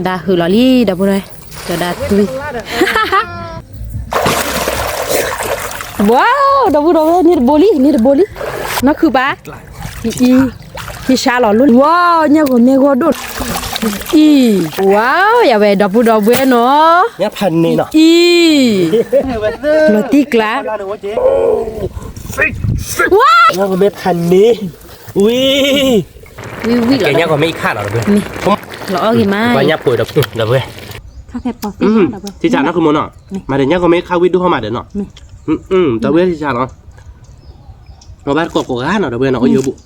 ဒၣ်ဟုၣ်လီၤလံ ဒီပုၢ်ဒီဝဲၢ်, ကၠီဒၣ်တွံ, ဝါ, ဒီပုၢ်ဒီဝဲၢ် န့ၢ်တဘိလံ န့ၢ်တဘိလံ, နီၢ်ခုၣ်ပၢ်, အံၤ, ဟံၣ်ဆါလီၤလီၤ, ဝါ, ညၣ်ဂီၤမ့ၢ်ဂီၤဒိၣ်, အံၤ, ဝါ, ယဝဲဒီပုၢ်ဒီဝဲၢ်နီၤ, ညၣ်ဖးန့ၢ်နီၤ, အံၤ, လီၤတံၢ်ကျါ, ဝါ, ညၣ်ဂီၤမ့ၢ်ဖးန့ၢ်, ဝံၤ ဝံၤလီၤ, ကဲညၣ်ဂီၤမ့ၢ်အံၤခါနီၤ ဒီပုၢ်, လီၤအီၣ်ဂ့ၤမး, ပှၤညၣ်ပှဲၤဒီပုၢ်ဒီဝဲၢ်, ထံဆးနီၢ်ခုၣ်မိၢ်နီၤ, မၤဒီးညၣ်ဂီၤမ့ၢ်ခါဝံၤဒုၣ်ဟီၣ်မးဒီးနီၤ, ဒီပုၢ်ဝဲၢ်ထံဆးနီၤ, အဘၣ်တကိးကိးဂၤနီၤ ဒီပုၢ်ဝဲၢ်နီၤ, အိၣ်ယိဘိၣ်,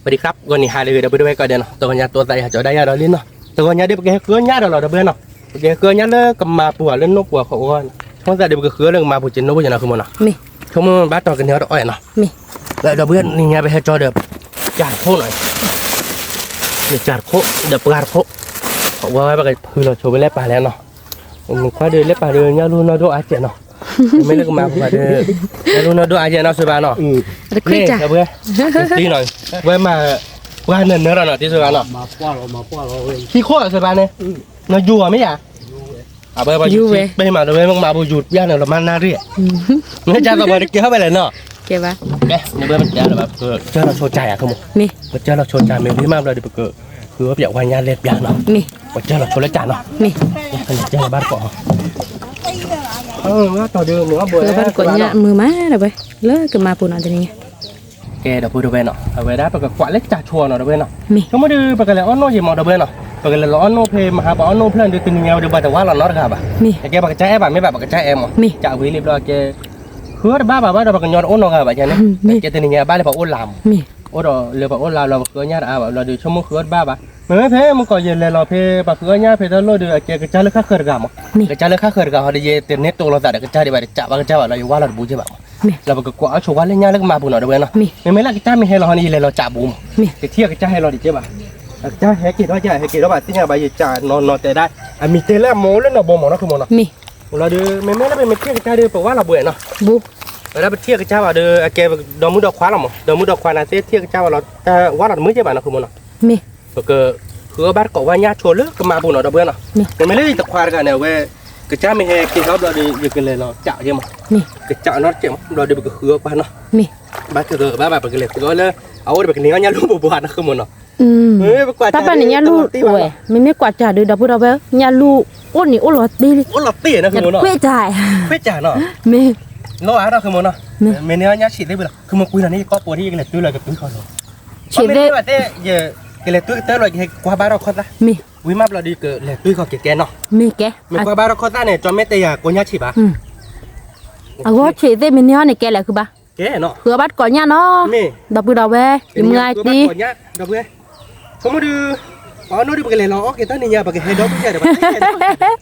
ပဒံခရၣ် ဂီၤနံၤဟါလၢအဂ့ၤ ဒီပုၢ်ဒီဝဲၢ်ကိးဂၤဒဲးနီၤ, တဂီၤညါတိသးယၤကၠီဒၣ်ယၤဒီးလံနီၤ, တဂီၤညါဒီးပကဟဲဃုအီၣ်ညၣ်ဒီးလီၤ ဒီပုၢ်ဝဲၢ်နီၤ, ပကဟဲဃုအီၣ်ညၣ်လၢကမၤပူၤဧါ လၢနိၣ်ပူၤအခိးအဂီၢ်, ဆိကမိၣ်သးဒီးပကဃုအီၣ်လၢကမၤပူၤက့ၤနိၣ်ဘိက့ၤနီၤ ခုၣ်မိၢ်နီၤ, ဆိကမိၣ်ဘၣ်တီၤကန့ၢ်အီၣ်တအီၣ်နီၤ, ဒီပုၢ်ဝဲၢ်နံၤညါပဟဲကၠီဒီး, ကၠၢ်တခိၣ်နီၤ, ကၠၢ်တခိၣ် ဒီးပှၢ်တခိၣ်, ဝဲဝဲပကဖုလီၤဆိဝဲလၢပၢ်လဲၣ်နီၤ, မ့ၢ်ကွၢ်ဒီးလၢပၢ်ဒီးညၣ်လူၢ်နီၢ်ဒိၣ်အါကဲးနီၤ, မ့ၢ်လၢကမၤပူၤဘၣ်ဒီး, ညၣ်လူၢ်နီၢ်ဒိၣ်အါကဲးနီၤ စံးဘၣ်နီၤ, တခွံၣ်တၢ်, ဝဲမၤ, ပှၢ်နၢၤနၢၤလီၤနီၤ တံၤစံးဘၣ်နီၤ, ခံခိၣ်စံးဘၣ်န့ၣ်, နယူၤအီၤမ့ၢ်ယၤ, အဝဲပယူၤပ့ၢ်မး ဒီပုၢ်ဝဲၢ်မ့ၢ်ကမၤပူၤယူၤပျၢ်န့ၣ် လီၤမၢ်နၢ်ရံၣ်, မ့ၢ်ကၢ်သးပှၤတကဲထီၣ်ဖဲလဲၣ်နီၤ, ကဲဘၣ်, ကဲ ဒီပုၢ်ဝဲၢ်ပတဲလၢၤဘၣ် ပကစၢၢ်လီၤဆိကၠၢ်ယၤ ခုၣ်မိၢ်, ပကစၢၢ်လီၤဆိကၠၢ်မ့ၢ်ဝံၤမးဘျီဒီး ပကဃုအီၣ်ပၠးဝါညၣ်လဲပၠးနီၤ, ပကစၢၢ်လီၤဆိလၢကၠၢ်နီၤ, ကဲဘၣ်တကိး, ဘၣ်တကိးညၣ်မုာ်မး ဒီပုၢ်ဝဲၢ် လၢကမၤပူၤနီၤတနံၤညါ ကဲ ဒီပုၢ်ဒီဝဲၢ်နီၤ အဝဲဒၣ်ပကကွၢ်လၢကၠၢ်ဆိနီၤ ဒီပုၢ်ဝဲၢ်နီၤ, ဆိကမိၣ်ဒီး ပကလဲၤအီၣ်နိၣ်ယံၤမး ဒီပုၢ်ဝဲၢ်နီၤ, ပကလဲၤလီၤအီၣ်နိၣ်ဖဲမဟါပှၤအီၣ်နိၣ်ဖျၢၣ်ဒီး တနံၤညါဝဲဒီး ပှၤတဝါလီၤနီတဂၤဘၣ်, အကဲပှၤကစၢ်အဲၣ်ဘၣ် မ့ၢ်ဘၣ်ပှၤကစၢ်အဲၣ်မး, ကးဝံၤလံဘျီကဲ, ဃုအီၣ်တဘၣ်ဘၣ်ဘၣ်ဒီး ပှၤကညီတအိၣ်နီတဂၤဘၣ်န့ၣ်, ကဲတနံၤညါဘၣ်လၢပှၤအိၣ်လၢမး, အိၣ်ဒီးလၢပှၤအိၣ်လၢလီၤ ပဃုအီၣ်ညၣ်တအါဘၣ် ဘျီဒီး ဆိကမိၣ်ဃုအီၣ်တဘၣ်ဘၣ်, မ့မ့ၢ်ဖဲမုၢ်ကီၢ်ယလဲၤလီၤဖဲ ပှၤဃုအီၣ်ညၣ်ဖဲတၢ်လီၢ်ဒီး အကဲကစၢ်လၢဃၣ်ဃၢၤတဂၤမး, ကစၢ်လၢဃၣ်ဃၢၤတဂၤဟီဒီး ယတန့ၢ်တိလိာ်သးဒီးကစၢ်ဒံးဘၣ်ဒီး ကးဘၣ်ကစၢ်ဘၣ်လီၤ ယဝါလီၤတဘူးကဲဘၣ်မး, လီၤပကကွၢ်အီၣ်ဆိဝါလၢညၣ်လၢကမၤပူၤနီၤ ဒီပုၢ်ဝဲၢ်နီၤ, မ့မ့ၢ်လၢကစၢ်မ့ၢ်ဟဲလီၤဟီန့ၣ် ယလဲၤလီၤကးဘူးမး, ကထံၣ်အကစၢ်ဟဲလီၤဒံးကဲဘၣ်, အကစၢ်ဟဲက့ၤထီၣ်ကဲ ဟဲက့ၤထီၣ်ဘၣ်သ့ၣ်ညါဘၣ် ယကးနီၤနီၤတဲဒၣ်, အမံၤတဲလၢအမိၢ်အိၣ်လၢနီၢ်ဘီမးနီၤ ခုၣ်မိၢ်နီၤ, လီၤဒီး မ့မ့ၢ်လၢပမ့ၢ်ထံၣ်ကစၢ်ဒီး ပဝါလီၤဘှဲးနီၤ, ဝဲဒၣ်ပထံၣ်အကစၢ်ဘၣ်ဒီး အကဲဒီမုၣ်ဒီခွါလီၤမး ဒီမုၣ်ဒီခွါန့ၣ်သ့ၣ်ထံၣ်အကစၢ်ဘၣ်လီၤ တၢ်ဝါလီၤတမုာ်ကဲဘၣ်နီၤ ခုၣ်မိၢ်နီၤ, ပကဃုအီၣ်ဘၣ်တကိးဝါညၣ်ဆိလၢကမၤပူၤနီၤ ဒီပုၢ်ဝဲၢ်နီၤ, မ့မ့ၢ်လၢယတခွါတဂၤန့ၣ် အဝဲ ကစၢ်မ့ၢ်ဟဲက့ၤထီၣ်ဘျီဒီး ယကလဲၤလီၤကးကဲမး, ကးနီတကဲမး ဘျီဒီးပကဃုအီၣ်ကွၢ်နီၤ, ဘၣ်ကဘၣ်ဘၣ် ပကလဲၤဃုအီၣ်လၢ အအိၣ်ဒီးပကန့ၢ်အီၣ်ညၣ်လူၢ်ဘိးဘိးနီၤ ခုၣ်မိၢ်နီၤ, တၢ်ပာ်န့ၣ်ညၣ်လူၢ်အိၣ်ဝဲ မ့မ့ၢ်ကွၢ်ကးဒီး ဒီပုၢ်ဒီဝဲၢ် ညၣ်လူၢ်အိၣ်န့ၣ်အိၣ်လီၤတံၢ်လံ, အိၣ်လီၤတံၢ်နီၤ ခွဲးတၢ်, မ့ၢ်, လီၤအါထီၣ် ခုၣ်မိၢ်နီၤ, မ့ၢ်န့ၢ်အီၣ်ညၣ်ဆံးသ့ၣ်ဝံၤလီၤ ခုၣ်မိၢ်ကွံာ်လီၤန့ၣ် ယကီၢ်ပိာ်ထံၣ် ယကလဲၤတွံၢ်လီၤ ယကတွံၢ်ဃီလီၤ, ဆံးသ့ၣ်, ယကလဲၤတွံၢ်ကတၢၢ်လီၤ ယကဟဲကွၢ်ဘါထီၣ်ခီၣ်သၣ်, မ့ၢ်, ဝံၤမးဘျီဒီး ယကလဲၤတွံၢ်ဃီကဲကဲနီၤ, မ့ၢ်ကဲ, မ့ၢ်ကွၢ်ဘါထီၣ်ခီၣ်သၣ်န့ၣ် ကၠီမ့ၢ်တဲယၤကိးညၣ်ဆံးဘၣ်, အဂီၢ်ဆံးသ့ၣ် မ့ၢ်န့ၢ်အီၣ်န့ၣ်ကဲလဲၣ် ခုၣ်ဘၣ် ကဲနီၤ, ဃုအီၣ်ဘၣ်တကိးညၣ်နီၤ, မ့ၢ်, ဒီပုၢ်ဒီဝဲၢ် ယမုၢ်အါတံၢ်, ဒီပုၢ်ဝဲၢ်, ဆိကမိၣ်ဒုး, ပှၤအီၣ်နိၣ်ဒုး ပကလဲၤလီၤအီၣ်က့ၤတၢ်နံၤညါ ပကဟဲဒီပုၢ်ယါဒီးဘၣ်,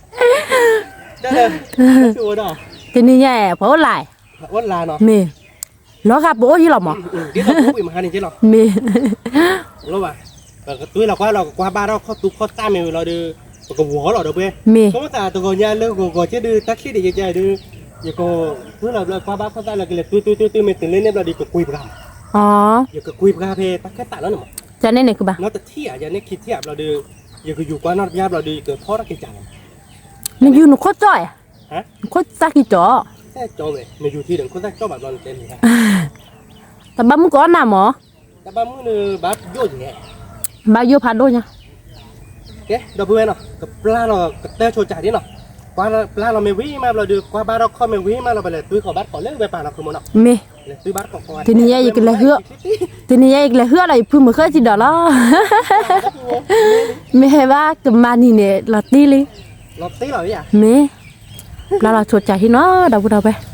တနံၤညါ ပှၤအိၣ်လၢ်, မ့ၢ်, လီၤဂာ်ပအိၣ်ယံလီၤမး, မ့ၢ်, ပကတွံၢ်လီၤကွၢ်လီၤ ကကွၢ်ဘါထီၣ်ခီၣ်သူခီၣ်သၣ်မ့ၢ်ဝံၤလီၤဒီး, ပကဝီၤလီၤဒီပုၢ်ဝဲၢ်, မ့ၢ်, ဆိကမိၣ်သးတဂီၤညါလၢဂီၤဂီၤကဲဒုး တၢ်ချံၣ်ဒံးယကဲဒုး, ယကတွံၢ်လီၤဘျီကွၢ်ဘါခီၣ်သၣ်လၢကလဲၤတွံၢ်တွံၢ်တွံၢ်တွံၢ်မ့ၢ်တုၤလၢန့ၣ်ဘျီဒီး ယကကွံာ်ပှၤ, ယကကွံာ်ပှၤဖဲတၢ်ခၢၣ်သးလီၤန့ၣ်မး, တၢ်န့ၣ်န့ၣ်ကဘၣ်, နီတထံၣ်ဧါ ယန့ၢ်ခံထံၣ်ဧါဘျီဒီး, ယကယူၤကွၢ်နီတဘျီဘျီဒီး ယကဖီၣ်ထီၣ်က့ၤကးလီၤ, နယူၤနခိၣ်ကၠီၣ်ဧါ, နခိၣ်သၣ်ကံကၠီၣ်, နယူၤထံဒီးနခိၣ်သၣ်ကၠီၣ်ဘၣ်ဘျီနတဲမ့ၢ်, တၢ်ဘၣ်မုၢ်ကအီၣ်နၤမး တၢ်ဘၣ်မုၢ်န့ၣ် ဘၣ်ယိၣ်ယဲၢ်, ဘၣ်ယိၣ်ဖးဒိၣ်ညါ, ကဲ ဒီပုၢ်ဝဲၢ်နီၤ ကပျၢ်လီၤကတၢၢ်ဆိကၠးဒ်နီၤ, ပျၢ်လီၤမ့ၢ်ဝံၤမးဘျီဒီး ကွၢ်ဘါထီၣ်ခီၣ်မ့ၢ်ဝံၤမးလီၤ ပလဲၤတွံၢ်ဃီၤဘၣ်တကိးလၢဝဲပၢ်လီၤ ခုၣ်မိၢ်နီၤ, မ့ၢ်, တနံၤညါယကလဲၤဟုၣ်, တနံၤညါယကလဲၤဟုၣ်လီၤ ယဖုမုၣ်ဃၢဆံးဒီးလီၤ, မ့ၢ်ဟဲဘၣ်ကမၤနံၤန့ၣ် လီၤတံၢ်လံ, မ့ၢ်, ပျၢ်လီၤဆိကၠးဟံၣ်နီၤ ဒီပုၢ်ဒီဝဲၢ်,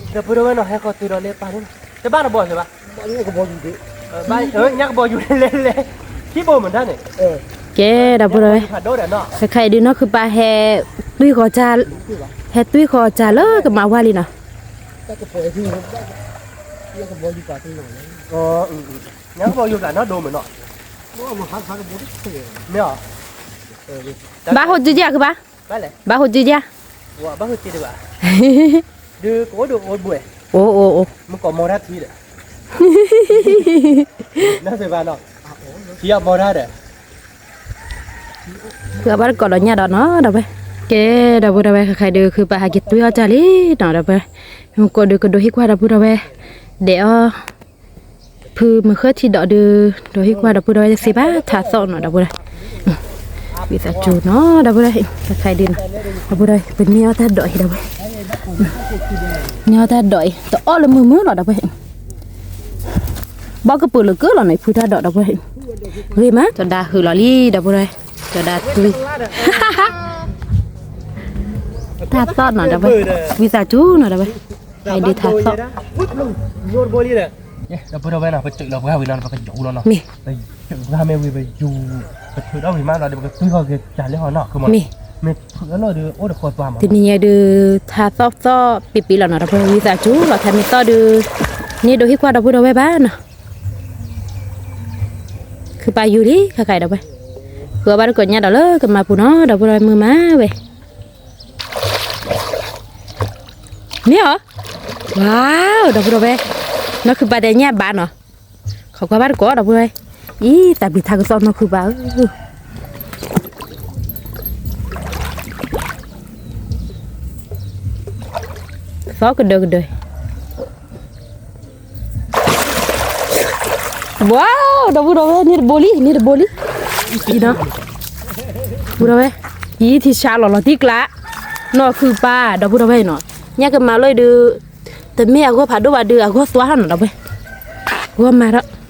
ဒီပုၢ်ဒီဝဲၢ်နီၤ ဟဲဃီၤတုၤဒီးလၢပၢ်န့ၣ်, တဘၣ်တဘီၣ်စ့ၢ်ဘၣ်, ညၣ်ကဘီယူၤလဲၤလဲၤ, ခံဘိမုၢ်တၢ်န့ၣ်, ကဲ ဒီပုၢ်ဒီဝဲၢ်, ခဲခါအံၤဒုးနီၢ်ခုၣ်ပၢ်ဟဲ, တွံၢ်ဃီၤ, ဟဲတွံၢ်ဃီၤကၠးလၢကမၤဝါလံနီၤ, ညၣ်ကဘီယူၤပျၢ်နီၤဒိၣ်မုၢ်နီၤ, မ့ၢ်, ဘၣ်ဟိၣ်စုကၠးခုၣ်ပၢ်, ဘၣ်ဟိၣ်စုကၠး, ဘၣ်ဟိၣ်စုကၠး, ဒုးကအိၣ်ဒုးအိၣ်ဘှဲၣ်, အိၣ်အိၣ်အိၣ်, မုၢ်ကီၢ်မီၤတၢ်ထံဒီး, နစ့ၢ်ဘၣ်နီၤ, ထံအမီၤတၢ်ဒီး, ဃုအီၣ်ဘၣ်တကိးဒီးညၣ်ဒီးနီၤ ဒီပုၢ်ဝဲၢ်, ကဲ ဒီပုၢ်ဝဲၢ် ခဲခါဒုး ခုပာ်ဟဲက့ၤတွံၢ်အီၣ်တၢ်လံနီၤ ဒီပုၢ်ဝဲၢ်, မ့ၢ်ကိးဒုးကဒိဟံၣ်ကွၢ် ဒီပုၢ်ဝဲၢ်, ဒဲးအီၣ် ဖုမုၢ်ဃၢထံဒီးဒုး ဒိဟံၣ်ကွၢ် ဒီပုၢ်ဝဲၢ် တသ့ဘၣ် ထးသီၣ်နီၤ ဒီပုၢ်ဝဲၢ်, ဝံသးစူၤနီၤ ဒီပုၢ်ဝဲၢ်, ခဲခါဒုးနီၤ ဒီပုၢ်ဝဲၢ်, ပန့ၢ်အီၣ်တၢ်ဒိးအံၤ ဒီပုၢ်ဝဲၢ်, န့ၢ်အီၣ်တၢ်ဒိးအံၤ တအီၣ်လၢမုာ်မုာ်လီၤ ဒီပုၢ်ဝဲၢ်, ဘီကပၢၤလၢကၢလီၤန့ၣ် ဖုတၢ်ဒိး ဒီပုၢ်ဝဲၢ်, ဂ့ၤမး တဒါဟုးလီၤလံ ဒီပုၢ်ဝဲၢ်, တဒါတွံၢ် ထးသီၣ်နီၤ ဒီပုၢ်ဝဲၢ်, ဝံသးစူၤနီၤ ဒီပုၢ်ဝဲၢ်, ဟဲဒုးထးသီၣ် ဒီပုၢ်ဝဲၢ်နီၤ ပစၢးလီၤပှၤဝံၤနီၤ ပကယူၤလီၤနီၤ, မ့ၢ် ပှၤမ့ၢ်ဝံၤပယူၤ, ပထုးဒီးဝံၤမးလီၤဒီး ပကတွံၢ်ဃီက့ၤတၢ်လၢဟီနီၤ မ့ၢ် မ့ၢ်ထုးအလီၢ်ဒီး အိၣ်တဃီသွားမး တနံၤညါဒုး ထးသီၣ်သီၣ်ပ့ၤပ့ၤလီၤနီၤ ဒီပုၢ်ဝဲၢ် ဝံသးစူၤလီၤ ထးမ့ၢ်သီၣ်ဒုး န့ၢ်ဒိဟံၣ်ကွၢ် ဒီပုၢ်ဝဲၢ်ဘၣ်နီၤ, ခုပာ်ယူၤလံ ခဲခါ ဒီပုၢ်ဝဲၢ်, ဃုအီၣ်ဘၣ်တကိးညၣ်ဒီးလၢကမၤပူၤနီၤ ဒီပုၢ်ဝဲၢ် မုာ်မးဝဲ မ့ၢ်ဧါ, ဝါ, ဒီပုၢ်ဝဲၢ်, နီၢ်ခုပာ်တဲညၣ်ဘၣ်နီၤ, ခိးကွၢ်ဘၣ်တကိး ဒီပုၢ်ဝဲၢ်, အံၤ သးဘံၣ်ထးကစီၣ်နီၢ်ခုပာ်ဧၢ, သီၣ်ကဒၢကဒၢ ဝါ, ဒီပုၢ်ဝဲၢ် န့ၢ်တဘိလံ န့ၢ်တဘိလံ, အံၤနီၤ, ဒီပုၢ်ဝဲၢ်, အံၤထံဆါလီၤ လီၤတံၢ်ကျး, နီၢ်ခုပာ် ဒီပုၢ်ဝဲၢ်နီၤ, ညၣ်ကမၤလီၤဒုး, တမ့ၢ်အဂီၢ်ဖးဒိၣ်ဘၣ်ဒုး အဂီၢ်သွါထီၣ်နီၤ ဒီပုၢ်ဝဲၢ်, ဂီၢ်မၤထီၣ် ခိးကွၢ်ဘၣ်တကိး ဒီပုၢ်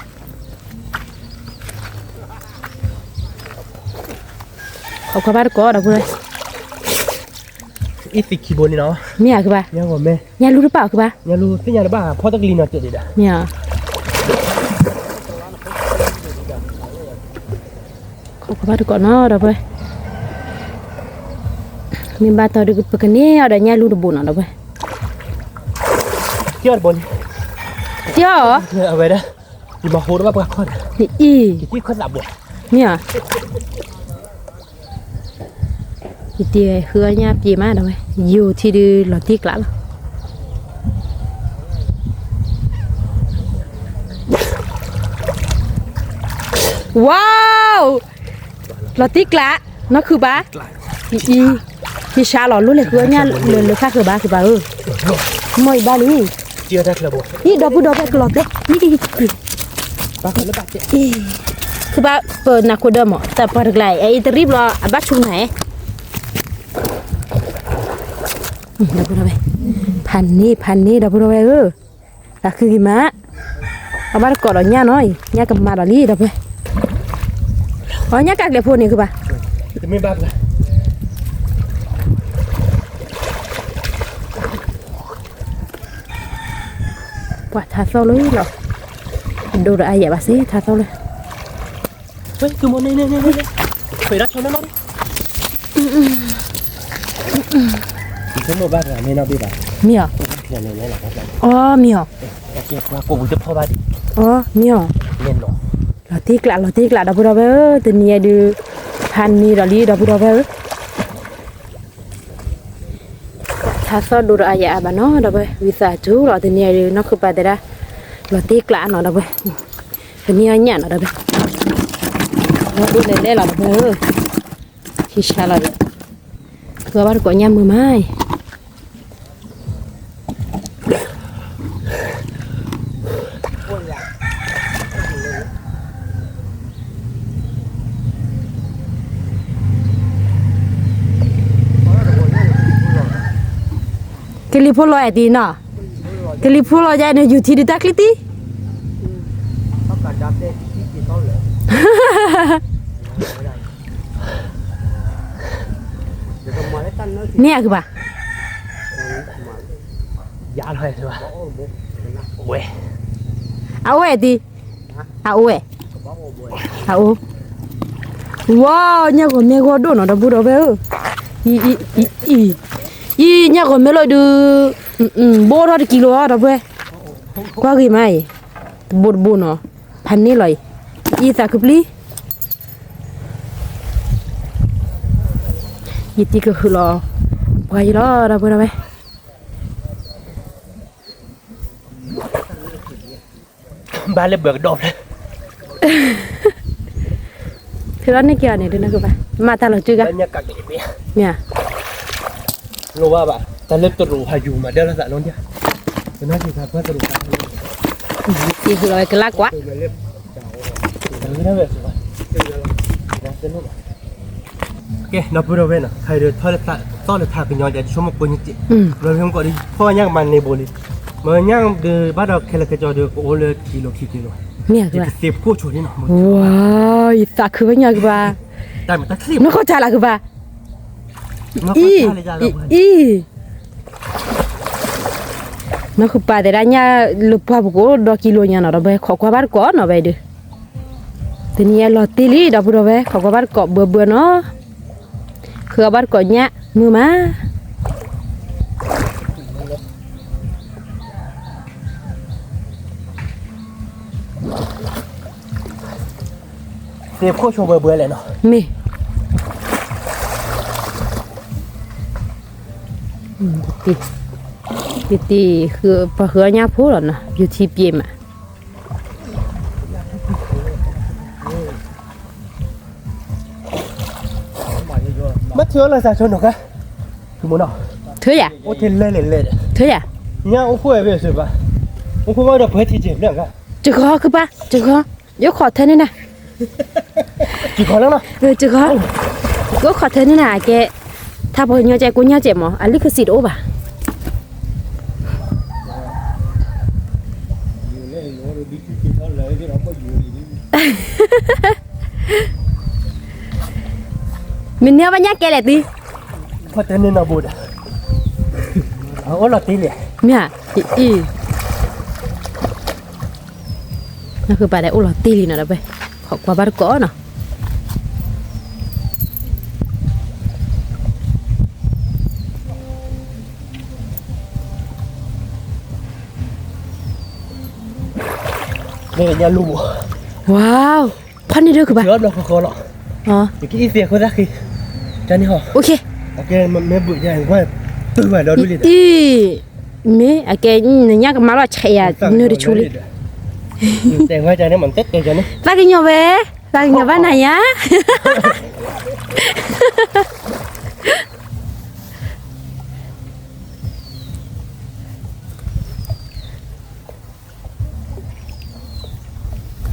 ဝဲၢ်, အံၤသံၣ်ခံဘိန့ၣ်နီၤ, မ့ၢ်ဧါ ခုပာ်, ညၣ်လူတပာ် ခုပာ်, ညၣ်လူသ့ၣ်ညါတဘၣ် ဖီတကလံၤနီၤ တဲဒၣ်, မ့ၢ်ဧါ, ခိးကွၢ်ဘၣ်တကိးနီၤ ဒီပုၢ်ဝဲၢ်, မ့ၢ်ဘၣ်တီဒုး ပကန့ၢ်အီၤဒီးညၣ်လူတဘိနီၤ ဒီပုၢ်ဝဲၢ်, တၢ်တဘိန့ၣ်, တၢ်, အဝဲဒၣ်, ယမၤဟိတဘၣ်ပှၤခီၣ်, အံၤ, မ့ၢ်ဧါ, ယတံၢ်ဃုအီၣ်ညၣ်ပျ့ၤမး ဒီပုၢ်ဝဲၢ်, ယိၤထံဒုးလီၤတံၢ်ကျးလီၤ, ဝါ, လီၤတံၢ်ကျး, နီၢ်ခုပာ်, အံၤ, ထံဆါလီၤ လိၣ်လဲၤဃုအီၣ်ညၣ်လၢလၢခါဃၢၤဘၣ် ခုပာ်ဧၢ, မ့ၢ်အံၤဘၣ်လံ, အံၤ ဒီပုၢ်ဒီပုၢ်ဝဲၢ်ကလီၤတဲ, ခုပာ် ပနၢ်ခိဒၢမး တၢ်ပှၤတကျါအံၤ တရံးဘျီ အဘၣ်ဆူၣ်နၤ, ဒီပုၢ်ဒီပုၢ်ဝဲၢ်, ဖးန့ၢ် ဖးန့ၢ် ဒီပုၢ်ဒီပုၢ်ဝဲၢ်ဧၢ, သးခုက့ၤမး, အဘၣ်တကိးဒီးညၣ်နီၤအံၤ ညၣ်ကမၤဒီးလံ ဒီပုၢ်ဝဲၢ်, အီ ညၣ်ကးကျဲၤဖိန့ၣ် ခုပာ်, တမ့ၢ်ဘၣ်ပှၤ ပှၤထါသီၣ်လၢလီၤ, ဒိၣ်ဒီးအါယၤဘၣ်စ့ၢ် ထါသီၣ်လၢ, ဝဲ သုမိၢ်န့ၣ်န့ၣ်န့ၣ်န့ၣ်, ဖဲဒၣ်ဆီမ့ၢ်နီၢ်, မ့ၢ်ဧါ, အီ မ့ၢ်ဧါ, အီ မ့ၢ်ဧါ, လီၤတံၢ်ကျး လီၤတံၢ်ကျး ဒီပုၢ်ဒီဝဲၢ်ဧၢ, တနံၤအံၤဒုး ဖးန့ၢ်ဒီးလံ ဒီပုၢ်ဒီဝဲၢ်ဧၢ ထါသီၣ်ဒိၣ်ဒီးအါယၤအါဘၣ်နီၤ ဒီပုၢ်ဝဲၢ် ဝံသးစူၤလီၤ တနံၤအံၤဒုး နီၢ်ခုပာ်တဲဒၣ် လီၤတံၢ်ကျးနီၤ ဒီပုၢ်ဝဲၢ် ပန့ၢ်အီၣ်ညၣ်နီၤ ဒီပုၢ်ဝဲၢ် ဝဲဒိၣ်လဲၤလဲၣ်လီၤ ဒီပုၢ်ဝဲၢ်ဧၢ ထံဆါလီၤဒီး ဃုအီၣ်ဘၣ်တကိးညၣ်မုာ်မးအံၤ ကလံၤဖိလီၤအဲၣ်ဒံးနီၤ, ကလံၤဖိလီၤယါန့ၣ် ယူၤထံဒုးတၢ်ချံတံၢ်, န့ၣ်အကဘၣ်, အအိၣ်ဝဲဒံး, အအိၣ်ဝဲ, အအိၣ်, ဝါ, ညၣ်ဂီၤမ့ၢ်ဂီၢ်ဒိၣ်နီၤ ဒီပုၢ်ဒီဝဲၢ်ဧၢ, အံၤ ညၣ်ဂီၤမ့ၢ်လီၤဒုး, ဘိထီၣ်တကံလိၤအီၤ ဒီပုၢ်ဝဲၢ်, ကွၢ်ဂ့ၤမးအံၤ, တဘိတဘိနီၤ, ဖးန့ၢ်လီၤအံၤ, အံၤသးခုပျံၤ ယတံၤကဟုးလီၤ ပှၤယလီၤ ဒီပုၢ်ဒီဝဲၢ် ဘၣ်လၢဘၢကဒီးဖျၢၣ် ထုးထီၣ်န့ၢ်က့ၤအီၤန့ၣ် ဒုးနီၢ်ခုပၢ်, မၤတၢ်လီၤစုကါ, မ့ၢ်ဧါ, လိၣ်ဘၣ်ဘၣ်, တၢ်လၢတရူးဟးယူၤမၤဒၢလီၤသးလီၤ, ကနၣ်က့ၤသးပှၢ်တရူးသး, ယဟူးလီၤဝဲကလါကွၢ် ကဲ ဒီပုၢ်ဒီဝဲၢ်နီၤ, ခါအံၤဒီးထီၣ်လၢသီလၢထးကညီၤဒီး ယဆိကမိၣ်ကိးနံၣ်တ့ၢ်, လီၤမ့ၢ်ကီးဒီး ဖီၣ်ညါကမၤန့ၢ်ဘိလံ, မ့ၢ်ညါဒီးဘၣ်ဒီးခဲလၢာ်ခဲဆ့ဒီး ကအိၣ်လၢခံကီၤခံကီၤ, မ့ၢ်သ့ၣ်ဖိခိၣ်ဆိန့ၣ်နီၤ, ဝါ, ယသးခုဘၣ်ညါကဘၣ်, နခီၣ်တၢ်လၢကဘၣ်, အံၤ, အံၤ နီၢ်ခုပၢ်တဲဒၣ်ညါ လၢပှၢ်ပူၤကအိၣ်ဒီကံလိညါနီၤ ဒီပုၢ်ဝဲၢ် ခိးကွၢ်ဘၣ်တကိးနီၤ ဝဲဒုး, တနံၤအံၤလီၤတံၢ်လံ ဒီပုၢ်ဒီဝဲၢ် ခိးကွၢ်ဘၣ်တကိးဘၢဘၢနီၤ, ဃုအီၣ်ဘၣ်တကိးညၣ်မုာ်မး, သ့ၣ်ဖိဆိဘၢဘၢလဲၣ်နီၤ, မ့ၢ် တံၢ်, တံၢ်, ပှၤဃုအီၣ်ညၣ်ဖိလီၤနီၤ ယူၤထံပျ့ၤမး, မ့ၢ်ထုးအီၣ်လီၤသးဆိနီၤခါ, ထုးယၤ, အိၣ်ထဲလဲၣ်လဲၣ်လဲၣ်, ထုးယၤ, ညၣ်အိၣ်ဃိဝဲစ့ၢ်ဘၣ်, အိၣ်ဃိဘၣ်ဒီးပှဲၤထံၣ်ကဲးဖျၢၣ်ခါ, တခီခုပၢ် တခီ, ယအိၣ်ခိးထဲန့ၣ်နၤ တခီ, ယအိၣ်ခိးထဲန့ၣ်နၤ အကဲ, ထါပှၤကညီကဲကိညၣ်ကဲမး အလံၣ်ကစံးတအိၣ်ဘၣ်, မ့ၢ်န့ၢ်ဘၣ်ညၣ်ကဲလဲၣ်သံ, အိၣ်လီၤတံၢ်လံ, မ့ၢ်, အံၤ နီၢ်ခုပၢ်တဲအိၣ်လီၤတံၢ်လံနီၤ ဒီပုၢ်ဝဲၢ်, ခိးကွၢ်ဘၣ်တကိးနီၤ, မ့ၢ်ညၣ်လူၤ, ဝါ, ဖီၣ်န့ၢ်ဒိၣ်ခုပၢ်, လီၤ, ယကအံၣ်သ့အခိၣ်သၣ်ဃံ, တၢ်န့ၣ်ဟီ, အံၤ, မ့ၢ်အကဲ, နညၣ်ကမါလီၤဆဲးယၤ နၢၤတဆူလံ, သးကညီၤဝဲ, သးကညီၤဘၣ်နၤယၤ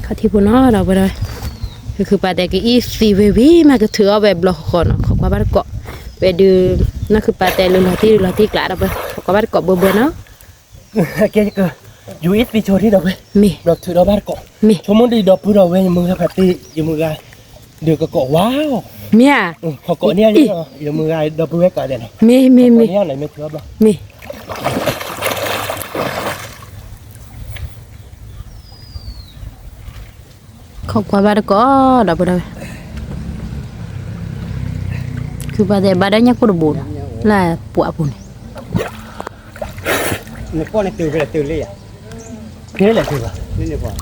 ခီၣ်ထံးဖိနီၤ ဒီပုၢ်ဝဲၢ်, နီၢ်ခုပၢ်တဲကအံၣ်သံဝဲဝံၤမး ကထုးအီၣ်ဝဲဘျီဃီဃီနီၤ ခိးကွၢ်ဘၣ်တကိး, ဝဲဒုး, နီၢ်ခုပၢ်တဲလၢလီၤတံၢ်လီၤတံၢ်ကျး ဒီပုၢ်ဝဲၢ် ခိးကွၢ်ဘၣ်တကိးဘၢဘၢနီၤ, ကဲ, ယူၤအံၣ်သံဆိထံၣ်ဒီပုၢ်ဝဲၢ်, မ့ၢ်, ဒီးထုးဒီးဘၣ်တကိး, မ့ၢ်, ဆိကမိၣ်ဒ်ဒီပုၢ်ဒီဝဲၢ် ယမုၢ်ဂၤဖးတ့ၢ် ယမုၢ်ဂၤ ဒီးကကိးဝါ, မ့ၢ်ဧါ, ခိးကိးန့ၢ်, ယမုၢ်ဂၤဒီပုၢ်ဝဲၢ်ကးဒဲးနီၤ, မ့ၢ်, မ့ၢ်, မ့ၢ်, ခိးကွၢ်ဘၣ်တကိး ဒီပုၢ်ဝဲၢ်, ခုပၢ်တဲဘၣ်ဒီးညၣ်ကိၢ်တဘိ, လၢပှၢ်ပူၤန့ၣ် နကွၢ်န့ၣ်တုၤဖဲလဲၣ်တုၤလံယၤ, ဖဲလဲၣ်တုၤဘၣ်, ယၤ, လဲၤပ့ၢ်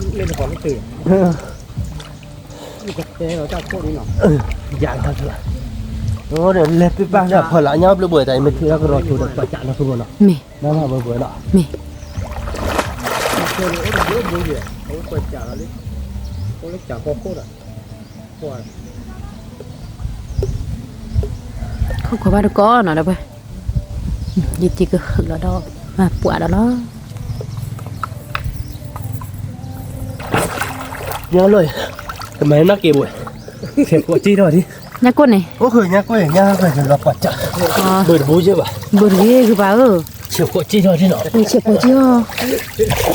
ပၢ်လၢဖီလာ်ညါဘျုးဘှဲးတၢ် ယမ့ၢ်ထုးလၢကရီဆိဒီးကွၢ်ကးလၢဖုဂီၢ်နီၤ, မ့ၢ်, မ့ၢ်, ခိးကွၢ်ဘၣ်တကိးနီၤ ဒီပုၢ်ဝဲၢ်, ယတံၤကဟုးလီၤဒီး, ပှၢ်ဒီးလီၤ, ညါလီၤ, ကမၤနီၢ်က့ၤဘိး, ဆဲးကိးက့ၤထီၣ်ဒံး, ညၣ်ကိၢ်န့ၣ်, အိၣ်ဃုာ်ညၣ်ကိၢ်န့ၣ် ညၣ်ကိၢ်န့ၣ်လီၤပှၢ်ကး, ဘၢတဘိယဲၢ်ဘၣ်, ဘၢတဂ့ၤကဘၣ်ဧၢ, ဆဲးကိးက့ၤထီၣ်ဒံးနီၤ, ဆဲးကိးက့ၤ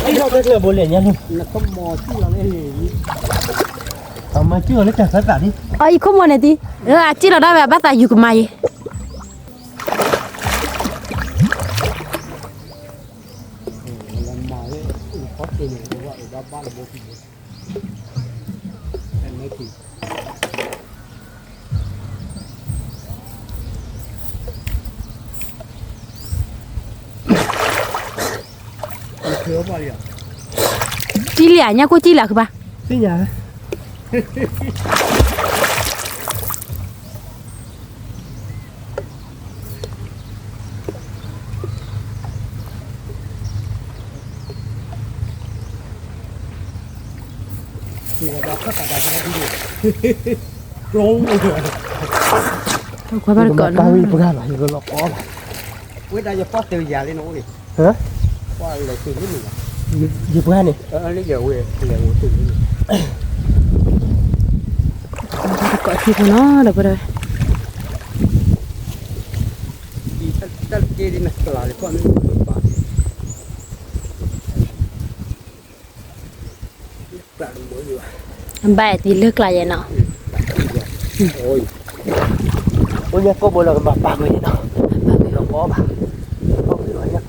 အီၤ, ဘိးလဲၣ်ညါလံ, အမၤက့ၤအီၤလၢတၢ်သးသးဒံး, အအံၤခိၣ်မီၤန့ၣ်တံၤ, အစံၣ်လီၤဒၣ်ဝဲအဘၣ်သးယူၤကမၤယံၤ ကံလံဧါ, ညၣ်ကိၢ်ကံလံဧါ ခုပၢ်, သ့ၣ်ညါ ဒီးခၣ်သးတၢ်သးဒ်န့ၣ်, ကွၢ်ဘၣ်တကိးနီၤ ပှၤလီၤပှီၢ်ဘၣ် ဝဲဒၣ်ယပှၢ်တယၤလံနီၤ အိၣ်လံ ဟၢ ပှၢ်လဲၤတုၤလံန့ၣ် ယပှၢ်န့ၣ် လၢယဝဲလဲၤအိၣ်တုၤလံန့ၣ် တကိးထံဖိနီၤ ဒီပုၢ်ဒီဝဲၢ် တၢ်တက့ၢ်ဒ်နကျးလံ ကွၢ်မ့ၢ်ဘၣ် ဘၣ်သံလၢကျးယဲနီၤ အိၣ်ညါကိၢ်ဘိလၢကဘၣ်ပာ်ကွံာ်နီၤ ပာ်ကွံာ်လီၤကီဘၣ် ပာ်ကွံာ်လီၤညါ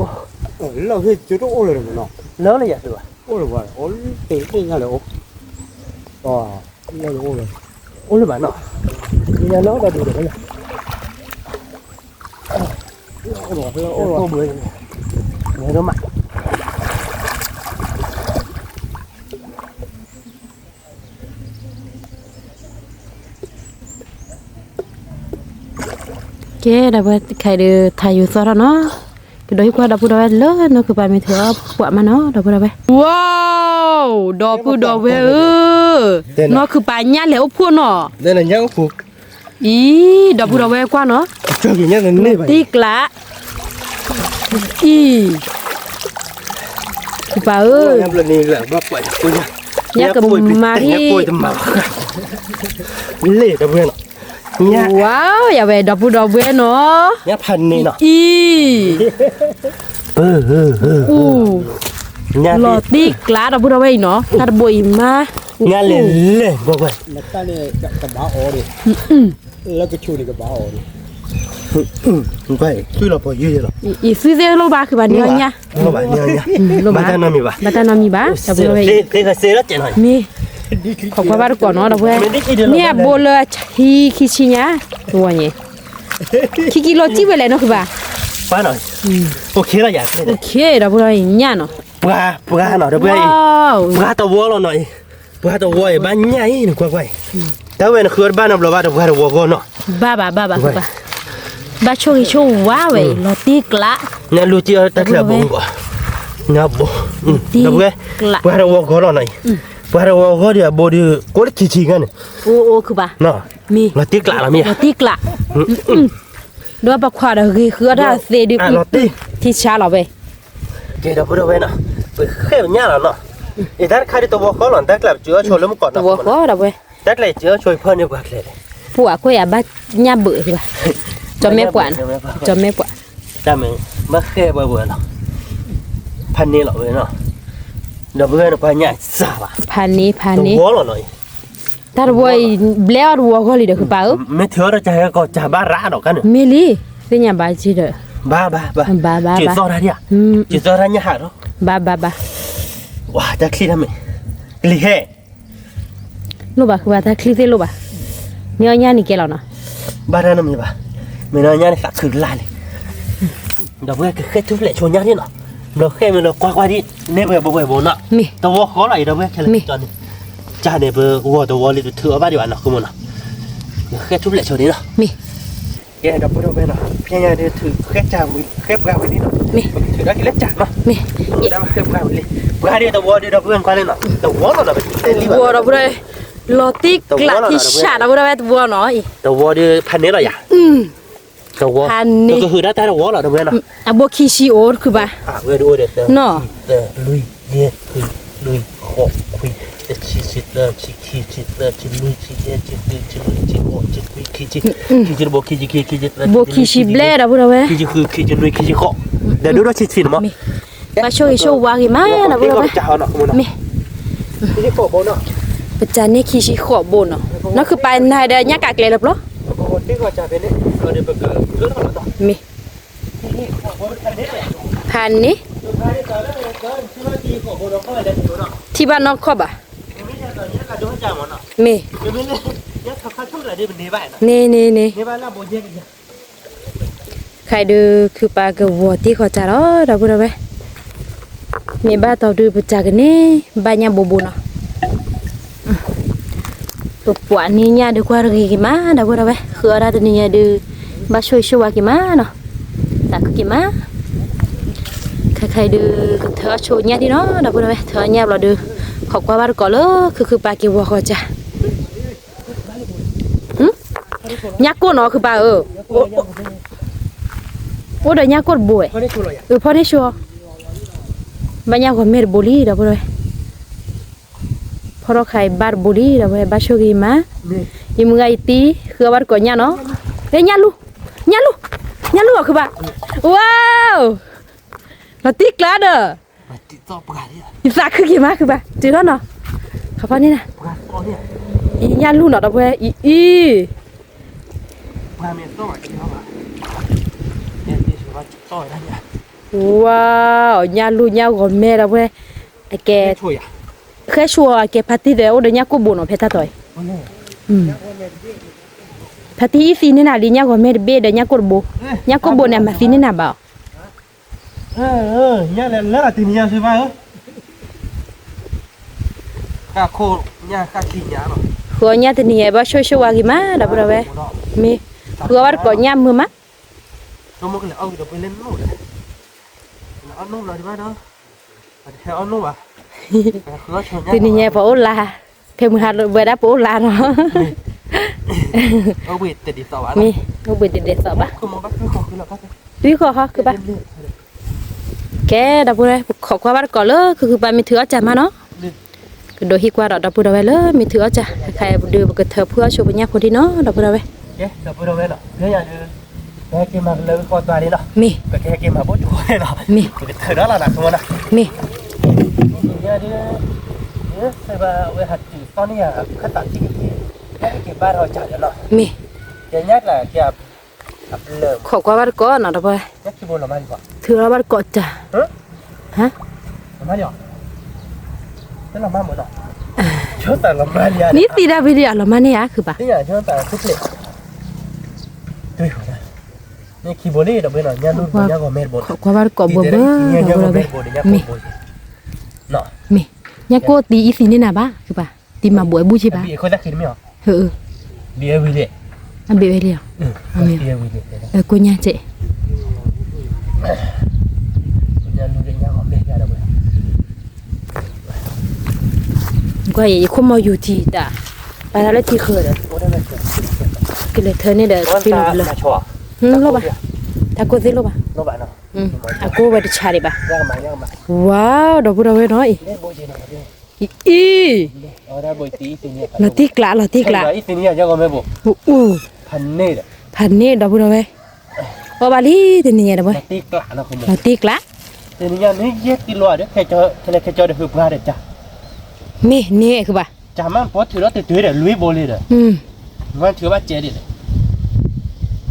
ကိၢ် လၢဟ့ၣ်ကၠိတအိၣ်လၢၤနီၤ လၢလၢယၤသုဘၣ် အိၣ်လၢၤဘၣ် အိၣ်လၢတ့ၢ်ညါလၢအိၣ် အိၣ်လၢၤဘၣ်နီၤ ယၤလၢအိၣ်ဘၣ်ဒိၣ်ဒီး အိၣ်ဘၣ် အိၣ်ဘၣ် ကဲ ဒီပုၢ်ဝဲၢ် ခဲအံၤဒီး ထါယူၤသီထီၣ်နီၤ ကဒီးဟံၣ်ကွၢ်ဒီပုၢ်ဒီဝဲၢ်လၢနီၢ်ခုၣ်ပၤမ့ၢ်ထုးအီၣ်ပှၤမးနီၤ ဒီပုၢ်ဒီဝဲၢ် ဝါ ဒီပုၢ်ဒီဝဲၢ်ဧၢ နီၢ်ခုၣ်ပၤညၣ်လဲၤအိၣ်ဖှိၣ်နီၤ အံၤ ဒီပုၢ်ဒီဝဲၢ်ကွၢ်နီၤ လီၤတံၢ်ကျး အံၤ ခုၣ်ပၤဧၢ ညါကမၤဟံၣ် လ့ၣ်ဒီပုၢ်ဝဲၢ်နီၤ ဝါ ယဝဲဒီပုၢ်ဒီဝဲၢ်နီၤ ညါဖးန့ၣ်နီၤ အံၤ လီၤတံၢ် ကျး ဒီပုၢ်ဒီဝဲၢ်အံၤနီၤ တၢ်တဘိအံၤမး ညါလဲၤလဲၤ ကွၢ်ကွၢ် လၢကဆိၣ်န့ၣ်ကဘၣ်အီၤ အံၤသုသ့ၣ်လိၣ်ဘၣ်ခုၣ်ပၤန့ၣ်ညါ ဘၣ်တၢ်နီတမံၤဘၣ် ဘၣ်တၢ်နီတမံၤဘၣ် ဒီပုၢ်ဒီဝဲၢ်အံၤ မ့ၢ် ခိးကွၢ်ဘၣ်တကိးနီၤ ဒီပုၢ်ဝဲၢ် မ့ၢ်အဘိလၢအဆံခံဆံညါ တဝီန့ၣ် ခံကံလိစံၣ်ဝဲလဲၣ်နီၢ်ခုၣ်ပၤ ပှၤနီၤ အိၣ်ခ့လီၤယၤ အိၣ်ခ့ ဒီပုၢ်ဒီဝဲၢ်အံၤညါနီၤ ပှၤ ပှၤနီၤ ဒီပုၢ်ဝဲၢ်အံၤ ပှၤတဝီလီၤနီၤအံၤ ပှၤတဝီအံၤ ဘၣ်ညၣ်အံၤ နကွၢ်ကွၢ်အံၤ တၢ်ဝဲနဃုအီၣ်တဘၣ်နီတဘျီဘၣ် တပှၤတဝီဂီၢ်နီၤ ဘၣ်ဘၣ်ဘၣ်ဘၣ် ဘၣ်ဆိၣ်ဂ့ၤဆိၣ်ဝါဝဲအံၤ လီၤတံၢ်ကျး နလူၤကံအီၤတၢ်ချၢအဘိ နဘိ ဒီပုၢ်ဝဲၢ် ပှၤတဝီဂီၢ်လီၤနီၤအံၤ ပှၤတဝီဂီၢ်ဒီးအဘိဒီး ကိးလၢခံဆံခါန့ၣ် အိၣ်အိၣ်ခုၣ်ပၤ မ့ၢ် လီၤတံၢ်ကျးလီၤမ့ၢ် လီၤတံၢ်ကျး ဒီးပခွါဒီးဂ့ၤဃုအီၣ်တၢ်သ့ဒုး ထံဆါလီၤဝဲ ကဲ ဒီပုၢ်ဒီဝဲၢ်နီၤ ပဃဲပညၣ်လီၤနီၤ အံၤတၢ်တခါဒ်တဝီဃီလီၤ တၢ်ကျးပစၢၤအီၣ်ဆိလၢမုၢ်ကီးနီၤ တဝီဃီဒီပုၢ်ဝဲၢ် တၢ်ကျးစၢၤအီၣ်ဆိဖၢန့ၢ်ပှၤကျဲလဲၣ် ပှၤကွဲးယၤဘၣ်ညၣ်ဘၢးဘၣ် ကၠီမဲပှၤနီၤ ကၠီမဲပှၤ တၢ်မ့ၢ် ဘၣ်ဃဲပှၤဘၢနီၤ ဖးန့ၢ်လီၤဝဲနီၤ ဒီပုၢ်ဝဲၢ်န့ၣ်ပှၤညၣ်စၢ်ဘၣ် ဖးန့ၢ် ဖးန့ၢ် တဝီလီၤနီၤအံၤ တၢ်တဝီအံၤ ဘျဲအီၤတဝီဂီၢ်လံဒီး ခုၣ်ပၤဧၢ မ့ၢ်ထုးအီၣ်တၢ်ကၢ်ကီၢ်ကၢ်ဘၣ်ရၤဒီးကါန့ၣ် မ့ၢ်လံ သ့ၣ်ညါဘၣ်က့ၤဒီး ဘၣ်ဘၣ်ဘၣ် ဘၣ်ဘၣ်ဘၣ် က့ၤသီၣ်တၢ်ဒံးဧါ ဘၣ်ဘၣ်ဘၣ် ဝါ တၢ်ချံတၢ်မ့ၢ် ကလံၤဟဲ လိၣ်ဘၣ်ဃုဘၣ်တၢ်ချံသ့ၣ်လိၣ်ဘၣ် မ့ၢ်အီၣ်ညၣ်န့ၣ်ကဲလီၤနီၤ ဘၣ်တၢ်နီတမံၤဘၣ် မ့ၢ်နီၢ်ညၣ်န့ၣ်သးခုကလၢ်လံ ဒီပုၢ်ဝဲၢ်ကဃဲထူၣ်ဖျဲးဆိညၣ်ဒံးနီၤ ဘျီဃဲမ့ၢ်လၢကွၢ်ကွၢ်ဒံး နဲၣ်ပှဲၤဘိဘိဘိနီၤ တဝီဃီလီၤအံၤ ဒီပုၢ်ဝဲၢ်ခဲလၢာ် မ့ၢ် ကၠီန့ၣ် ကၠၢ်န့ၣ် ပဝီၤတဝီလံ တထုးအီၣ်ဘၣ်ဒံးဘၣ်နီၤ ဃုမ့ၢ်နီၤ ဃဲထူၣ်ဖျဲးဆိန့ၣ်နီၤ မ့ၢ် ကဲ ဒီပုၢ်ဝဲၢ်နီၤ ဖဲညါဒုးထုးဃဲကၢ်ဝံၤ ဃဲပှၤဝံၤလံနီၤ မ့ၢ် ပကထုးထီၣ်က့ၤလၢကၢ်နီၤ မ့ၢ် ဃဲပှၤဝံၤလံ ပှၤဒုးတဝီဒုး ဒီပုၢ်ဝဲၢ်ကွၢ်လံနီၤ တဝီလီၤနီၤ ပထုးလံ တဝီဒီပုၢ်ဝဲၢ် လီၤတံၢ်ကျးထံဆး ဒီပုၢ်ဝဲၢ်တဝီနီၤ တဝီဒုးဖးန့ၢ်လီၤယၤ တဝီ ဖးန့ၢ် ကဟုးဒၣ်တၢ်တဝီလီၤ ဒီပုၢ်ဝဲၢ်နီၤ အဘိခံဆံအိၣ်တခုဘၣ် နီၤ တၢ လွံၢ် ယဲၢ် ဃု လွံၢ် ဃိး ခွံ တဆံ ဆံသၢ ဆံခံ ဆံသၢ ဆံလွံၢ် ဆံယဲၢ် ဆံဃု ဆံလွံၢ် ဆံဃိး ဆံခွံ ခံဆံ ခံဆံတဘိ ခံဆံခံ ခံဆံသၢ ဘိခံဆံဘျဲၣ် ဒီပုၢ်ဝဲၢ် ခံဆံဃု ခံဆံနွံ ခံဆံဃိး ဒီးဒိၣ်ထီၣ်ဆံဆံန့ၣ်မး ဘၣ်ဆိၣ်ဂ့ၤဆိၣ်ဝါဂ့ၤမး ဒီပုၢ်ဝဲၢ် မ့ၢ် ပတၢ်န့ၢ်ခံဆံဃိးဘိနီၤ နီၢ်ခုၣ်ပၤနၤဒီးညၣ်ကးကျဲလၢပျီ မ့ၢ် ဖးန့ၢ် ထံၣ်ဘၣ်နီၢ်ခီၣ်ဘၣ် မ့ၢ် န့ၣ်န့ၣ်န့ၣ် ခဲအံၤဒုးခုၣ်ပၤကဝီၤတ့ၢ်ဃီၤတၢ်လီၤ ဒီပုၢ်ဝဲၢ် မ့ၢ်ဘၣ်တီဒုးပတၢ်ကန့ၢ် ဘၣ်ညၣ်ဘိဘိနီၤ ပပှၤန့ၢ်ညၣ်ဒုးကွၢ်တဂ့ၤက့ၤမး ဒီပုၢ်ဝဲၢ် ဃုအီၣ်တၢ်တနံၤညါဒုး ဘၣ်ဆိၣ်ဂ့ၤဆိၣ်ဝါက့ၤမးနီၤ သးခုက့ၤမး ခဲခဲအံၤဒုး ကထၢအီၣ်ဆိညၣ်ဒံးနီၤ ဒီပုၢ်ဝဲၢ် ထၢအီၣ်ညၣ်ဘျီဒုး ခိးကွၢ်ဘၣ်တကိးလၢ ခုၣ်ခုၣ်ပၤက့ၤဝီၤဃီၤကၢ် ညၣ်ကိၢ်နီၤ ခုပၢ်ဧၢ, အိၣ်ဒီးညၣ်ကိၢ်တဘိဝဲ, အဖီန့ၣ်ဆိ, ဘၣ်ညၣ်ဂီၤမဲာ်တဘိလံ ဒီပုၢ်ဝဲၢ်, ဖီထီၣ်ခါအံၤဘၣ်တဘိလံ ဒီပုၢ်ဝဲၢ်, ဘၣ်ဆိၣ်ဂ့ၤမး, ယမုၢ်ဂၤအံၤသံ ဃုအီၣ်ဘၣ်တကိးညၣ်နီၤ, ညၣ်လူၢ်, ညၣ်လူၢ်, ညၣ်လူၢ်အီၤခုပၢ်, ဝါ, လီၤတံၢ်ကျါဒီး ယသးခုက့ၤမးခုပၢ်, တုၤထီၣ်နီၤ, ခီဖီန့ၣ်, အံၤညၣ်လူၢ်နီၤ ဒီပုၢ်ဝဲၢ်, အံၤ, အံၤ, ဝါ, ညၣ်လူၢ်ညၣ်ဂီၤမဲာ် ဒီပုၢ်ဝဲၢ်, အကဲ, ဃဲဆိအီၤ အကဲဖါတံၢ်ဒီး အိၣ်ဒီးညၣ်ကိၢ်ဘိနီၤ ဖဲတၢ်တီၤအံၤ, ဖါတံၢ်အံၤသံန့ၢ်နၤလံ ညၣ်ဂီၤမဲာ်တဘ့ၣ်ဒီးညၣ်ကိၢ်တဘိ, ညၣ်ကိၢ်ဘိန့ၣ် အမၤသံန့ၢ်နၤဘၣ်အီၤ ညၣ်လၢလၢတနံၤညါစ့ၢ်ဘၣ်ဧၢ, ဃုအီၣ်ညၣ်တနံၤညါ ဘၣ်ဆိၣ်ဆိၣ်ဝါဂ့ၤမး ဒီပုၢ်ဝဲၢ်, မ့ၢ်, ဃုအီၣ်ဘၣ်တကိးညၣ်မုာ်မး, တနံၤညါပှၤအိၣ်လါ, ဖဲမုၢ်ဟါဝဲဒၣ်ပအိၣ်လါနီၤ, မ့ၢ်, အိၣ်ဘှံးတဒ်သိးဘၣ်, သုဃီဃီခုပၢ်, ကဲ ဒီပုၢ်ဝဲၢ် ပခိးကွၢ်ဘၣ်တကိးလၢ ခုခုပၢ်မ့ၢ်ထုးအီၣ်စၢ်မးနီၤ, ကဒိးဟံးကွၢ်ဒီး ဒီပုၢ်ဒီဝဲၢ်လၢ မ့ၢ်ထုးအီၣ်စၢ် ခဲအံၤဒုး ပကထၢဖုအီၣ်ဆိပညၣ်ဖိဒံးနီၤ ဒီပုၢ်ဒီဝဲၢ်, ဒီပုၢ်ဒီဝဲၢ်နီၤ, ပဟဲက့ၤမၤကလၢဃီသွါလံနီၤ, မ့ၢ်, ပကဟဲက့ၤမၤဘိၣ်တူၢ်ဃီန့ၣ်နီၤ, မ့ၢ်, ပကထၢဒီးလီၤနၤဆိနီၤ, မ့ၢ်, ဒ်, စဲဘၣ်ဝဲဟးတုၤသီန့ၣ်ယၤ ခၢၣ်သးထံကထံ, ကဲက့ၤဘၣ်ထီၣ်စၢ်ဒီးနီၤ, မ့ၢ်, ကဲညါကျါကဲ ခိးကွၢ်ဘၣ်တကိးနီၤ ဒီပုၢ်ဝဲၢ်, ထုးလီၤဘၣ်တကိးတၢ်, ဟါ, နံၣ်သံဒၣ်ဝံၤဒီး အလီၤမၢ်န့ၢ်ဧါ ခုပၢ်, ခိးကွၢ်ဘၣ်တကိးဘၢဘၢ, မ့ၢ်, ညၣ်ကိၢ်သံအံၤသံန့ၢ်နၤဘၣ် ခုပၢ်, မ့ၢ်, ညၣ်ကိၢ်သံအံၤသံန့ၢ်နၤဘၣ် ခုပၢ်, အဘ့ၣ်ဝဲလံ, အဘ့ၣ်ဝဲလံ, ကိၣ်ညါစဲး, ကွၢ်ယဲ ယခိၣ်မီယူၤထံတၢ်, ပာ်တၢ်လၢထံဃၢၤဒီး, ကလဲၤထၢန့ၣ်ဒီး သ့လီၤ, လိၣ်ဘၣ်, တၢ်ကိၢ်သ့လိၣ်ဘၣ်, အကိၢ်ဝဲတဆါဒံးဘၣ်, ဝါ, ဒီပုၢ်ဒီဝဲၢ်နီၤအံၤ, အံၤ, လီၤတံၢ်ကျး လီၤတံၢ်ကျး, အူ, ဖးန့ၢ် ဒီပုၢ်ဒီဝဲၢ်, အီၣ်ဘၣ်လံတနံၤညါဒီးဝဲ, လီၤတံၢ်ကျး, တနံၤညါန့ၣ် ယဲၢ်ကံလိဒီး ခဲလၢာ်ခဲဆ့ဒီး ဟုးပှၤဒီးကၢ်, မ့ၢ်န့ၣ်ခုပၢ်, ကၢ်မ့ၢ်ပှၤထုးဒီးတတုၤဒီး လွံၢ်ဘိလံဒီး, မ့ၢ်ထုးဘၣ်ကဲဒ်လဲၣ်,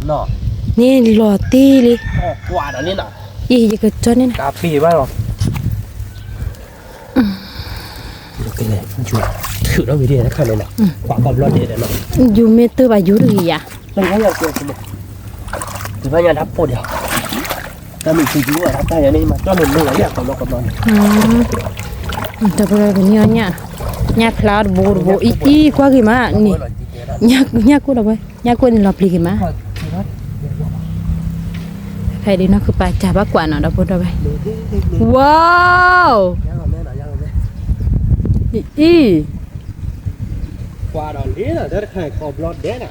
န့ၣ်လီၤတံၢ်လံ, ကွၢ်ဒီးလံနီၤ, အံၤ ယကကၠီန့ၣ်နၤ, ကၢ်ပ့ၤဘၣ်လီၤ ထုးထီၣ်ဝံၤဒ်တခါန့ၣ်နီၤ, ကွၢ်ဘၣ်ဘျီဒဲးဒီးနီၤ, ယူၤမ့ၢ်တၢ်ဘၣ်ယူၤတဂ့ၤယၤ, တဘၣ်ညါတၢ်ပိၢ်ဒီး, တၢ်မ့ၢ်ထံယူၤဝဲဒၣ်တၢ်ယၤန့ၣ် မၤကၠီန့ၣ်မ့ၢ်ဝဲယၤကဘျီကဘျီန့ၣ်, တၢ်ပရၢကန့ၢ်အီၣ်ညၣ်, ညၣ်ဖျါအီၤတဘိတဘိ အံၤ အံၤ ကွၢ်ဂ့ၤမးန့ၣ်, ညၣ်ကိၢ်ဒီးဝဲ, ညၣ်ကိၢ်န့ၣ်လီၤပျံၤဂ့ၤမး ဖဲဒ်နီၢ်ခုပာ်စၢ်ဘၣ်ကွၢ်နီၤ ဒီပုၢ်ဒီဝဲၢ်, ဝါ, အံၤ, ကွၢ်ဒီးလံနီၤ တၢ်တခါကီဘျီဒဲးနီၤ,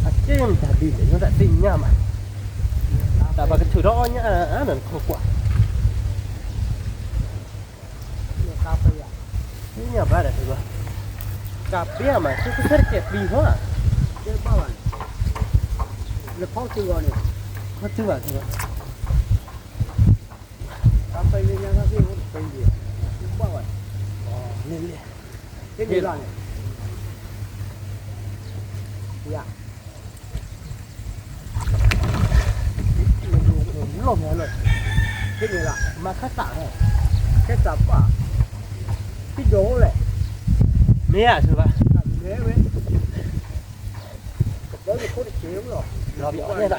အကဲမတၤဒ်လဲၣ် ယတၢ်သ့ၣ်ညါမး, တၢ်ပှၤကထုးထီၣ်အီၣ်ညၣ်အါနီၤ နခိၣ်ကွၢ် သ့ၣ်ညါဘၣ်ဒီး ကးပ့ၤမး သုကဆၢတကဲးပျံၤဟီ, ခီသုဘၣ်သုဘၣ်, ကးပ့ၤလၢညါ လီၤမးလီၤ, ခဲစးပှၢ်, ဖံဒိးအိၣ်လဲၣ်, မ့ၢ်ဧါ သုဘၣ်, မ့ၢ်ဝဲ, လီၤဘၣ်န့ၣ်, ဟဲ, တ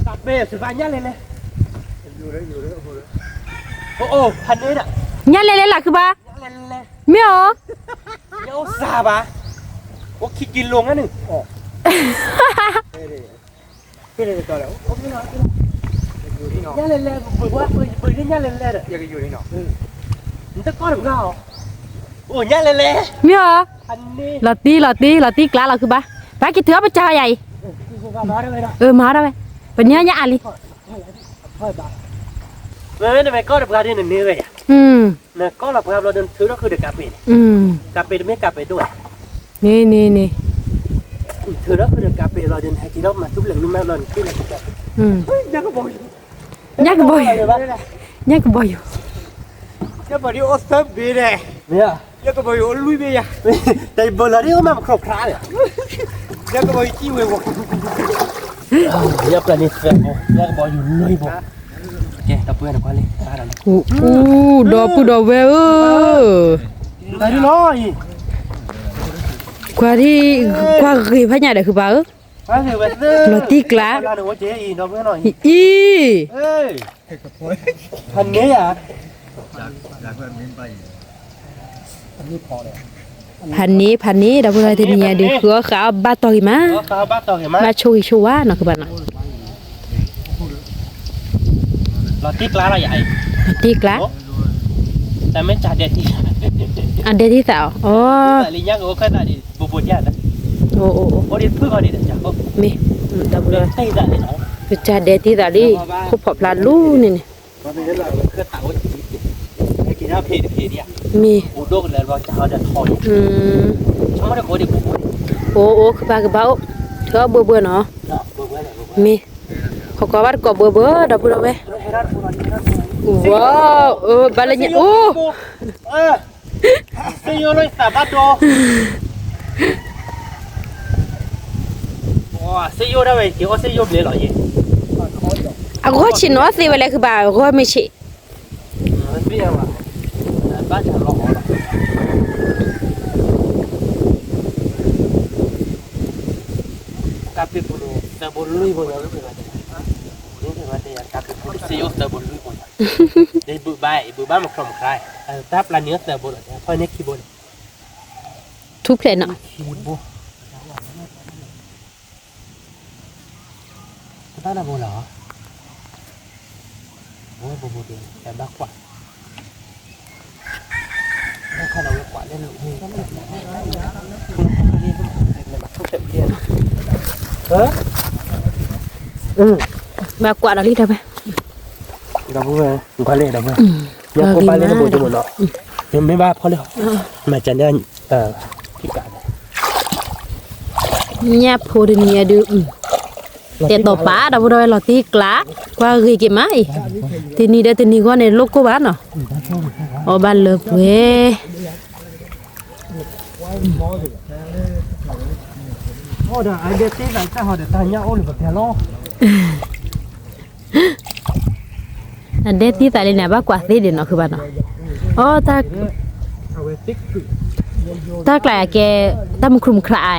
ၢ် မ့ၢ်စဘၣ်ညၣ်လဲၤလဲၤ, အိၣ်အိၣ်ဖးန့ၣ်ဒီး, ညၣ်လဲၤလဲၤလၢခုဘၣ်, ညၣ်လဲၤလဲၤ, မ့ၢ်အီၤ, ညၣ်အိၣ်စၢ်ဘၣ်, အိၣ်ခံကံလိငါန့ၣ်, ညၣ်လဲၤလဲၤ, ပှၤပှၤပှၤညၣ်လဲၤလဲၤဒီး, နတကီၢ်တဘျီအီၤ, အိၣ်ညၣ်လဲၤလဲၤ, မ့ၢ်အီၤ, လီၤတံၢ်လီၤတံၢ်လီၤတံၢ်ကျါလီၤခုဘၣ်, ပက့ၤထုးအီၣ်ပစၢ်ယၤအံၤ, အမၤဒၣ်ဝဲ, ပန့ၢ်ညၣ်အါလံ, မ့မ့ၢ်နမ့ၢ်ကီၢ်တပှၤဒ်နန့ၢ်ဝဲယၤ, နကီၢ်လီၤပှၤဘျီဒီးနထုးထီၣ်ဃုာ်ဒီးကးပ့ၤန့ၣ်, ကးပ့ၤတမ့ၢ်ကးပ့ၤဒိၣ်ဧါ, န့ၣ်န့ၣ်န့ၣ်, နထုးထီၣ်ဃုာ်ဒီးကးပ့ၤလီၤဒီးနဟဲက့ၤထီၣ်မၤထူပလဲၤလူၤမ့ၢ်ဘျီနက့ၤလၢကးပ့ၤ, ညၣ်ကဘီယူၤ, ညၣ်ကဘီယူၤ, ညၣ်ကဘီယူၤအိၣ်သၢဘ့ၣ်ဒီး, ညၣ်ကဘီယူၤအိၣ်လွံၢ်ဘ့ၣ်ယၤ, တဘိလီၤဒ်အိၣ်မးပခီၣ်ခရါန့ၣ်, ညၣ်ကဘီယူၤစံၣ်ဝဲဝီၤ, ညၣ်ကဘီယူၤလွံၢ်ဘိ, ကဲ, ဒီပုၢ်ဒီဝဲၢ်ဧၢ, ကွၢ်ဒ်, ကွၢ်ဂ့ၤဖးညၣ်ဒီးခုဘၣ်ဧၢ, လီၤတံၢ်ကျါ, အံၤ, ဖးန့ၣ်ဖးန့ၣ် ဒီပုၢ်ဒီဝဲၢ်တနံၤညါဒုး ဃုအီၣ်ဃုအီၣ်ဘၣ်တီၢ်ဂ့ၤမး, ဘၣ်ဆိၣ်ဂ့ၤဆိၣ်ဝါနီၤ ခုဘၣ်နီၤ, လီၤတံၢ်ကျါလီၤယၤ, လီၤတံၢ်ကျါ, အဒဲတံၢ်သးအီၤ, အီ, အိၣ်, မ့ၢ်, ဒီပုၢ်ဒီဝဲၢ်, ပစၢ်ဒဲတံၢ်သးလံ, ခိၣ်ဖီၣ်ဖျါလူန့ၣ်န့ၣ် မ့ၢ်, အိၣ်အိၣ် ကဘၣ်ကဘၣ်အိၣ်, ထုးအီၣ်ဘှဲဘှဲနီၤ, မ့ၢ်, ဟီၣ်ကီးဘၣ်တကိးဘှဲဘှဲ ဒီပုၢ်ဒီဝဲၢ်, ဝါ, ဘၣ်လၢညါအိၣ်, စ့ယိၣ်လၢသးဘၣ်ဒီး, စ့ယိၣ်ဒၣ်ဝဲက့ၤအီၣ်စ့ယိၣ်ဘျဲလီၤယဲ, အဂီၢ်ဆံးနီၤသ့ဝဲလဲၣ် ကဘၣ်ဂီၢ်မ့ၢ်ဆံး ဘၣ်တၢ်လီၤအီၤလီၤ, ကးပ့ၤပူၤန့ၣ် သၢဘိလွံၢ်ဘိညါ, ကးပ့ၤပူၤန့ၣ် စ့ယိၣ်သၢဘိလွံၢ်ဘိညါ, ဘုးဘၣ်အံၤ ဘုးဘၣ်မုၢ်ချီမုၢ်ချါ, တၢ်ပျၢ်န့ၢ်သၢဘိလီၤ, ဖီန့ၢ်ခံဘိန့ၣ်, ထူဖျဲးနီၤ, ခံဘိ ကတၢၢ်တၢ်ဘိလီၤ, ဘိဘိဘိဘိ ဘၣ်ကွၢ်, ဘၣ်ကွၢ်လၢလိၤန့ၣ်, ဘၣ်ကွၢ်ဒီးလံဒီးဖဲ ဒီပုၢ်ဝဲၢ်, ကွၢ်လံဒီပုၢ်ဝဲၢ်, ညၣ်ဖိပၢ်လၢနဘိယိၣ်မးနီၤ, မ့ၢ်ဘၣ်ဖီလံ, မၤကန့ၣ်, ညၣ်ဖိတနံၤအဒုး, တဲာ်တီၤပာ် ဒီပုၢ်ဒီဝဲၢ် လီၤတံၢ်ကျါ, ကွၢ်ဂ့ၤက့ၤမးအံၤ, တနံၤဒီးတနံၤဂီၢ်န့ၣ် လိၣ်ကိၢ်ဘၣ်နီၤ, အီၣ်ဘၣ်လၢပှဲၤ အဒဲတံၢ်သးလံန့ၣ် အဘၣ်ကွၢ်သ့ဒံးနီၤ ခုဘၣ်နီၤ, အိ တၢ်ကျါအကဲ တၢ်မုၢ်ခရူၣ်မုၢ်ခရၣ်အါ,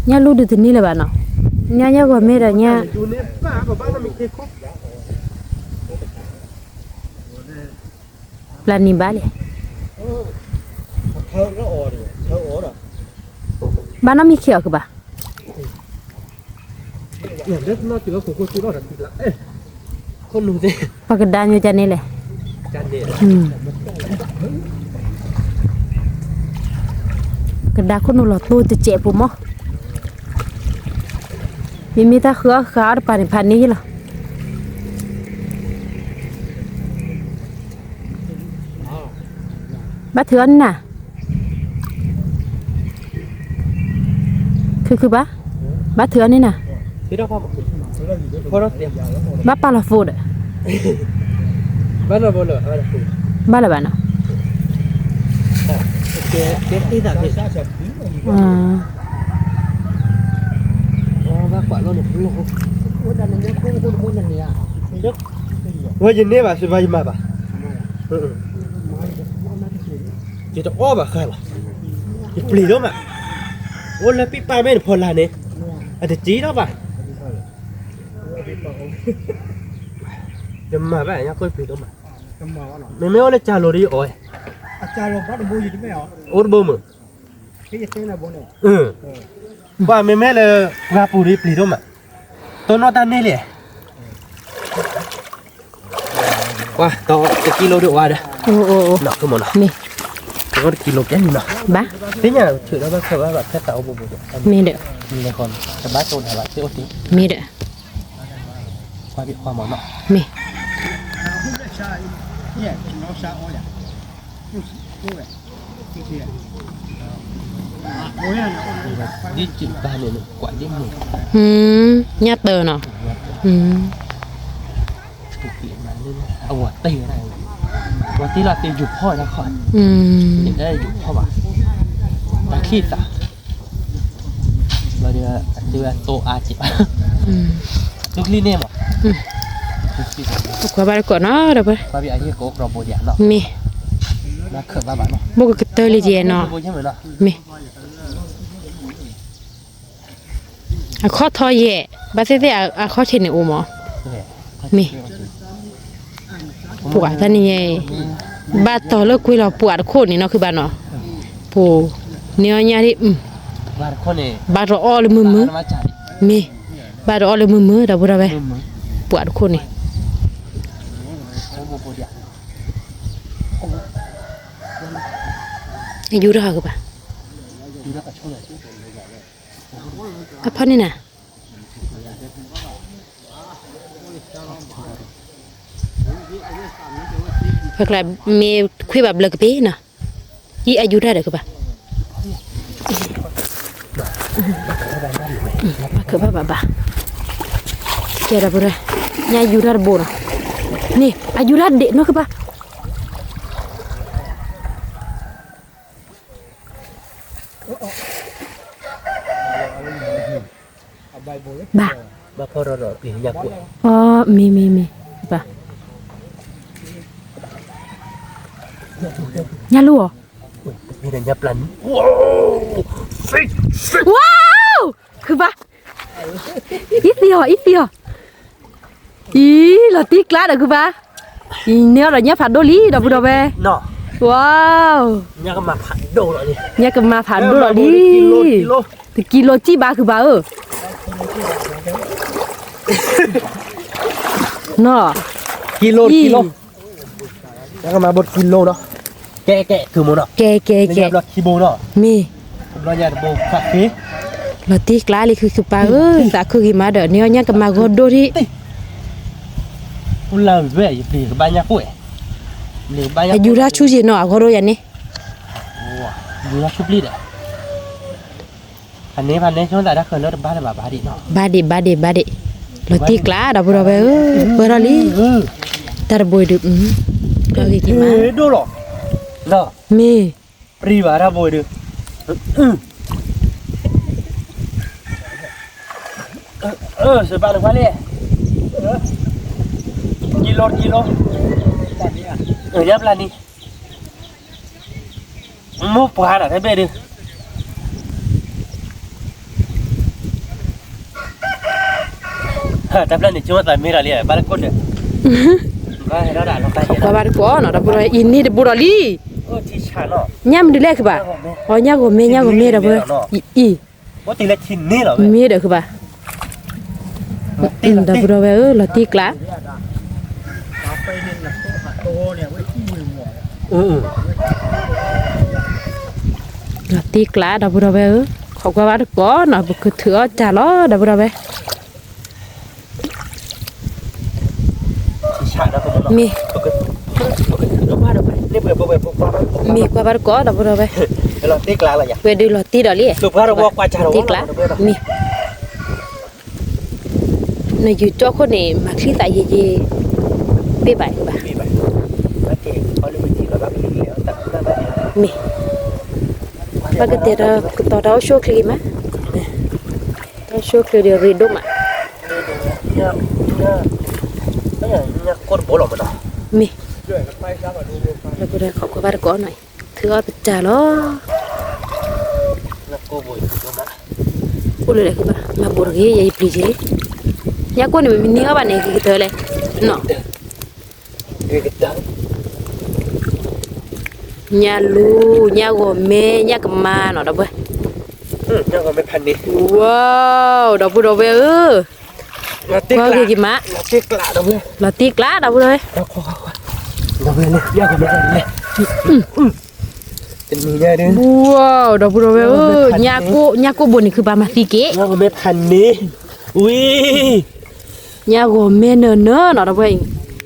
ညၣ်လူၢ်ဒုးတန့ၢ်လၢၤဘၣ်နီၤ, ညၣ်ညၣ်ဂီၤမ့ၢ်ဒီးညၣ် ပျၢ်နံၤဘၣ်လဲၣ်, ဘၣ်နီတမံၤခံအီၤကဘၣ်, ပှၤကဒါညိကန့ၣ်လဲၣ်, ကဒါခိၣ်နူာ်လီၤတိၢ်တစဲးဖိမး, မ့မ့ၢ်တၢ်ဃုအီၣ်ဃုအီၣ်တပၤန့ၣ် ဖးန့ၢ်ယလီၤ. ဘၣ်ထုးအီၣ်န့ၣ်နၤ, ခုခုဘၣ်, ဘၣ်ထုးအီၣ်န့ၣ်နၤ, ဘၣ်ပာ်လီၤဖိဒီး, ဘၣ်လၢၤဘၣ်နီၤ, ဝဲယန့ၢ်ဘၣ်စ့ၢ်ကီးယမၤဘၣ်, ယတအီၣ်ဘၣ်ဃါလီၤ, ယပျံၤဒိၣ်မး, အိၣ်လၢပံပာ်မ့ၢ်နဖီလာ်န့ၣ်, အတစံးထီၣ်ဘၣ်, ယမၤဘၣ်ညါကွၢ်ပျံၤဒိၣ်မး, မ့မ့ၢ်အိၣ်လၢကၢ်လိၤဒီးယအီၣ်, အိၣ်တဘိမုၢ်, ပှၤမ့မ့ၢ်လၢ ပှၤပူၤဒီးပျံၤဒိၣ်မး, တိၢ်နီၣ်တၢ်န့ၢ်လံ, ပှၤ တကံလိဒုးဝါဒီး, မ့ၢ်, တကံလိကဲန့ၣ်နီၤ, ဘၣ်, သ့ၣ်ညါဆၢထၢၣ်ဘၣ်ဆၢဘၣ်ဘၣ်ဖဲတၢ်အိၣ်ပူၤပူၤ, မ့ၢ်ဒီး, တဘၣ်တိၢ်ဒၣ်ဘၣ်သ့ၣ်အိၣ်တ့ၢ်, မ့ၢ်ဒီး, မ့ၢ်, ဒ်စံးဘၣ်န့ၣ် ကွၢ်ဒ်မုၢ်, ညၣ်တၢၤနီၤ, အဝဲတ့ၢ်ဝဲဒၣ်, ဝဲတ့ၢ်လီၤတ့ၢ်ယူၤဖီၣ်ဝဲဒၣ်ခီ, ယယူၤဖီၣ်ဘၣ်, တၢ်ခံၣ်သး, ဘျီဒီး အဝဲသိအါက့ၤဘၣ်, ကျိချံန့ၣ်မး, ကွၢ်ဘၣ်တကိးနီၤ, မ့ၢ်, ဘိၣ်ကကတၢၢ်လံယဲနီၤ, မ့ၢ် အခီၣ်ထီၣ်ယဲၢ်, ဘၣ်သ့ၣ်သ့ၣ်အခီၣ်ထံးန့ၣ်အိၣ်မး, မ့ၢ်, ပှၤတၢ်န့ၣ်ယဲၢ်, ဘၣ်တီၤလၢကွံာ်လီၤပှၤတခိၣ်န့ၣ်နီၤ ခုဘၣ်နီၤ, ပူၤ, န့ၢ်အီၣ်ညၣ်ဒ်, ဘၣ်တအီၣ်လၢမုာ်မုာ်, မ့ၢ်, ဘၣ်တအီၣ်လၢမုာ်မုာ် ဒီပုၢ်ဒီဝဲၢ်, ပှၤတခိၣ်န့ၣ် ယူၤထီၣ်ဟးကဘၣ်, အဖီၣ်န့ၣ်နၤ, ပကျါမ့ၢ်ခွ့ဘၣ်ဘျၢကပ့ၤနီၤ, အံၤအယူၤတၢ်ဒီးကဘၣ်, ဘၣ်ဘၣ်ဘၣ်, ကဲဒီပုၢ်ဒီဝဲၢ်, ညါယူၤတၢ်တဘိနီၤ, န့ၣ် အယူၤတၢ်ဒ့ၣ်နီၤကဘၣ် ဘၣ်, အီ မ့ၢ်မ့ၢ်မ့ၢ်, ဘၣ်, ညၣ်လူၤအီၤ, ဝါ, ခုဘၣ်, အံၤသံအီၤ အံၤသံအီၤ, အံၤ လီၤတံၢ်ကျါဒီးခုဘၣ်, အံၤန့ၣ်အီၤဒီးညၣ်ဖးဒိၣ်လံ ဒီပုၢ်ဒီဝဲၢ်, ဝါ, ညၣ်ကမၤဖးဒိၣ်လီၤလံ, တကံလိစံၣ်ဘၣ်ခုဘၣ်ဧၢ, နီၤ, ကံလိ, ကံလိ, ကဲ, ကဲ, ကဲ, မ့ၢ်, လီၤတံၢ်ကျါလံခုခုပၢ်ဧၢ, သးခုဂ့ၤမးဒီး န့ၢ်အီၤညၣ်ကမၤဂီၤဒိၣ်ဒံး, အယူၤတၢ်ဆူၣ်ယံၤနီၤ အဂီၤဒိၣ်ယၤန့ၣ်, ဘၣ်ဒံး ဘၣ်ဒံး ဘၣ်ဒံး, လီၤတံၢ်ကျါဒီပုၢ်ဒီဝဲၢ်ဧၢ, ပၢၢ်ထီၣ်လံ, တၢ်တဘိအံၤဒုး, ကီဂ့ၤက့ၤမး, မ့ၢ်, စဘၣ်နကွၢ်လံ, ကံလိ ကံလိ, ညၣ်ပျၢ်နံၤ မိၢ်ပှၢ်နီၤ တဘ့ၣ်ဒုး, တၢ်ဖျၢၣ်န့ၣ် ကၠိသးမ့ၢ်ဒီးလံ ဘၣ်လၢခိၣ်ဒၢး, ကွၢ်ဘၣ်တကိးနီၤ ဒီပုၢ်ဒီဝဲၢ် အံၤန့ၢ်တဘိဒီးလံ, ညၣ်မနုၤလဲၣ်ကဘၣ်, အီ ညၣ်ဂိၤမ့ၢ် ညၣ်ဂိၤမ့ၢ်ဒီပုၢ်ဒီဝဲၢ်, အံၤ မ့ၢ်ဒီးကဘၣ်, ဒီပုၢ်ဒီဝဲၢ်ဧၢ လီၤတံၢ်ကျါ လီၤတံၢ်ကျါ ဒီပုၢ်ဒီဝဲၢ်ဧၢ, ခိးကွၢ်ဘၣ်တကိးနီၤ ပကထုးအီၣ်တၢ်လီၤ ဒီပုၢ်ဒီဝဲၢ်, မ့ၢ်, မ့ၢ်ကွၢ်ဘၣ်တကိး ဒီပုၢ်ဒီဝဲၢ်, ဝဲဒုးလီၤတံၢ်ဒီးလံ, တံၢ်ကျါ, မ့ၢ် နယူၤကၠီၣ်ခိၣ်န့ၣ် မၤချံသးယံာ်ယံာ်, ဘ့ၣ်ဘၣ်ဘၣ်, မ့ၢ်, ဘၣ်ကတဲာ်ဒီးကတီၤတၢ်အိၣ်ဆူၣ်အိၣ်ချ့မး, တၢ်အိၣ်ဆူၣ်အိၣ်ချ့ဒီးရ့ဒိၣ်မး, မ့ၢ်, လၢပူၤဒီးခိးကွၢ်ဘၣ်တကိးနီၤ, ထုးအီၣ်ပတၢ်လီၤ. အိၣ်လၢလဲၣ်ကဘၣ် မၤဘိးတဂ့ၤ ယဲယပျံၤက့ၤ, ညၣ်ကိၢ်န့ၣ် မ့ၢ်မနံၤအီၤဘၣ်န့ၣ် ကကတၢၢ်လဲၣ်, နီၤ, ညၣ်လူၤ ညၣ်ဂီၤမဲ ညၣ်ကမါနီၤ ဒီပုၢ်ဝဲၢ်, ဝီၤ ဒီပုၢ်ဒီဝဲၢ်ဧၢ, ကွၢ်ဂ့ၤက့ၤမး, လီၤတံၢ်ကျး ဒီပုၢ်ဒီဝဲၢ်, ဝီၤ ဒီပုၢ်ဒီဝဲၢ်ဧၢ, ညၣ်ကိၢ် ညၣ်ကိၢ်ဘိန့ၣ် ခုပာ်မၤသံက့ၤ, ဝံၤ ညၣ်ဂီၤမဲနၢၤနၢၤနီၤ ဒီပုၢ်ဝဲၢ်,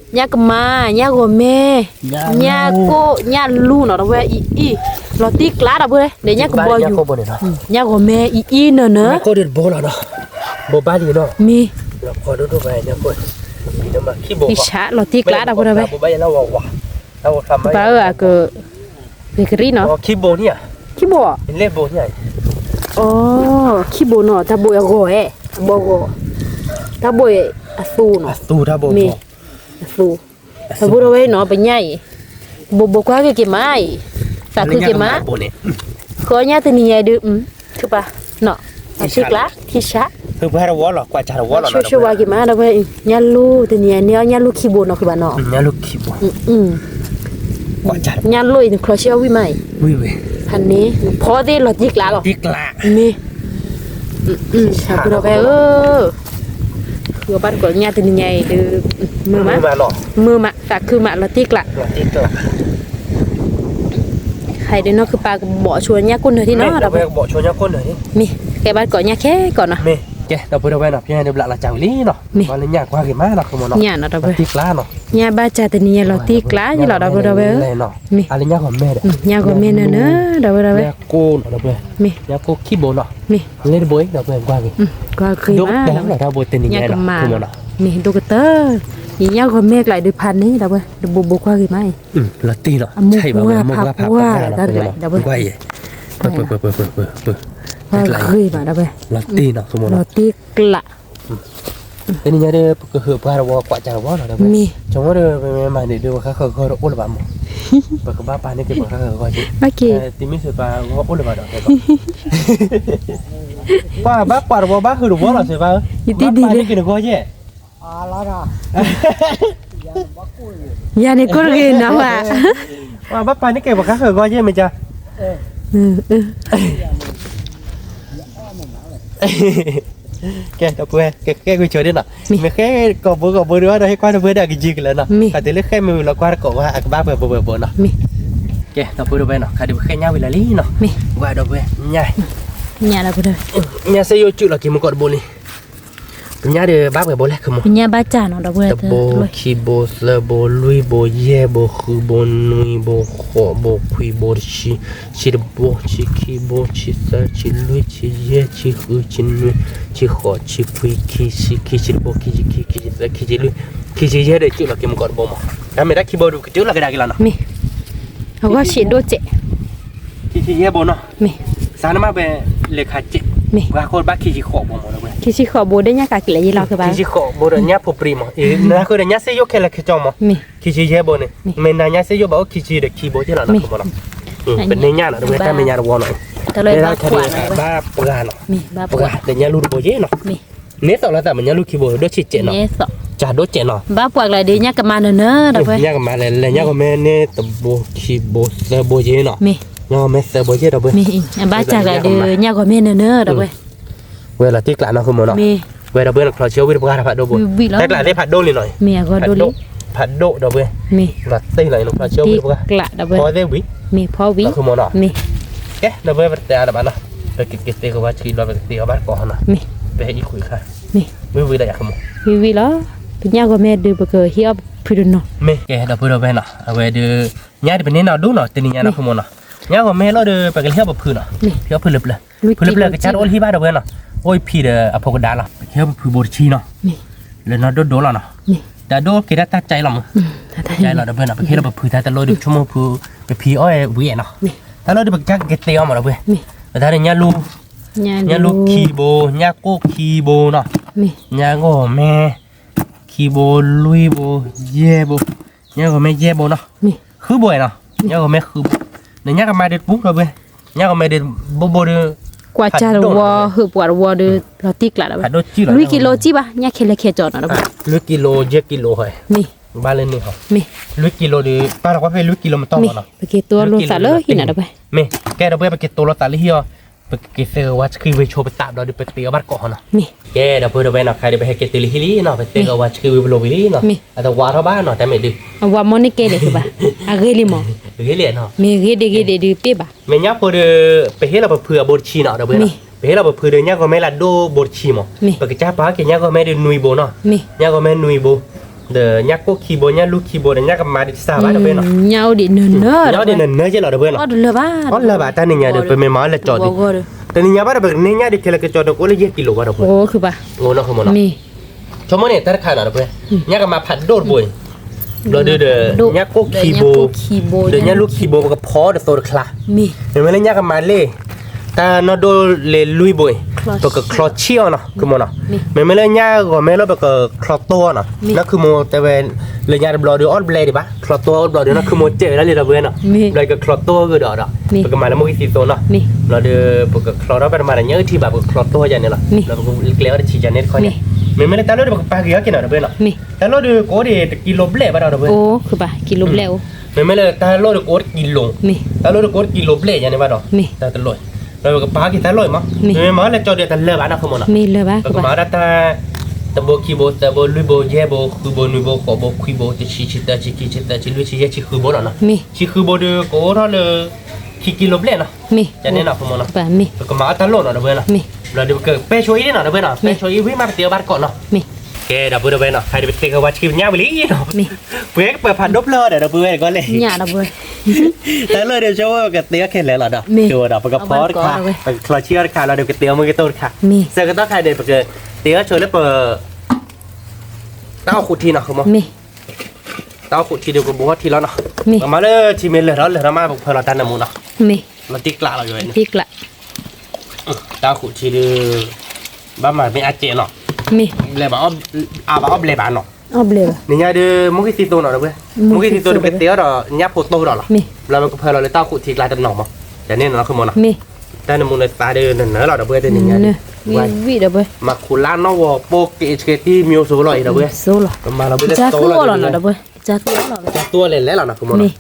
ညၣ်ကမါ ညၣ်ဂီၤမဲ ညၣ်ကိၢ် ညၣ်လူၤနီၤ ဒီပုၢ်ဝဲၢ်အံၤအံၤ, လီၤတံၢ်ကျး ဒီပုၢ်ဝဲၢ် ဒီးညၣ်ကဘီယူၤ, ညၣ်ဂီၤမဲအံၤအံၤနၢၤနၢၤ, မ့ၢ် လီၤတံၢ်ကျး ဒီပုၢ်ဒီဝဲၢ်, ပၢ်ဧၢ အက ဂ့ၤကရံၣ်နီၤ, ခံဘိ, ခံဘိနီၤ တၢ်ဘိအဂီၤဧဲ, အဘီဂီၤ, တၢ်ဘိအသူနီၤ, မ့ၢ် အသူ, ဒီပုၢ်ဒီဝဲၢ်နီၤ ပညၣ်အံၤ, ဘိးဘိးကွၢ်ဂ့ၤက့ၤမးအံၤ, သးခုက့ၤမး, ဃီညၣ်တနံၤညါဒုး, ခုပာ်, နီၤ, အထံကျါ ခံဆး, ဆိၣ်ဆိၣ်ဝါက့ၤမး ဒီပုၢ်ဝဲၢ်အံၤ, ညၣ်လူၤတနံၤညါန့ၢ်အီၤ ညၣ်လူၤခံဘိနီၤ ခုပာ်နီၤ, ညၣ်လူၤခံဘိ, ညၣ်လိၣ်အံၤ နချီဆံအီၤဝံၤမးအံၤ, ဖးန့ၣ် ဖီသ့ၣ်လီၤတံၢ်ကျးလီၤ, မ့ၢ်, ဒီပုၢ်ဒီဝဲၢ်ဧၢ, ဃုအီၣ်ဘၣ်တကိးညၣ်တနံၤညါအံၤဒုး, မုာ်မး, မုာ်မး သးခုမး လီၤတံၢ်ကျး, ဟဲဒုးနီၢ်ခုပာ်ကဘီးဆိညၣ်ကိၢ်နၢၤထံနီၤ, မ့ၢ်, ကဲဘၣ်တကိးညၣ်ခဲကိးနီၤ, ကဲ ဒီပုၢ်ဒီဝဲၢ်နီၤ ပညၣ်ဒုးဘျးလီၤစၢ်ဝံၤလံနီၤ, မ့ၢ်လၢညၣ်ကွၢ်ဂ့ၤမးနီၤ မ့ၢ်နီၤ ဒီပုၢ်ဝဲၢ်, ညၣ်ဘၣ်စၢ်တနံၤညါလီၤတံၢ်ကျးယလီၤ ဒီပုၢ်ဒီဝဲၢ်ဧၢ, မ့ၢ်, ညၣ်ဂီၤမဲနၢၤနၢၤ ဒီပုၢ်ဒီဝဲၢ်, ညၣ်ကိၢ်ခံဘိနီၤ, မ့ၢ်, လၢတဘိအံၤ ဒီပုၢ်ဝဲၢ်ကွၢ်ဂ့ၤ, ကွၢ်ဂ့ၤမး, တၢ်ဘိတနံၤညါနီၤ, မ့ၢ်ဒိၣ်ကတၢၢ်, ယညၣ်ဂီၤမဲကျးဒုးဖးန့ၣ် ဒီပုၢ်ဝဲၢ် တဘိးဘိးကွၢ်ဂ့ၤမးအံၤ, လီၤတံၢ်နီၤ, အမိၢ်ပှၢ်ဖးပှၢ်တၢ်တလဲၣ် ဒီပုၢ်ဝဲၢ်, ကွၢ်ဂ့ၤမး ဒီပုၢ်ဝဲၢ်, လီၤတံၢ်နီၤ, လီၤတံၢ်ကျး တနံၤညါဒီး ပကဟုးပှၢ်တဝီကွၢ်စၢ်တဝီနီၤ ဒီပုၢ်ဝဲၢ်, မ့ၢ်, ဆိကမိၣ်ဒီး ပမ့ၢ်မၤန့ၣ်ဒီး ပှၤဃါဃၢၤဂီၢ်တအိၣ်လၢၤဘၣ်မး, ပကဘၣ်ပာ်န့ၢ်က့ၤပှၤဃါဃၢၤဂီၢ်က့ၤ, တမ့ၢ်စ့ၢ်ပှၤဂီၢ်အိၣ်လၢၤဘၣ်ဒီး ပှၤဘၣ်ကွၢ်တဝီဘၣ်ဟုးတဝီလီၤစ့ၢ်ဘၣ်, ဘၣ်ပာ်န့ၢ်က့ၤနဂီၢ်ယဲၢ် ယၤန့ၣ် ကိၢ်တဂ့ၤနီၤဝဲ, ဘၣ်ပာ်န့ၢ်က့ၤပှၤဃါဃၢၤဂီၢ်ယဲၢ်မ့ၢ်ကါ, ကဲ ဒီပုၢ်ဝဲၢ် ကဲကွံာ်ဆိဒ်နီၤ, မ့ၢ်ဃဲကိာ်ဘိကိာ်ဘိဒုးဒီး ဟဲကွၢ်ဒီပုၢ်ဝဲၢ်ဒီးကယံၤကလၢၤနီၤ, တၢ်တုၤလၢဃဲမ့ၢ်ဝံၤလီၤကွၢ်တကိးဝဲ အကဘၣ်ပှဲၤဘိပှဲၤဘိနီၤ, ကဲ ဒီပုၢ်ဝဲၢ်နီၤ ခါဒုးပဃဲညၣ်ဝံၤလၢာ်လံနီၤ, ကွၢ်ဒီပုၢ်ဝဲၢ် ညၣ်, ညၣ်စ့ယိၣ်ကၠူၣ်လီၤက့ၤမုၢ်ကီးတဘိလံ ပညၣ်ဒီးဘၣ်ပှဲၤဘိလဲၣ် ခမူ, တဘိ, ခံဘိ, သၢဘိ, လွံၢ်ဘိ, ယဲၢ်ဘိ, ဃုဘိ, နွံဘိ, ဃိးဘိ, ခွံဘိ, တဆံ, ဆံတဘိ, ဆံခံဘိ, ဆံသၢ, ဆံလွံၢ်, ဆံယဲၢ်, ဆံဃု, ဆံနွံ, ဆံဃိး, ဆံခွံ, ခံဆံ, ခံဆံတဘိ, ခံဆံခံ, ခံဆံသၢ, ခံဆံလွံၢ်, ခံဆံယဲၢ်ဒီးကၠူၣ်လီၤက့ၤမုၢ်ကီးတဘိမး, တၢ်မ့ၢ်တၢ်ခံဘိဒုးကတုၤလီၤကဒါက့ၤလီၤနီၤ, မ့ၢ်, အဂီၢ်ဆံးဒိၣ်စဲး ခံဆံယဲၢ်ဘိနီၤ, စးနမ့ၢ်ပလဲၤခးစဲး, ပှၤဃိဘၣ်ခံဆံဃိးဘိမး, ခံဆံဃိးဘိဒီးညၣ်ကးကလဲာ်ယလီၤကဘၣ်, ခံဆံဃိးဘိဒီးညၣ်ဖိပြံမး, နဃုဒီးညၣ်စ့ယိၣ်ခဲလၢာ်ခဲကၠီမး, မ့ၢ်, ခံဆံယဲၢ်ဘိန့ၣ်, မ့ၢ်နၤညၣ်စ့ယိၣ်ဘၣ်အိၣ်ခံဆံဒီးခံဘိက့လီၤနီၤ, ပန့ၢ်ညၣ်နီၤ တဝဲတၢ်မဲာ်ညါတဝီနီၤ, ဘၣ်ပှၢ်နီၤ, ပှၢ်ဒီးညၣ်လူၢ်တဘိယ့ၣ်နီၤ, န့ၢ်သီၣ်လၢသးမ့ၢ်ညၣ်လူၢ်ခံဘိဒိၣ်ဆံးစဲးနီၤ, စၢ်ဒိၣ်စဲးနီၤ, ဘၣ်ပှၢ်ကျါဒီးညၣ်ကမါနၢၤနၢၤ ဒီပုၢ်ဝဲၢ်, ညၣ်ကမါလဲၣ် လဲၣ်ညၣ်ဂီၤမဲန့ၢ်တဘိခံဘိသၢဘိယ့ၣ်နီၤ, ညၣ်ဂီၤမဲသၢဘိယ့ၣ် ဒီပုၢ်ဝဲၢ်, အဘၣ်စၢ်ကျါဒီးညၣ်ဂီၤမဲနၢၤနၢၤ ဒီပုၢ်ဝဲၢ်, ဝဲလီၤတံၢ်ကျးနီၤ ဃုမးနီၤ, ဝဲဒီပုၢ်ဝဲၢ် နချီဆံအီၤဝံၤတပှၢ်တၢ်ဖးဒိၣ်ဘိ, တၢ်ကျးသ့ၣ်ဖးဒိၣ်လံနီၤ, ဖးဒိၣ်, ဖးဒိၣ်ဒီပုၢ်ဝဲၢ်, နချီဆံအီၤဝံၤတပှၢ်, ဖီသ့ၣ်ဝံၤ, ဖီဝံၤ, ကဲ ဒီပုၢ်ဝဲၢ် ပတတဲအါလၢၤဘၣ်နီၤ, ပကကသ့ကဘၣ်ဆံလီၤ ပကသ့အီၤဘၣ်တကိးနီၤ, ပဟဲအံၤခွံခါ, ဝံၤဝံၤလီၤယၤ ဃုမး, ဝံၤဝံၤလီၤ, ပညၣ်ဂီၤမဲဒုး ပကဟံးအီၣ်ဖုတနီၤ, မ့ၢ်ကဲ ဒီပုၢ်ဝဲၢ်နီၤ, အဝဲဒုး ညၣ်ဒုးပန့ၢ်နီၢ်ဒိၣ်နီၤ တနံၤညါနီၤ ဃုမးနီၤ, ညၣ်ဂီၤမဲလီၤဒီး ပကလဲၤဟံးအီၣ်ပဖုနီၤ, ဟံးအီၣ်ဖုလၢပျၢၤ, ဖုလၢပျၢၤကစၢ်တအိၣ်လၢဟံၣ်ဘၣ် ဒီပုၢ်ဝဲၢ်နီၤ, အိၣ်ဖံဒီးအဖိကဒါလီၤ, ပကဟံးအီၣ်ပဖုဘိတဆံနီၤ, လၢနီၢ်ဒိၣ်ဒိၣ်လီၤနီၤ, တၢ်ဒိၣ်က့ၤဒၣ်တၢ်ကၠဲလီၤမး, ကၠဲလီၤ ဒီပုၢ်ဝဲၢ်နီၤ, ပကဟံးဒီးပဖုတၢ်တလိၣ်ဒီး ဆိကမိၣ်ဖု, ပဖံအီၣ်ဝံၤနီၤ, တၢ်လီၢ်ဒီး ပကစၢ်ကကသ့အီၤမး ဒီပုၢ်ဝဲၢ်, ပတၢ်ဒီးညၣ်လူၢ်, ညၣ်လူၢ်ခံဘိ, ညၣ်ကိၢ်ခံဘိနီၤ, ညၣ်ဂီၤမဲ ခံဘိ, လွံၢ်ဘိ, ယဲၢ်ဘိ, ညၣ်ဂီၤမဲယဲၢ်ဘိနီၤ, ဃုဘိနီၤ, ညၣ်ဂီၤမဲဃုဘိ, ဒီးညၣ်ကမါဒုးတပူၤ ဒီပုၢ်ဝဲၢ်, ညၣ်ဂီၤမဲဒုးဘိဘိဒီး ကွၢ်ကၢ်တဝီ ဟုးပှၤတဝီဒီး လီၤတံၢ်ကျးဒီးဝဲ, လွံၢ်ကံလိစံၣ်ဘၣ် ညၣ်ခဲလၢာ်ခဲကၠီနီၤဒီးဝဲ, လွံၢ်ကံလိ ယဲၢ်ကံလိဟဲ, မ့ၢ်, ဘၣ်လၢန့ၣ်ဟီ, မ့ၢ်, လွံၢ်ကံလိဒီး ပၢ်တကွၢ်ဖဲလွံၢ်ကံလိမ့ၢ်တီၢ်မးနီၤ, ပက့ၤတိလိာ်သးလၢဟံၣ်နီၤဒီးဝဲ, မ့ၢ်, ကဲဒီးဝဲ ပက့ၤတိလိာ်သးလၢဟံၣ်အီၤ, ပက့ၤသ့ဝါဆှံဝံၤဆိပသးဘျီဒီး ပသ့အီၤဘၣ်တကိးဟီနီၤ, မ့ၢ်, ကဲဒီးပဝဲဒီးဝဲနီၤ ခါဒီးပဟဲက့ၤတုၤလၢဟံၣ်လံနီၤ ပသ့ဝါဆှံဝံၤပလိာ်ဝံၤလံနီၤ, မ့ၢ်, အတဝါထီၣ်ဘၣ်နီၤ တၢ်မ့ၢ်ဒုး, အဝါမ့ၢ်န့ၣ်ကဲလဲၣ်ကဘၣ်, အဂ့ၤလံမး, ဂ့ၤလံနီၤ, မ့ၢ်ဂ့ၤဒ့ဂ့ၤဒ့ဒုးပ့ၢ်ဘၣ်, မ့ၢ်ညၣ်ဖိဒီး ပဟ့ၣ်လီၤပဖုအဘိတဆံနီၤ ဒီးဝဲနီၤ, ပဟ့ၣ်လီၤပဖုဒီးညၣ်ဂီၤမဲလၢအဒိၣ်ဘိတဆံမး, ပကစၢ်ပာ်က့ၤညၣ်ဂီၤမဲဒီးနွံဘိနီၤ, ညၣ်ဂီၤမဲနွံဘိ, ဒီးညၣ်ကိၣ်ခံဘိ ညၣ်လူၢ်ခံဘိဒီးညၣ်ကမၤဒ်တစၢ်ဘၣ်ဒီးဝဲနီၤ, ညၣ်အိၣ်ဒံးနၢၤနၢၤ, ညၣ်အိၣ်ဒံးနၢၤနၢၤက့လီၤဒီးဝဲနီၤ, အီၣ်တလၢာ်ဘၣ်, အီၣ်တလၢာ်ဘၣ် တၢ်နံၤညါဒီး ပမ့ၢ်မၤအီၤလၢကၠီဒီး, တနံၤညါဘၣ်ဒီး ပကန့ၢ်ညၣ်ဒုးခဲလၢာ်ကၠီဒီး ကအိၣ်လၢယဲၢ်ကံလိဘၣ်ဒီးဝဲ, ဆိကမိၣ်န့ၣ် တၢ်တခါနီၤဒီးဝဲ, ညၣ်ကမၤဖးဒိၣ်တဘိအံၤ, ဘျီဒုးဒီး ညၣ်ကိၣ်ခံဘိ, ဒီးညၣ်လူၢ်ခံဘိ ပကဖီအီၤတသိတခါ, မ့မ့ၢ်လၢညၣ်ကမၤလ့ၣ်, တၢ်နီၢ်ဒိၣ်လၢလွံၢ်ဘိအံၤ, ပကချီဆံၣ်အီၤနီၤ ခုမိၢ်နီၤ, မ့မ့ၢ်လၢညၣ်ဂီၤမဲလီၤ ပကချီတိၢ်အီၤနီၤ, နီၢ်ခုမိၢ်တဲဝဲ, လၢညါတဘျီဒီး အီၣ်တဘျဲဒံးဘၣ် ချီတိၢ်အီၣ်တဘျီဒီး နီၢ်ခုမိၢ်စဲးဝဲဒၣ်လံဒီးဝဲနီၤ, ဘျီကချီတိၢ်အီၣ်ဂ့ၤဒီးဒီး, ပကမၤလၢမိၢ်ဂံၢ်သံသိနီၤ, ဘျီဒီး ပကချီထီၣ်ဘၣ်တမၤဒီးညၣ်အုၣ်ထံဘၣ် ပကချီတိၢ်ယၤန့ၣ်လီၤ, ဘျီပကကျဲအီၤတဆံးယၤန့ၣ်တခီန့ၣ်, မ့မ့ၢ်လၢတၢ်လိၣ်ဒီး ပကပာ်က့ၤအီၤက့ၤနီၤဒီးဝဲနီၤ, တၢ်လိၣ်ဒီး ကအိၣ်ဒံးတကံလိဘျဲၣ်ဘၣ်ဒီးဝဲ, မ့မ့ၢ်လၢတၢ်လိၣ်ဒီး ကအိၣ်တကံလိ, တၢ်လိၣ်ဒီး ကအိၣ်တကံလိဘျဲၣ်ယၤန့ၣ်ဘၣ်ဒီး, တၢ်တလိၣ်, ဘျီပကပာ်က့ၤတၢ်လိၣ်အံၤမး, မ့မ့ၢ်မၤလၢကၠီဒီးတလၢာ်ဘၣ်နီၤ ခုမိၢ်နီၤ, ပကမၤဒၣ်တၢ် တဘိခံဘိ သၢဘိ လွံၢ်ဘိ ယဲၢ်ဘိ ဃုဘိ နွံဘိ ဃိးဘိ ခွံဘိ တဆံ ဆံသၢ ဆံခံ ဆံသၢ ဆံလွံၢ် ဆံယဲၢ် ဆံဃုဘိလီၤနီၤ, ဆံဃုဘိဒီး ကအိၣ်ထီၣ်လၢ ခံကံလိဘျဲၣ်နီၤ, ယၤန့ၣ်နီၤ ခုမိၢ်နီၤ, ပကမၤအီၣ်တၢ်လိၣ်နီၤဒီးဝဲနီၤ, ဘျီဒီးပကပဲဆိအံၤန့ၣ်နီၤဒီးဝဲနီၤ, ပဲဆိအံၤဝံၤမး ပသ့အီၤဘၣ်တကိးနီၤ, ကဲဒီးပုၢ်ဒီးဝဲနီၤ ခါဒီးပသ့ကဝါဆှံပညၣ်ဝံၤလံနီၤ, ပှဲၤကပၢၤဖးဒိၣ်ဖျၢၣ်ဒီးဒီးပုၢ်ဝဲၢ်တကီၢ်လဲၣ်, တၢ်လိၣ်ဒီးဆိကမိၣ် ပကသ့အီၤခဲလၢာ်လီၤဒီး, ဒီးပကဖီတခါ, ပကချီဆံၣ်အီၤတခါလီၤဒီး ပကသ့အီၤမ့ၢ်ကတိၢ်တခါ, စၢၤကတီၢ်ခါဒီး ပကသ့အီၤဆိလၢပ တၢ်အီၣ်ခူၣ်ထံနီၤ ခုမိၢ်, တၢ်အီၣ်ခူၣ်ထံဒီး ပကဘိးထံလီၤနီၤ, ပမၤလၢထံမ့ၢ်လၢာ်ထီၣ်လၢာ်ထီၣ်မး ပကဖၢလီၤတၢ်နၢမူနီၤ, လီၤတံၢ်ကျးလီၤယဝဲန့ၣ်, တၢ်အီၣ်ခူၣ်ထံဒီး ဘၣ်မၤမ့ၢ်အါကဲးနီၤ, ဘျဲၣ်ဘၣ်, အါဘၣ်အီၣ်ဘျဲၣ်ဘၣ်နီၤ, နံၤညါဒီး မိၢ်ဂံၢ်သံသိနီၤဒီးဝဲ, မိၢ်ဂံၢ်သံသိဒီး ပကသ့အီၤဒီး ညၣ်ဖိတိၢ်ဒီးလီၤ, ဘျီပကဖၢလီၤလၢတၢ်အီၣ်ခူၣ်ထံကျါတနီၤမး, ယၤန့ၣ်နီၤ ခုမိၢ်နီၤ, တၢ်နၢမူနသးဒီး နနၢလီၤဒီးဝဲတနံၤညါဒီး, ဝံၤဝံၤဒီးဝဲ, မၤခူၣ်လါနီၣ်ဂီၤပိာ်က့ၤဆှဲတံၢ်မံၤအိၣ်ဆိလီၤအံၤဒီးဝဲ, ပမၤလီၤဝဲလၢတိၢ်လီၤ, ကၢ်သူအီၣ်လီၤနီၤဒီးဝဲ, ကၢ်သူအီၣ်လီၤ, ကၢ်သူအီၣ်လဲၤလဲၤလီၤနီၤ ခုမိၢ်နီၤ,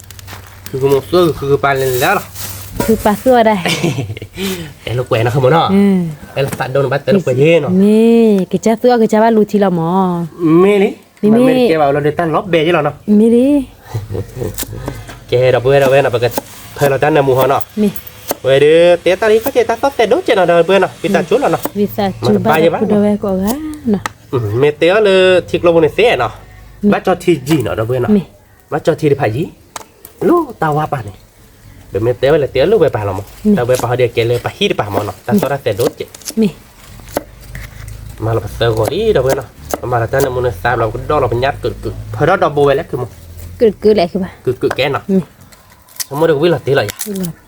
ခုကမိၢ်သူ ခုကပၤလဲၤလဲၤလီၤ, ခုပၤသူအီၣ်ဒၣ်, တဲလိာ်ကွဲနီၤ ခုမိၢ်နီၤ, တဲလိာ်သးဒိၣ်န့ၣ် ဘၣ်တဲလိာ်ကွဲယ့ၣ်နီၤ, မ့ၢ် ကစၢ်သူအီၣ်ကစၢ်ဘၣ်လူၤထံလီၤမး, မ့ၢ်လံ, မ့မ့ၢ်ကဲဘၣ်ဝဲလီၤဒီး တၢ်လီၤဘဲယ့ၣ်လီၤနီၤ, မ့ၢ်လံ, ကဲဒီးပုၢ်ဝဲၢ်ဒီးဝဲနီၤ ပကဖၢလီၤတၢ်နၢမူဟီနီၤ, ဝဲဒီး တဲတၢ်လံ ခီကဲတၢ်သီၣ်သဲးဒိၣ်ကဲနီၤ ဒီးပုၢ်ဝဲၢ်နီၤ ဝံသးစူၤလီၤနီၤ, ဝံသးစူၤဘၣ်ဒီပုၢ်ဝဲၢ်ကိးဂၤနီၤ, မ့ၢ်တဲအီၤလၢထံကျိပူၤန့ၣ်သ့နီၤ, ဘၣ်ကၠီထံယံာ်နီၤ ဒီပုၢ်ဝဲၢ်နီၤ, ဘၣ်ကၠီထံတဖၣ်ယံာ်, လၢတၢ်ဝါပၢ်န့ၣ်, ပမ့ၢ်တဲဝဲလၢတဲအီၤလၢဝဲပၢ်လီၤမး, တၢ်ဝဲပၢ်ဟီဒီးကဲလၢပဟံၣ်တပၤမးနီၤ တၢ်သီၣ်တၢ်သဲးဒိၣ်ကဲ, မ့ၢ် မၤလီၤပသၢဂီၤလံဒီပုၢ်ဝဲၢ်နီၤ, ပမၤလီၤတၢ်နၢမူနသးဘျီ ပကဒီၣ်လီၤပညၣ်ကုၢ်ကုၢ် ဖၢထီၣ်ဒီဘိဝဲလဲၣ် ကုၢ်မး, ကုၢ်ကုၢ်လဲၣ် ကုၢ်ကုၢ်ကဲနီၤ, ဆိကမိၣ်ဒီးကဝံၣ်လီၤတ့ၢ်လီၤယၤ,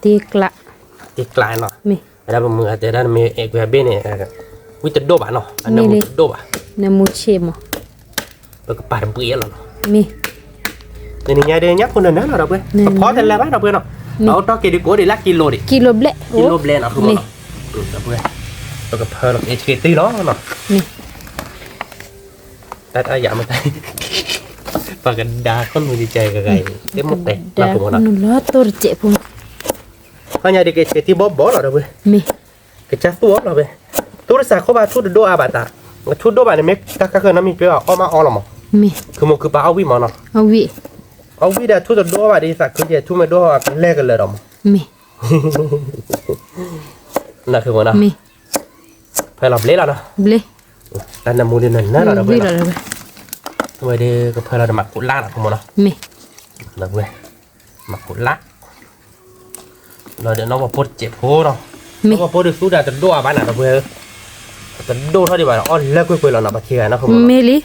တ့ၢ်ကျး, တ့ၢ်ကျးနီၤ, ဝဲဒၣ်ပမုၢ်အတဲဒၣ်နမ့ၢ်အဲၣ်ကွံာ်အဘ့ၣ်န့ၣ်, ဝံၣ်တဒိၣ်ဘၣ်နီၤ အနၢမူတဒိၣ်ဘၣ်, နၢမူဆ့ၣ်မး, ပကပၤတဘှံးလီၤနီၤ, မ့ၢ် တနံၤညါဒီး ညၣ်ဖိနၢၤနၢၤလီၤ ဒီပုၢ်ဝဲၢ်, ပဖီတလၢဘၣ် ဒီပုၢ်ဝဲၢ်နီၤ, အအိၣ်တီၢ်က့ၤဒုးကအိၣ်ဒံးလၢကံလိဒံး, ကံလိဘျဲၣ်, ကံလိဘျဲၣ်နီၤ ဒီပုၢ်ဝဲၢ်, ပကဖၢလီၤက့ၤဆှဲတံၢ်လီၤနီၤ, တၢ်တၢ်ယၤမ့ၢ်တၢ်, ပကဒါခီၣ်နူာ်ကကဲကဂၤအံၤ, တမ့ၢ်တဲ, လီၤတိၢ်တစဲးဖိ, ခီညါဒုးက့ၤဆှဲတံၢ်ဘီဘီလီၤ ဒီပုၢ်ဝဲၢ်, မ့ၢ် ကစၢ်သူၣ်အီၣ်လီၤဝဲ, သူၣ်တစးခိၣ်ဘၣ် ထူၣ်တဒိၣ်အါဘၣ်တၢ်, ထူၣ်ဒိၣ်ဘၣ်န့ၣ် မ့ၢ်တၢ်ခါဃၢၤနီတမံၤ ပှၤအီၣ်မးအီလီၤမး, မ့ၢ် ခုမိၢ်ခုပၤအီၣ်ဝံၣ်မးနီၤ, အီၣ်ဝံၣ်, အီၣ်ဝံၣ်ဒီး ထူၣ်တဒိၣ်ဘၣ်ဒီး ယသးခုကဲ ထူၣ်မ့ၢ်ဒိၣ်ကလဲၢ်ကလၢာ်ဒီးမး, မ့ၢ် နၢ်ခုမိၢ်နီၤ, မ့ၢ် ဖဲလီၤဘျ့လီၤနီၤ, ဘျ့, တၢ်နၢမူဒုးနၢၤနၢၤလီၤ ဒီပုၢ်ဝဲၢ်နီၤ, ဝဲဒုးကဖဲလီၤဒီးမၤခိၣ်လၢ်နီၤ ခုမိၢ်နီၤ, မ့ၢ် ဒီပုၢ်ဝဲၢ်, မၤခိၣ်လၢ် လီၤဒီးနီၢ်ပှၤဖိတစဲးဖိနီၤ, နီၢ်ပှၤဖိဒုးသူၣ်တၢ်တဒိၣ်အါဘၣ်နၤ ဒီပုၢ်ဝဲၢ်, တဒိၣ်ထီၣ်ဒံးဘၣ်ဒီး အီၣ်လၢကွ့ၢ်ကွ့ၢ်လီၤနီၤ ပှၤခံဂၤနီၤ မ့ၢ်လံ,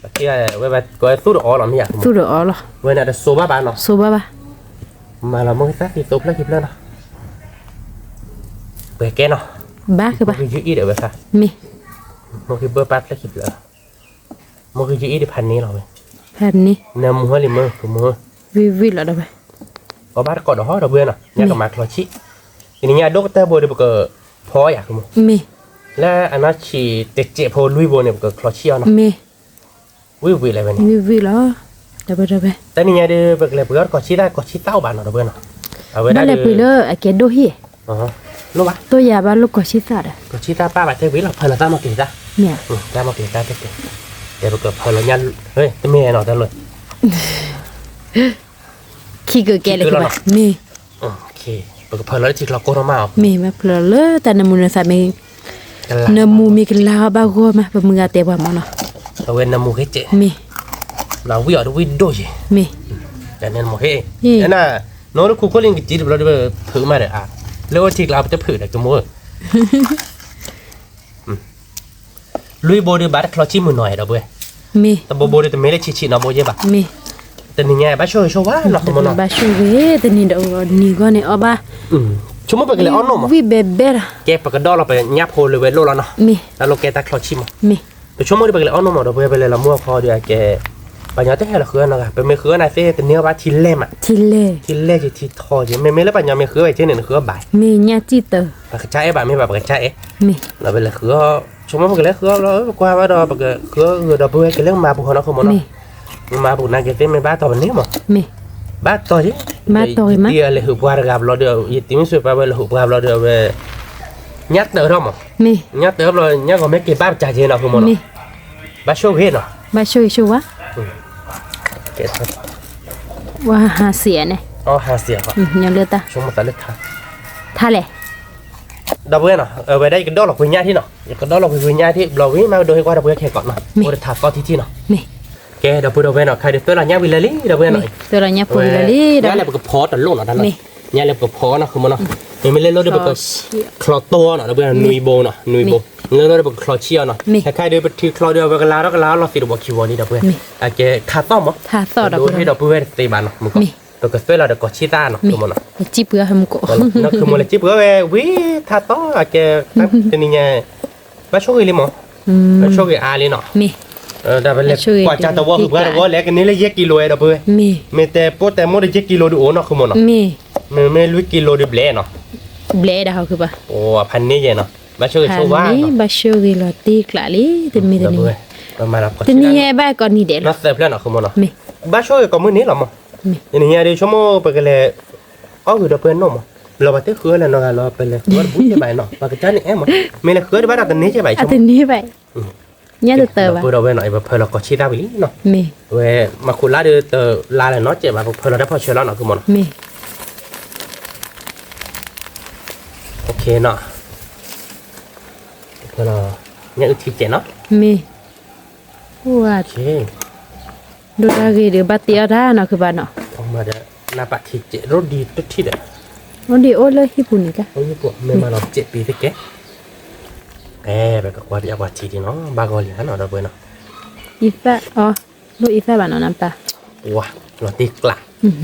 ပှၤခံဂၤဝဲဘၣ်ကီသူၣ်တအီလီၤ မ့ၢ်ယါ, သူၣ်တအီလီၤ, ဝဲန့ၣ်တစိဘၣ်ဘၣ်နီၤ, စိဘၣ်ဘၣ်, မၤလီၤမိၢ်ကသၣ်သံသိဖျၢၣ်ခံဖျၢၣ်နီၤ, ပှဲၤကဲနီၤ, ဘၣ်ကဘၣ်, မိၢ်ကယုၢ်အံၣ်ဒီးဝဲသၣ်, မ့ၢ်, မိၢ်ကဘၢပၢ်ဖျၢၣ်ခံဖျၢၣ် မိၢ်ကယုၢ်အံၣ်ဒံးဖးန့ၢ်လီၤဝဲ, ဖးန့ၢ်, နၢမူဟဲလံမ့ၢ် ကမ့ၢ်, ဝံၣ်ဝံၣ်လီၤဒီးဝဲ, အီၣ်ဘၣ်တကိးဒီးဟီဒီပုၢ်ဝဲၢ်နီၤ ညါကမၤချီဆံၣ်, တနံၤညါအဒိၣ်ကတၢၢ်ဘိဒီးပက, ဖီယၤ မ့ၢ်, လၢအနီၢ်ဆံးတစဲးဖိလွံၢ်ဘိန့ၣ် ပကချီဆံၣ်အီၤနီၤ, မ့ၢ်, ဝံၣ်ဝံၣ်လၢၤဝဲန့ၣ်, ဝံၣ်ဝံၣ်လီၤ, တဘျီတဘျီ, တနံၤညါဒီး ပကလဲၤပှ့ၤအီၣ်တကီၢ်ဆံၣ်သၣ် ကီၢ်ဆံၣ်သၣ်အိၣ်ဘၣ်နီၤ ဒီပုၢ်ဝဲၢ်နီၤ, အဝဲဒၣ်လဲၤပှ့ၤလၢအကဲဒိၣ်ဟံၣ်, လိၣ်ဘၣ်, တိၢ်ယၤဘၣ်လိၣ်ကီၢ်ဆံၣ်သၣ်ဒီး, ကီၢ်ဆံၣ်သၣ်ပၣ်ဘၣ်တဲဝံၤလီၤ ဖၢလီၤသၣ်မီၢ်က့ၤသၣ်, မ့ၢ်, သၣ်မီၢ်က့ၤသၣ်တဲတဲ, တဲပကဖၢလီၤညၣ်, တမ့ၢ်နီၤ တၢ်လၢ ခံကကဲလၢၤဘၣ်, မ့ၢ်, ပကဖၢလီၤလၢထံချီကိၢ်ထီၣ်မးအီၤ, မ့ၢ်ဘၣ်ဖျၢၣ်လၢတၢ်နၢမူနသးမ့ၢ်, နၢမူမ့ၢ်ကလါအီၤဘၣ်ဂီၢ်မး ပမုၢ်ဂၤတဲပှၤမၢ်နီၤ, အဝဲနၢမူခဲကဲ, မ့ၢ်, ဝံၣ်အီၤတဝံၣ်ဒိၣ်ယဲ, မ့ၢ်, တၢ်နၢမူခဲ, န, နအိၣ်လၢခူခိၣ်လံ နကစံးတဘျီဒီး ဖုးမးဒီး, လၢအိၣ်ထံကျါပတဖုးဒီးကမိၢ် လွံၢ်ဘိဒီး ဘၣ်တချီဆံၣ်မုၢ်နီၤအဲၣ်ဒီပုၢ်ဝဲၢ်, မ့ၢ်, တဘိဘိဒီး တမ့ၢ်လၢဆံးဆံးနီတဘိယဲၢ်ဘၣ်, မ့ၢ်, တနံၤညါဘၣ်ဆိၣ်ဂ့ၤဆိၣ်ဝါနီၤ မ့ၢ်နီၤ, ဘၣ်ဆိၣ်ဂ့ၤ တနံၤဒီးနံၤဂီၢ်န့ၣ်အီၣ်ဘၣ်, ဆိကမိၣ်ပကလဲၤအီၣ်နီၣ်မး, ဝံၣ်ဘဲဘဲဒီး, ကဲပကဒီၣ်လီၤပညၣ်ဖိလၢဝဲလိၣ်လီၤနီၤ, မ့ၢ်, တၢ်လိၣ်ကဲတၢ်ချီဆံၣ်မး, မ့ၢ်, ပဆိကမိၣ်ဒီးပကလဲၤအီၣ်နီၣ်မးဒီပုၢ်ဝဲၢ် ပလဲၤလီၤမူအခီဒီးအကဲ, ပှၤညီတဟဲလီၤဃုအီၣ်နီတဂၤ ပမ့ၢ်ဃုအီၣ်နၤသ့ၣ်တန့ၢ်အီၣ်ဘၣ်ထံလဲၢ်မး, ထံလဲၢ်, ထံလဲၢ်က့ၤထံထီက့ၤ မ့မ့ၢ်လၢပှၤညီမ့ၢ်ဃုဝဲက့န့ၣ် နဃုအီၣ်ဘၣ်, မ့ၢ်ညၣ်စံၣ်တၢၤ, ပကစၢ်အဲၣ်ဘၣ်မ့ၢ်ဘၣ်ပကစၢ်အဲၣ်, မ့ၢ်, ဒီးပလဲၤဃုအီၣ်, ဆိကမိၣ်ပကလဲၤဃုအီၣ်ဘျီ ပကွၢ်ဘၣ်ဒီး ပကဃုအီၣ်ဂုာ်ဒီပုၢ်ဝဲၢ်ကလဲၤမၤပူၤဃီနီတခီမးနီၤ, မ့ၢ်, မၤပူၤနာ်က့သ့ၣ်မ့ၢ်ဘၣ်တီၤပန့ၢ်မး, မ့ၢ်, ဘၣ်တီၤယဲ, ယတံၤအလဲၤဟုးပှၤတဂၤဘျီဒီး ယတံၤမုၣ်စံးပှၤဝဲလဲၤဟုးပှၤဘျီဒီးအဝဲ ညၣ်တၢၤထီၣ်မး, ညၣ်တၢၤဘျီ ညၣ်ဂီၤမ့ၢ်က့ၤဘၣ်ပစၢ်က့နီၤ ဃုမးနီၤ, ဘၣ်ဆိၣ်ဂ့ၤနီၤ, ဘၣ်ဆိၣ်ဂ့ၤဆိၣ်ဝါ, ဝါဟးစံးန့ၣ်, ဆိကမိၣ်သးလၢထါ, ထါလဲၣ်, ဒီပုၢ်ဝဲၢ်နီၤ အဝဲဒၣ်ယကဒီၣ်လီၤကွံာ်ညၣ်ထံၣ်နီၤ ယကဒီၣ်လီၤကွံာ်ကွံာ်ညၣ်ထံၣ် ဘျီဝံၤမးကဒိဟ့ၣ်ကွၢ်ဒီပုၢ်ဝဲၢ်ခဲကိးနီၤ အိၣ်တထးသီထံထံၣ်နီၤ, ကဲ ဒီပုၢ်ဝဲၢ်နီၤ ခဲဒီးသွဲၣ်လီၤညၣ်ဝံၤလၢာ်လံ ဒီပုၢ်ဝဲၢ်နီၤ, သွဲၣ်လီၤညၣ်ဖိဝံၤလၢာ်လံ ညၣ်လၢပကဖီတလိၣ်နီၤ တၢ်လီၤ, ညၣ်လၢပကဖီနီၤ ဃုမးနီၤ, မ့မ့ၢ်လၢလီၤဒီးပက ချီတိၢ်နီၤ ဒီပုၢ်ဝဲၢ် နွံဘိနီၤ နွံဘိ, လၢလီၤဒီးပကချီဆံၣ်အီၤနီၤ ခဲခါဒီးပထံချီဒီးအဝဲကလါထီၣ်ကလါထီၣ်လီၤသံးတဘီခံဘီလံ ဒီပုၢ်ဝဲၢ်, အကဲထးသီၣ်မး, ဒိဟ့ၣ်ဒီပုၢ်ဝဲၢ်တသ့ဘၣ်နီၤ မုၢ်ကီး, ပကသွဲၣ်လီၤဒီးကီၢ်ဆံၣ်သၣ်နီၤ ဃုမးနီၤ, နီၤ ဃုမးလၢစံၣ်ပှဲၤဝဲဝံၤထးသီၣ်အကဲ, တနံၤညါ ဘၣ်ဆိၣ်ဂ့ၤလံမး, ဘၣ်ဆိၣ်ဂ့ၤအါလံနီၤ, ဒ်ပလဲၤကွၢ်ကၢ်တဝီဃုပှၤတဝီလဲၣ် ကန့ၢ်လၢယဲၢ်ကံလိဝဲ ဒီပုၢ်ဝဲၢ်, မ့ၢ်တဲပိၢ်တဲမိၢ်ဒီးယဲၢ်ကံလိဒုးအိၣ်နီၤ ဃုမးနီၤ, မ့မ့ၢ်လွံၢ်ကံလိဒုးဘျဲၣ်နီၤ, ဘျဲၣ်ဒၣ်ဟီဃုပှၤ, အိၣ်ဖးန့ၢ်ယဲၢ်နီၤ ဘၣ်ဆိၣ်ဂ့ၤဆိၣ်ဝါနီၤ, ဘၣ်ဆိၣ်ဂ့ၤလီၤတံၢ်ကျးလံ တမ့ၢ်တနံၤ, တနံၤညါဘၣ်ကိးနံၤဒဲးလီၤ, နီၤသၢဖျၢၣ်နီၤ ဃုမးနီၤ, ဘၣ်ဆိၣ်ဂ့ၤကိးမုၢ်နံၤလီၤမး, တနံၤညါဒီးဆိကမိၣ်ပကလဲၤ အီၣ်ဂ့ၤဒီပုၢ်ဝဲၢ်နီၢ်မး, ဘျီပှၤတဃုအီၣ်လၢနီတဂၤလီၤ ပလဲၤဃုအီၣ်တဘူၣ်ယဲၢ်ဘၣ်နီၤ ပှၤကစၢ်န့ၣ်အဲၣ်မး, မ့ၢ်လဲၤဃုအီၣ်ဒံးဘၣ်ဒီးတန့ၢ်ယဲၢ်ဘၣ်, တန့ၢ်ဘၣ်, ညၣ်တတၢၤဘၣ်, ဒီပုၢ်ဝဲၢ်နီၤ ပဖၢလီၤကီၢ်ဆံၣ်သၣ်ဝံၤလံနီၤ, မ့ၢ်, ဝဲမၤခိးလါဒီးတလါလဲၣ်နီၤ ကဲဘၣ် ပဖၢလီၤတၢ်ဖီၣ်ဆၢလီၤနီၤ ဃုမးနီၤ, မ့ၢ်, ဖၢလီၤ, ညၣ်အုၣ်ထံကဲးနီၤ, မ့ၢ်, ဒိၣ်တၢ်ဂ့ၤဒီးဘၣ်တ့အီၣ်တၢ်နီၤ ဃုဘၣ်နီၤ, နၢ်ပၢၢ်ထံကဲး ရိဒံတထံၣ်ဒီး, ရိဒံအိၣ်လၢဟံၣ်ပူၤန့ၣ်က, မ့ၢ်မးလီၤ ကဲးပံၤတကဲး, အဲ ပကကွၢ်ပယီၤပှၤထံဒံးနီၤ ဘၣ်ဂီၤလံနီၤ ဒီပုၢ်ဝဲၢ်နီၤ, အံသၣ်အီၤ, လိၣ်အံသၣ်ဘၣ်နီၤ နၢ်ပၢၢ်, ဝါ, လီၤတံၢ်ကျး,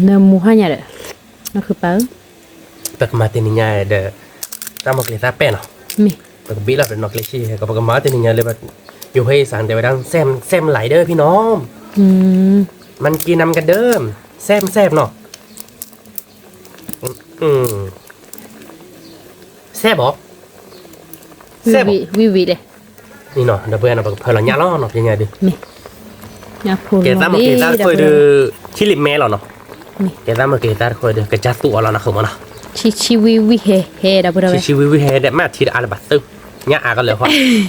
နၢမူဟါညါဒီး, နဃုပၢ်ဧၢ, ပကမၤတနံၤညါဒီး, တၢ်မီၢ်ကျ့ၤသၣ်ပဲၣ်နီၤ, မ့ၢ်, ပကဘ့ၣ်လီၤဒီးနီၢ်ကျ့ၤဆံၣ် ပကမၤတနံၤညါလၢ, ယိၤဟဲအံသၣ်တဲဝဲဒၣ် စဲမ်စဲမ်လၢၤဒီးဖံနီၤ, မ့ၢ်က့ၤနၤမ့ၢ်ကဒၢ, စဲမ်စဲမ်နီၤ, စဲဘီ, စဲဘီ, ဝံၤဝံၤလဲၣ်, နီၤ ဒီပုၢ်ဝဲၢ်နီၤ ပကဖၢလီၤညၣ်လီၤနီၤ ပညါဒုး, ကဲသၣ်မီၢ်ကျ့ၤသၣ်တခိၣ်ဒီး, ထံလံာ်မဲလီၤနီၤ, ကဲသၣ်မီၢ်ကျ့ၤသၣ်တခိၣ်ဒီး ကစၢ်သူၣ်အီၤလီၤနီၤ ဃုမးနီၤ, ဆံးဆံးဝံၣ်ဝံၣ်ဟဲဟဲဒီပုၢ်ဝဲၢ်, ဆံးဆံးဝံၣ်ဝံၣ်ဟဲဒီး မ့ၢ်ထံတအါလၢၤဘၣ်သု, ညၣ်အါကလၢၤဃီ,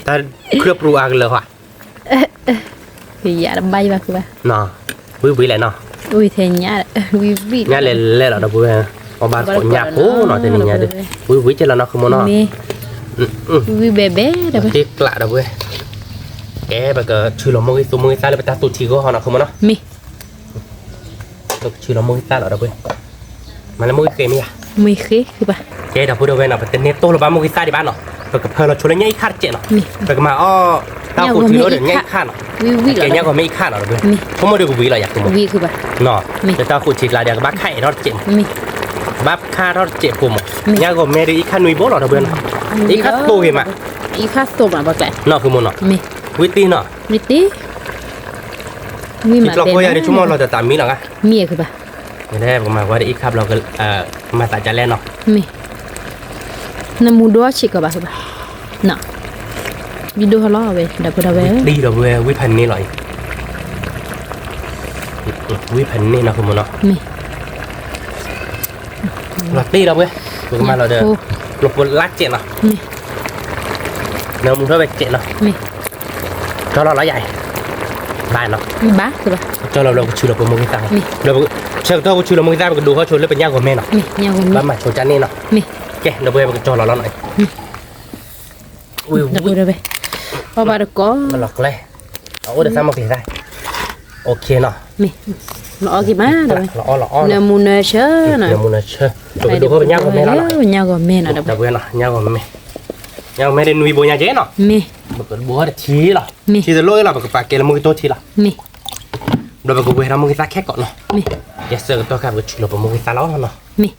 တၢ်ခရၢၣ်ပရူအါကလၢၤဃီ ယတဘၣ်ယဘၣ်ဃုဘၣ်, ဝံၤဝံၤလဲၣ်နီၤ, ညၣ်လဲၤလဲၤလီၤဒီပုၢ်ဝဲၢ်, အီၣ်ဘၣ်ကိးညၣ်ဖိနီၤ တနံၤညါဒီး, ဝံၤဝံၤကဲလီၤနီၤ ဃုမးနီၤ, တံၢ်ကျးဒီပုၢ်ဝဲၢ်, ကဲ ပကဆူလီၤမိၢ်ဂံၢ်သူမိၢ်ဂံၢ်သၣ်လၢပတၢ်သူၣ်ထံဂီၢ်ဟီနီၤ ဃုမးနီၤ, ပကဆူလီၤမိၢ်ဂံၢ်သၣ်လီၤဒီပုၢ်ဝဲၢ်, မၤလၢမိၢ်ဂံၢ်ဃ့မ့ၢ်ယၤ, ကဲဒီပုၢ်ဝဲၢ်နီၤ ပတန့ၢ်တိၢ်လၢၤဘၣ်မိၢ်ဂံၢ်သၣ်ဒံးဘၣ်နီၤ, ပကဖၢလီၤဆိလၢညၣ်အံၤခါတစဲးနီၤ, ပကမၤအီၣ်, တၢ်ဃိးထံလီၤဒီးညၣ်အံၤခါနီၤ, ကဲညၣ်ဂီၤမ့ၢ်အံၤခါနီၤဒီပုၢ်ဝဲၢ်, ဆိကမိၣ်ဒီးကဝံၤလီၤယၤ ဃုမး, တၢ်ဃိးထံကျါဒီးကဘၣ်ခါအဲၣ်ထီၣ်တစဲးမး, ဘၣ်ခါထီၣ်တစဲးဖိမး, ညၣ်ဂီၤမ့ၢ်ဒီးအံၤခါနွံဘိလီၤဒီပုၢ်ဝဲၢ်နီၤ, အံၤခါသိးဂ့ၤမး, အံၤခါသိးမးဘၣ်ကျဲ, နီၤ ဃုမးနီၤ, ဝံၤတံၢ်နီၤ, ထံကျိဖိယၤဒီးဆိကမိၣ်လီၤတၢ်တၢ်မံလီၤဂၤ, မ့ၢ်, ပကမၤဝဲဒီးအံၤခါဘျီ, မၤသးဒ်လဲၣ်နီၤ, မ့ၢ် နမူဒိၣ်ဆံးကီးဘၣ်ဘၣ်, နီၤ, ယဒိၣ်ဟီလီၤဝဲ ဒီပုၢ်ဒီဝဲၢ်, ဝံၣ်ဒီပုၢ်ဝဲၢ် ဝံၣ်ဖးန့ၢ်လီၤအံၤ, ဝံၣ်ဖးန့ၢ်နီၤ ဃိမိၢ်နီၤ, မ့ၢ် လီၤတ့ၢ်ဒီပုၢ်ဝဲၢ်, ပကမၤလီၤဒီး ကျိဖိလါစဲးနီၤ, နမူထီၣ်ဝဲစဲးနီၤ, ကၠီလီၤလီၤယၤ, ဘၣ်နီၤ, ကၠီလီၤဘျီပကဆူလီၤပမိၢ်ဂံၢ်သၣ်, ဆၢကတီၢ်ပကဆူလီၤမိၢ်ဂံၢ်သၣ် ပကဒိးဟီၣ်ဆိလၢပညၣ်ဂီၤမဲနီၤ, ဘၣ်မၤဆိကၠၢ်န့ၣ်နီၤ, ကဲဒီပုၢ်ဝဲၢ် ပကကၠီလီၤလီၤနီၤ, ဝံၣ်ဝံၣ်, အီၣ်ဘၣ်တကိး, လီၤကျဲ, အအိၣ်ဒီးသၣ်မိၢ်ကျဲၤသၣ်, အိၣ်ခ့နီၤ, မ့ၢ်, လီၤအီၣ်က့ၤမး, လီၤအီၣ်လီၤအီၣ်, နမူနဆၢနီၤ, နမူနဆၢ, ပကဒိးဟီၣ်ပညၣ်ဂီၤမဲလီၤနီၤ, ပညၣ်ဂီၤမဲနီၤ ဒီပုၢ်ဝဲၢ်နီၤ, ညၣ်ဂီၤမဲ, ညၣ်ဂီၤမဲဒီးနွံဘိညါကဲနီၤ, မ့ၢ်, ပကဒိးဟီၣ်တထံလီၤ, ထံတလိၣ်လီၤ ပကပာ်ကဲလၢမိၢ်ဂံၢ်တိၢ်ထံလီၤ, မ့ၢ်, ဒီးပကဝဲၤဒီးမိၢ်ဂံၢ်သၣ်ခဲကိးနီၤ, မ့ၢ်, ယဆၢကတီၢ်ခါ ပကဆူလီၤပမိၢ်ဂံၢ်သၣ်လီၤနီၤ, မ့ၢ်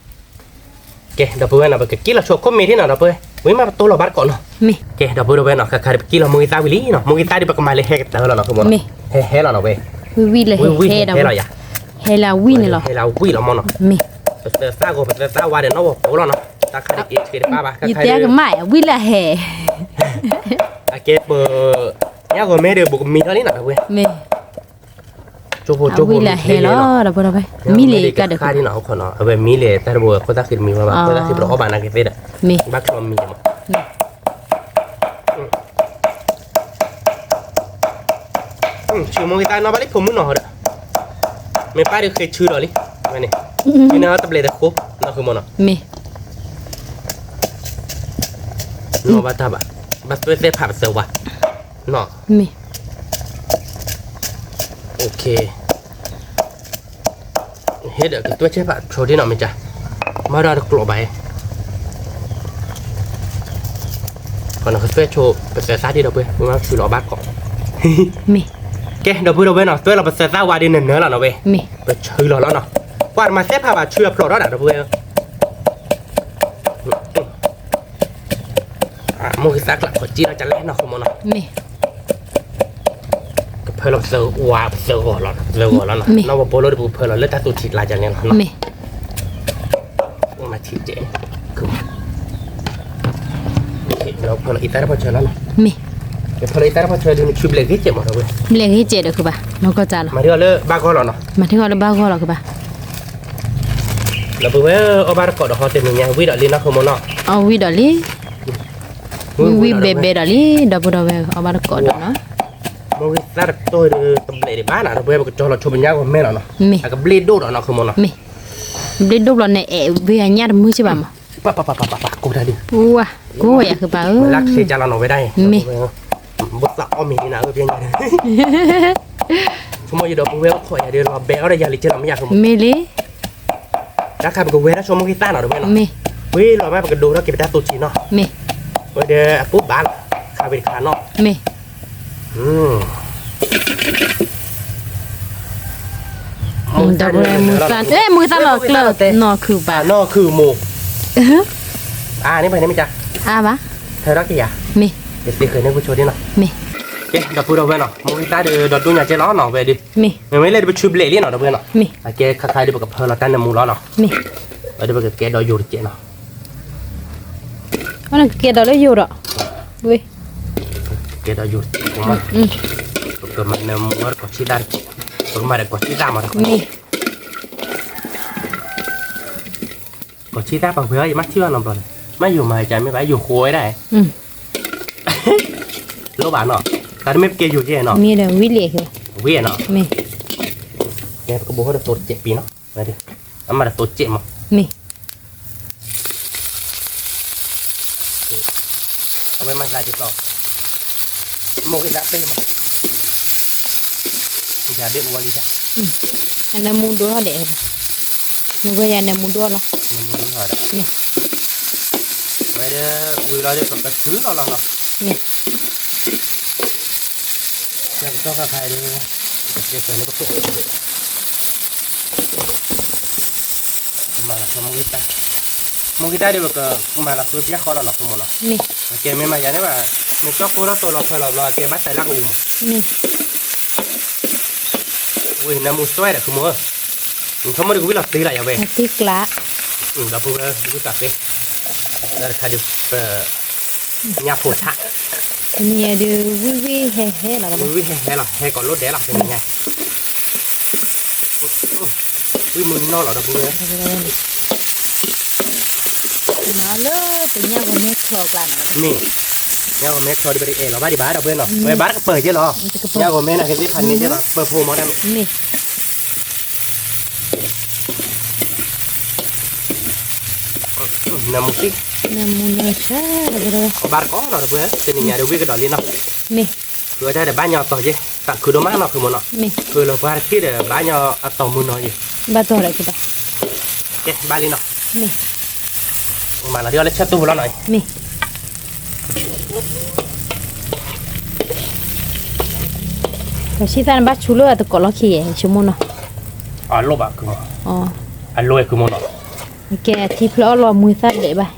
ကဲဒီပုၢ်ဝဲၢ်နီၤ ပကက့ၢ်လီၤဆိခိၣ်မ့ၢ်ဒ်နီၤ ဒီပုၢ်ဝဲၢ်, ဝံၤမးပတိၢ်လီၤဘၣ်တကိးနီၤ, မ့ၢ်, ကဲဒီပုၢ်ဝဲၢ်နီၤ ခါခါဒီးပက့ၢ်လီၤမိၢ်ဂံၢ်သၣ်ဝံၤလံနီၤ, မိၢ်ဂံၢ်သၣ်ဒီးပကမၤလၢဟဲကတၢၢ်လီၤနီၤ မ့ၢ်, ဟဲဟဲလီၤနီၤဝဲ, ဝံၤဝံၤလၢဟဲလီၤယၤ, ဟဲလၢဝံၤန့ၣ်လီၤ, ဟဲလၢဝံၤလီၤမ့ၢ်နီၤ, မ့ၢ်, ပသၢသၣ်ဂီၤ ပသၢသၣ်ဝါဒီးနီၣ်ဝီၤပိာ်လီၤနီၤ, တၢ်ခါဒီးက့ၤတက့ၤတဘၣ်ဘၣ်, ယတဲကမၣ် ဝံၤလၢဟဲ, အကဲပ ညၣ်ဂီၤမဲဒီး ပကမံထီၣ်လံနီၤ ဒီပုၢ်ဝဲၢ်, မ့ၢ်, ကၠိဖိကၠိဖိမံလံနီၤ, ဒီပုၢ်ဝဲၢ်, မံလံကါဒီး ခါဒ်နီၤ အဝဲမံလံတၢ်တဘိ ခိၣ်သၣ်ဃံတမံဘၣ်ဘၣ်, ခိၣ်သၣ်ဃံပတအီၣ်ဘၣ်နာ်က့သ့ၣ်ဒီး, မ့ၢ်, ဘၣ်ချီမံမး, ဆူမိၢ်ဂံၢ်သၣ်နီၣ်ဘၣ်လံဖိမုၣ်နီၤဒီး, မ့ၢ်ပၢ်ဒီးဃ့ဆူဒီးလံ, န့ၣ်, န့ၣ်တဘျဲးတဃိ, နီၢ်ဃုမိၢ်နီၤ, မ့ၢ်, နီၣ်ဘၣ်တၢ်ဘၣ်, ဘၣ်သွဲသဲဖးပသၢဝါ, နီၤ, မ့ၢ်, ဟ့ၣ်ဒီးကသွဲဆဲဖးဆိဒ်နီၤမ့ၢ်ကါ, မၤဒီးတကျိးဘၣ်အံၤ, ကသွဲဆိပသၢသၣ်ဒ်ဒီပုၢ်ဝဲၢ်, ဝံၤမးဆူလီၤဘၣ်ကိး, မ့ၢ်, ကဲဒီပုၢ်ဒီဝဲၢ်နီၤ သွဲလီၤပသၢသၣ်ဝါဒ်နနၢၤလီၤနီၤဝဲ, မ့ၢ်, ပဆၢလီၤလီၤနီၤ, ကွၢ်တမၤသဲဖးဘၣ်ဆူအဖျိးထီၣ်ဒၣ်ဒီပုၢ်ဝဲၢ် မိၢ်ဂံၢ်သၣ်ကျး ခီၣ်ကံထီၣ်ကလဲၣ်နီၤ ဃုမိၢ်နီၤ, မ့ၢ်, ကဖၢလီၤပသၢဝါ ပသၢဂီၤလီၤ ပသၢဂီၤလီၤနီၤ, မ့ၢ်, နီၣ်ဝီၤပိာ်လိဒီးပကဖၢလီၤလၢတၢ်သူၣ်ထံကျါကလဲၣ်နီၤ, မ့ၢ်, မၤထံကဲ, ဒီးဖၢလီၤအံသၣ်တဖၣ်ဆၢလီၤနီၤ, မ့ၢ်, ကဖၢလီၤအံသၣ်တဖၣ်ဆၢဒီးနဆူဘျဲးဂ့ၤကဲးမးဒီပုၢ်ဝဲၢ်, ဘျဲးဂ့ၤကဲးဒီးဃုဘၣ် နီၢ်ကီၢ်ကၢ်လီၤ, မၤထံၣ်အီၤလၢဘၣ်ဂီၢ်လီၤနီၤ, မၤထံၣ်အီၤလၢဘၣ်ဂီၢ်လီၤဃုဘၣ် ဒီပုၢ်ဝဲၢ် အီၣ်ဘၣ်တကိးဒီးဟီတနံၤညါ ဝံၣ်ဒီးလံနီၤ ဃုမိၢ်နီၤ, အီၣ်ဝံၣ်ဒီးလံ, ဝံၣ်ဝံၣ်ဘဲဘဲဒီးလံ ဒီပုၢ်ဒီဝဲၢ် အီၣ်ဘၣ်တကိးဒီးနီၤ, မိၢ်ဂံၢ်သၣ်တတိၢ်ဒီးတဘျဲးဒံးဘၣ်နီၤ ဒီပုၢ်ဝဲၢ် ပကကၠီလီၤဆိပညၣ်ဂီၤမဲလီၤနီၤ, မ့ၢ်, အကဘျ့ၣ်ဒိၣ်ဒီးနီၤ ဃုမိၢ်နီၤ, မ့ၢ်, ဘျ့ၣ်ဒိၣ်ဘျီန့ၣ် အဲၣ်ဝဲအညၣ်တမုာ်စ့ၢ်ဘၣ်မး, ပၢ်ပၢ်ပၢ်ပၢ်ပၢ် ကိၢ်တၢ်ဒုး, ဝါ, ကိၢ်ဝဲယၤဃုဘၣ်ဧၢ, မ့ၢ်, ဘၣ်သးအီၣ်မ့ၤဒ်နၤဧၢ ပညါ, ဆိကမိၣ်ယဒီပုၢ်ဝဲၢ်အိၣ်ခိးယၤဒီး လီၤဘဲအီၣ်ဒီးယၤလံကဲလီၤမ့ၢ်ယၤ ဃုမိၢ်, မ့ၢ်လံ တၢ်ခါပကဝဲၤတၢ်ဆိမိၢ်ဂံၢ်သၣ်နီၤ ဒီပုၢ်ဝဲၢ်နီၤ, မ့ၢ်, ဝံၤလီၤမး ပကဒိးထီၣ်က့ၤပတၢ်သူၣ်ထံနီၤ, မ့ၢ်, ဝဲဒီးအကူဘၣ်လီၤ ခးဝံၤတခါနီၤ, မ့ၢ်, ဒီပုၢ်ဝဲၢ် မုၢ်သၣ်လီၤကျၢၢ် နီၢ်ခုၣ်ဘၣ်, နီၢ်ခုၣ်မိၢ်, အါန့ၢ်ဘၣ်န့ၣ်မ့ၢ်ကါ, အါဘၣ်, ထၢထီၣ်က့ၤယၤ, မ့ၢ်, ယသ့ဃဲၤန့ၢ်ပဆိဒ်နီၤ, မ့ၢ်, ကဲ ဒီပုၢ်ဒီဝဲၢ်နီၤ မိၢ်ဂံၢ်သၣ်ဒီး ဒီဒိၣ်ညါကဲလီၤနီၤ ဝဲဒီး, မ့ၢ်, မ့မ့ၢ်လၢဒီးပဆူဘျဲးလံနီၤ ဒီပုၢ်ဝဲၢ်နီၤ, မ့ၢ်, အကဲခါခါဒီးပကဖၢလီၤတၢ်နၢမူလီၤနီၤ, မ့ၢ်, ဝဲဒီးပကကဲဒီးယိာ်တကဲးနီၤ, ကဲဒီးလၢယိာ်ဒီး, ဝဲ, ကဲဒီးယိာ်တကဲးမး, ပကမၤနၢမူဝဲတကိးဆံသၣ်တကဲး, ပကမၤဒီးကိးဆံသၣ်မးတကိး, မ့ၢ် ကိးဆံသၣ်ပှၤဝဲအီၤ ယမ့ၢ်ထံၣ်ဘၣ်နီတဘျီန့ၣ် မ့ၢ်ယိၤမၤကမ့ၢ်ဘၣ်ယိၤဃိဝဲဒၣ်, လိၣ်ဘၣ်နီၤ, တၢ်တမ့ၢ်ပကဲယိၤကဲနီၤ, မ့ၢ်ဒီးဝံၤလံ, ဝံၤနီၤ, မ့ၢ်, ကဲပကဘိးဟီၣ်ဒီးသိတကဲးပံၤနီၤ, အမၤဒီးသိတကဲးမး, မ့ၢ် အဝဲမၤသးဒ်သိး မိၢ်ဂံၢ်သၣ်ပ့ၢ်မး, ယၤဘ့ၣ်အူဝဲလံ, နနၢမူဒိၣ်ထီၣ်ဒဲး, နဝဲယၤနၢမူဒိၣ်လီၤ, နမူဒိၣ်ထီၣ်ဒဲး, ဝဲဒီးဝံၤလီၤဒီးပကတုၤလီၤလီၤနီၤ, မ့ၢ် ကတီၢ်ခါခါဒီး ကဲစၢၤန့ၣ်ပခိၣ် မၤလီၤဆိမိၢ်ဂံၢ်သၣ်, မိၢ်ဂံၢ်သၣ်ဒီး ပကမၤလီၤဆိပျၢ်ဃီလီၤနီၤ ဖိမုၣ်နီၤ, မ့ၢ်, ကဲမ့ၢ်မၤယၤန့ၣ်ဘၣ်, မ့ၢ်ကၠီၣ်ကိၢ်ထီၣ်သိးလီၤဖၢလီၤဘျီ ကဲဘၣ်တၢ်လၢကအိၣ်မး, မ့ၢ်, ဝံၤနၢမူစွဲဒီး ဖိမုၣ်ဧၢ, နဆိကမိၣ်ဒီးကဝံၣ်လီၤတံၢ်လီၤယၤဝဲ, တံၢ်ကျါ, ဒီပုၢ်ဝဲၢ် ဝံၣ်သးသ့, တၢ်တခါဒုး ပ ညၣ်ဖိထး တနံၤညါဒုး ဝံၣ်ဝံၣ်ဟဲဟဲလီၤ, ဝံၣ်ဝံၣ်ဟဲဟဲလီၤ, ဟဲကိးလိၣ်ဒဲးလီၤ တနံၤညါ, ဝံၣ်မုၢ်နီၢ်လီၤ ဒီပုၢ်ဝဲၢ်, လၢပညၣ်ဂီၤမ့ၢ်ချီကျါနီၤ, မ့ၢ် ညၣ်ဂီၤမ့ၢ်ချီဒုး ပတအဲၣ်လီၤဘၣ်ဒံးဘၣ် ဒီပုၢ်ဝဲၢ်နီၤ, ဝဲဘၣ်တကပၢၤက့လီၤ, ညၣ်ဂီၤမ့ၢ်နာ်က့သ့ၣ်ဖးန့ၣ်က့လီၤ ကပၢၤဖိမီၤတၢ်မ့ၢ် မ့ၢ် နၢမူသ့ၣ်, နၢမူနၢဆၢ, ဘၣ်တကီလီၤ ဒီပုၢ်ဝဲၢ်, တနံၤညါဒုး ဝံၣ်ကဒီးလံနီၤ, မ့ၢ် ဃုအီၣ်တၢ်ဒီး ဘၣ်ညီအတီၤက့, သးခုဒိၣ်မးနီၤ ဃုမိၢ်နီၤ, မ့ၢ် ဃုလီၤပှၤတထံၣ်ဒီး ဘၣ်ညီအတီၤမုၢ်နီၤက့, ဘၣ်တီၤဒီးကဘၣ်, ကဲ ဘၣ်လံနီၤ, မ့ၢ် မၤလီၤဒ်အီၤလၢဆၢတူၢ်ဖိလီၤနီၤ, မ့ၢ် ပှၤဆံၣ်သၣ်န့ၣ် ဘၣ်ဆူလၢအတကိးလီၢ်ခံဂ့ၤ ဆိကမိၣ်နီၤ, အလိၣ်ဘၣ် ဃုမိၢ်, အလိၣ်ဝဲ ဃုမိၢ်နီၤ, ကဲ ထံဖျၢၣ်အီၣ်လီၤမှံသၣ်ဒဲးဘၣ်,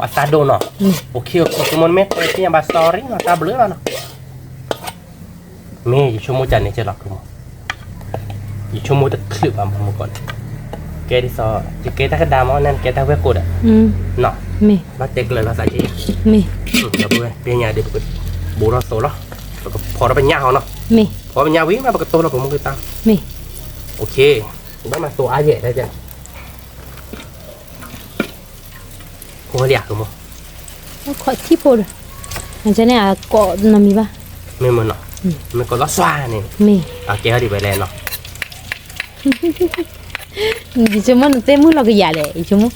အသၣ်ဒိၣ်နီၤ, အိၣ်ခံအိၣ်ခံ ဆိကမိၣ် နမ့ၢ်တဲသ့ၣ်ညါဘၣ် sorry နီၤ တၢ်ဘျုးလီၤနီၤ မ့ၢ်ယဆိကမိၣ်ကန့ၣ်ကဲလီၤ ဃုမိၢ်, ယဆိကမိၣ်တချုးဘၣ်မ့ၢ်မုၢ်ကီၢ်န့ၣ်, ကဲဒ်သိး ယကဲတၢ်ကဒါမ့ၢ် နကဲတၢ်ဝဲၢ်ကိာ်ဒီး, နီၤ, မ့ၢ် ဘၣ်တဲကျၢၤလီၤသးက့ယၤ, မ့ၢ် ဒီပုၢ်ဝဲၢ် ပညါဒုး ပကဘူးထီၣ်သိးလီၤ, ပကဖီထီၣ်ပညၣ်ဟီနီၤ, မ့ၢ် ဖီပညၣ်ဝံၤမး ပကတိၢ်လီၤပမုၢ်ကသၣ်, မ့ၢ် ဘၣ်မၤသိးအါယဲၢ်တၢ်ကဲ ဖိလံဧါ ဃုမိၢ်, ခီၣ်ထံဖိဒီး, အကဲန့ၣ် အကိးနီတမံၤဘၣ်, မ့ၢ်မ့ၢ်နီၤ, မ့ၢ်ကိးလီၤစွါန့ၣ်, မ့ၢ် အကဲထီၣ်ဒံးဝဲလဲၣ်နီၤ, ယဆိကမိၣ်နတဲမုၢ်လီၤကယၤလဲၣ် ယဆိကမိၣ်,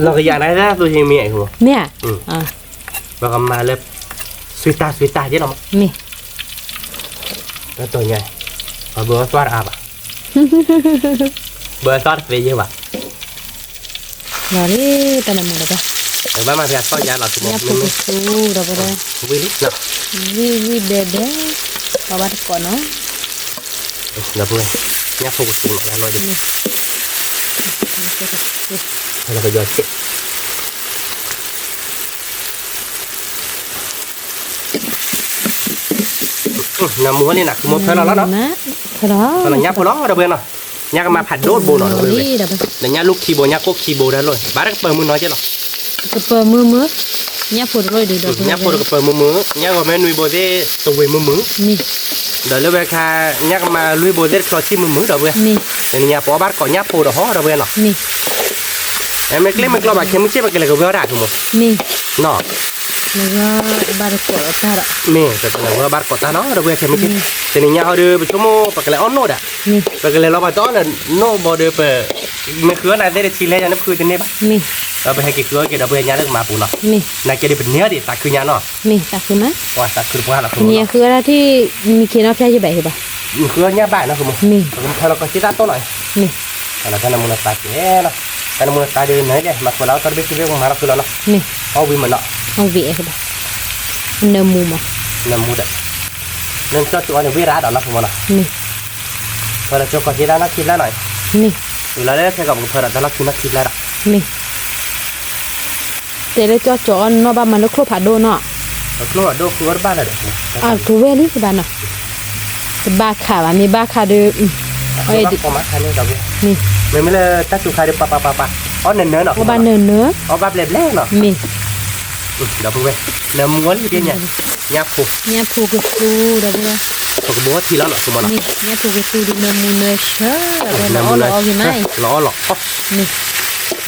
လီၤကယၤနၤ သိးယမ့ၢ်ဧါ မ့ၢ်ဧါ, ပကမၤလၢ စွံတၢ်စွံတၢ်က့လီၤမး, မ့ၢ် လၢတိၢ်ညါ, ပဘၢအသွၣ်တအါဘၣ်, ဘၢအသွၣ်တသ့ယဲၢ်ဘၣ်, လီၤလံ တၢ်နၢမူဒီးဘၣ်, ဘၣ်မၤဖဲအသီၣ်ယါလီၤ ညၣ်ဖိကသူဒီးဘၣ်, ဝံၣ်လံ, ဝံၣ်ဝံၣ်ဒဲဒဲ, ပဘၣ်တကိးနီၤ, ဒီပုၢ်ဝဲၢ်, ညၣ်ဖိကသူလီၤလီၤဒီး, လီၤကယီၤစဲး နၢမူလံနၤ ဃုမိၢ်ဖၢလီၤလီၤနီၤ, ဖၢလီၤ ညၣ်ဖိလီၤ ဒီပုၢ်ဝဲၢ်နီၤ, ညၣ်ကမၤဖးဒိၣ်တဘိနီၤ ဒီပုၢ်ဝဲၢ်, ဒီးညၣ်လူၢ်ခံဘိ ညၣ်ကိၣ်ခံဘိဒၣ်လီၤ, ဘၣ်တကပၢၤမုၢ်နီၤက့လီၤ, ကပၢၤမုၢ်မုၢ်, ညၣ်ဖိတလိၣ်ဒုးဒီး ညၣ်ဖိတကပၢၤမုၢ်မုၢ်, ညၣ်ဂီၤမ့ၢ်နွံဘိသ့ၣ် တဝ့ၤမုၢ်မုၢ်, ဒီးလၢဝဲခါ ညၣ်ကမၤလွံၢ်ဘိသ့ၣ် တချီဆံမုၢ်မုၢ် ဒီပုၢ်ဝဲၢ်, တနံၤညါပအီၣ်ဘၣ်တကိးညၣ်ဖိဒီးဟီ ဒီပုၢ်ဝဲၢ်နီၤ, မ့ၢ်ကျ့မ့ၢ်ကျီဘၣ် ခဲမုၢ်ဆ့ၣ် ပကလဲၤကဝဲအီၣ်တၢ် ဃုမိၢ်, မ့ၢ် နီၤ ဘၣ်တကိးတၢ်ဒီး, မ့ၢ် ပကလဲၤကဝဲဘၣ်တကိးတၢ်နီၤ ဒီပုၢ်ဝဲၢ် ခဲမုၢ်ဆ့ၣ်, တနံၤညါဟီဒီး ပဆိကမိၣ် ပကလဲၤအီၣ်နိၣ်ဒီး, ပကလဲၤလီၤဘၣ်တအီၣ်လၢနိၣ်ဘီဒီး ပ မ့ၢ်ဃုအီၣ်နၤသ့ၣ်တထံလဲၣ် ယၤန့ၣ်ဖုတန့ၢ်ဘၣ်, ဒီးပဟဲက့ၤဃုအီၣ်က့ၤဒီး ပှၤညါလၢကမၤပူၤနီၤ, နာ်က့ဒီး ပန့ၢ်အီၤဒံး သးခုညါနီၤ, မ့ၢ်သးခုမး, သးခုတပှၢ်လီၤ ဃုမိၢ်နီၤ, ဃုအီၣ်တၢ်ထံၣ် မံခ့နီဖျါယဘၣ်ဟ့ဘၣ်, ဃုအီၣ်ညၣ်ဘၣ်နီၤ ဃုမိၢ်, မ့ၢ် ပကဖၢလီၤကီၢ်စ့ၣ်တၢ်တိၢ်နီၤ, မ့ၢ် တၢ်နၢမူနသးကဲနီၤ, တၢ်နၢမူနသးဒီး နၤဒဲး မၤဖှဲးလီၤအီၣ်တၢ်တဘ့ၣ်ခံဘ့ၣ် ပမၤထီၣ်ဃုလီၤနီၤ, မ့ၢ် အီၣ်ဝံၤမးနီၤ, အီၣ်ဝံၤအဲၣ်ဘၣ်, နၢမူမး, နၢမူဒီး, နကၠီၣ်ကၠီၣ်အီၤန့ၣ် ဝံၣ်ရၣ်ဒီးနီၤ ဃုမိၢ်နီၤ, မ့ၢ် ဖၢလီၤကၠီၣ်ကီၢ်စ့ၣ်တၢ်နီၢ်ခံဖျၢၣ်နီၤ, မ့ၢ် ဝံၤလီၤလၢခဲကီး ပကဖၢဒီးတၢ်နီၢ်ခံနီၢ်ခံဖျၢၣ်ဒီး, မ့ၢ် တဲလၢကၠီၣ်ကၠီၣ်အီၤနီၢ်ဘၣ်မၤလၢချိၣ်ဖးဒိၣ်နီၤ, ချိၣ်ဖးဒိၣ်ဃုအီၣ်တဘၣ်လၢၤဒီး, အကဝဲၢ်လံတဘၣ်နီၤ, တဘၣ်ခးဘၣ် မ့ၢ်ဘၣ်ခးဒီး, မ့ၢ် မ့မ့ၢ်လၢတၢ်စူၤခါဒီး ပၤပၤပၤပၤ, အီၣ်နၢၤနၢၤနီၤ, အီၣ်ဘၣ်နၢၤနၢၤ, အီၣ်ဘၣ်ဘျဲးဘျဲးနီၤ, မ့ၢ် ဒီပုၢ်ဝဲၢ်, နၢမူအီၤလံ ပညါ, ညၣ်ဖိ, ညၣ်ဖိကသူဒီပုၢ်ဝဲၢ်, ပကဘိထံလီၤနီၤ ဃုမိၢ်နီၤ, ညၣ်ဖိကသူဒီး နၢမူနၢဆၢ, လီၤအီၣ်လီၤအီၣ်ဂ့ၤမး, လီၤအီၣ်လီၤအီၣ်, မ့ၢ်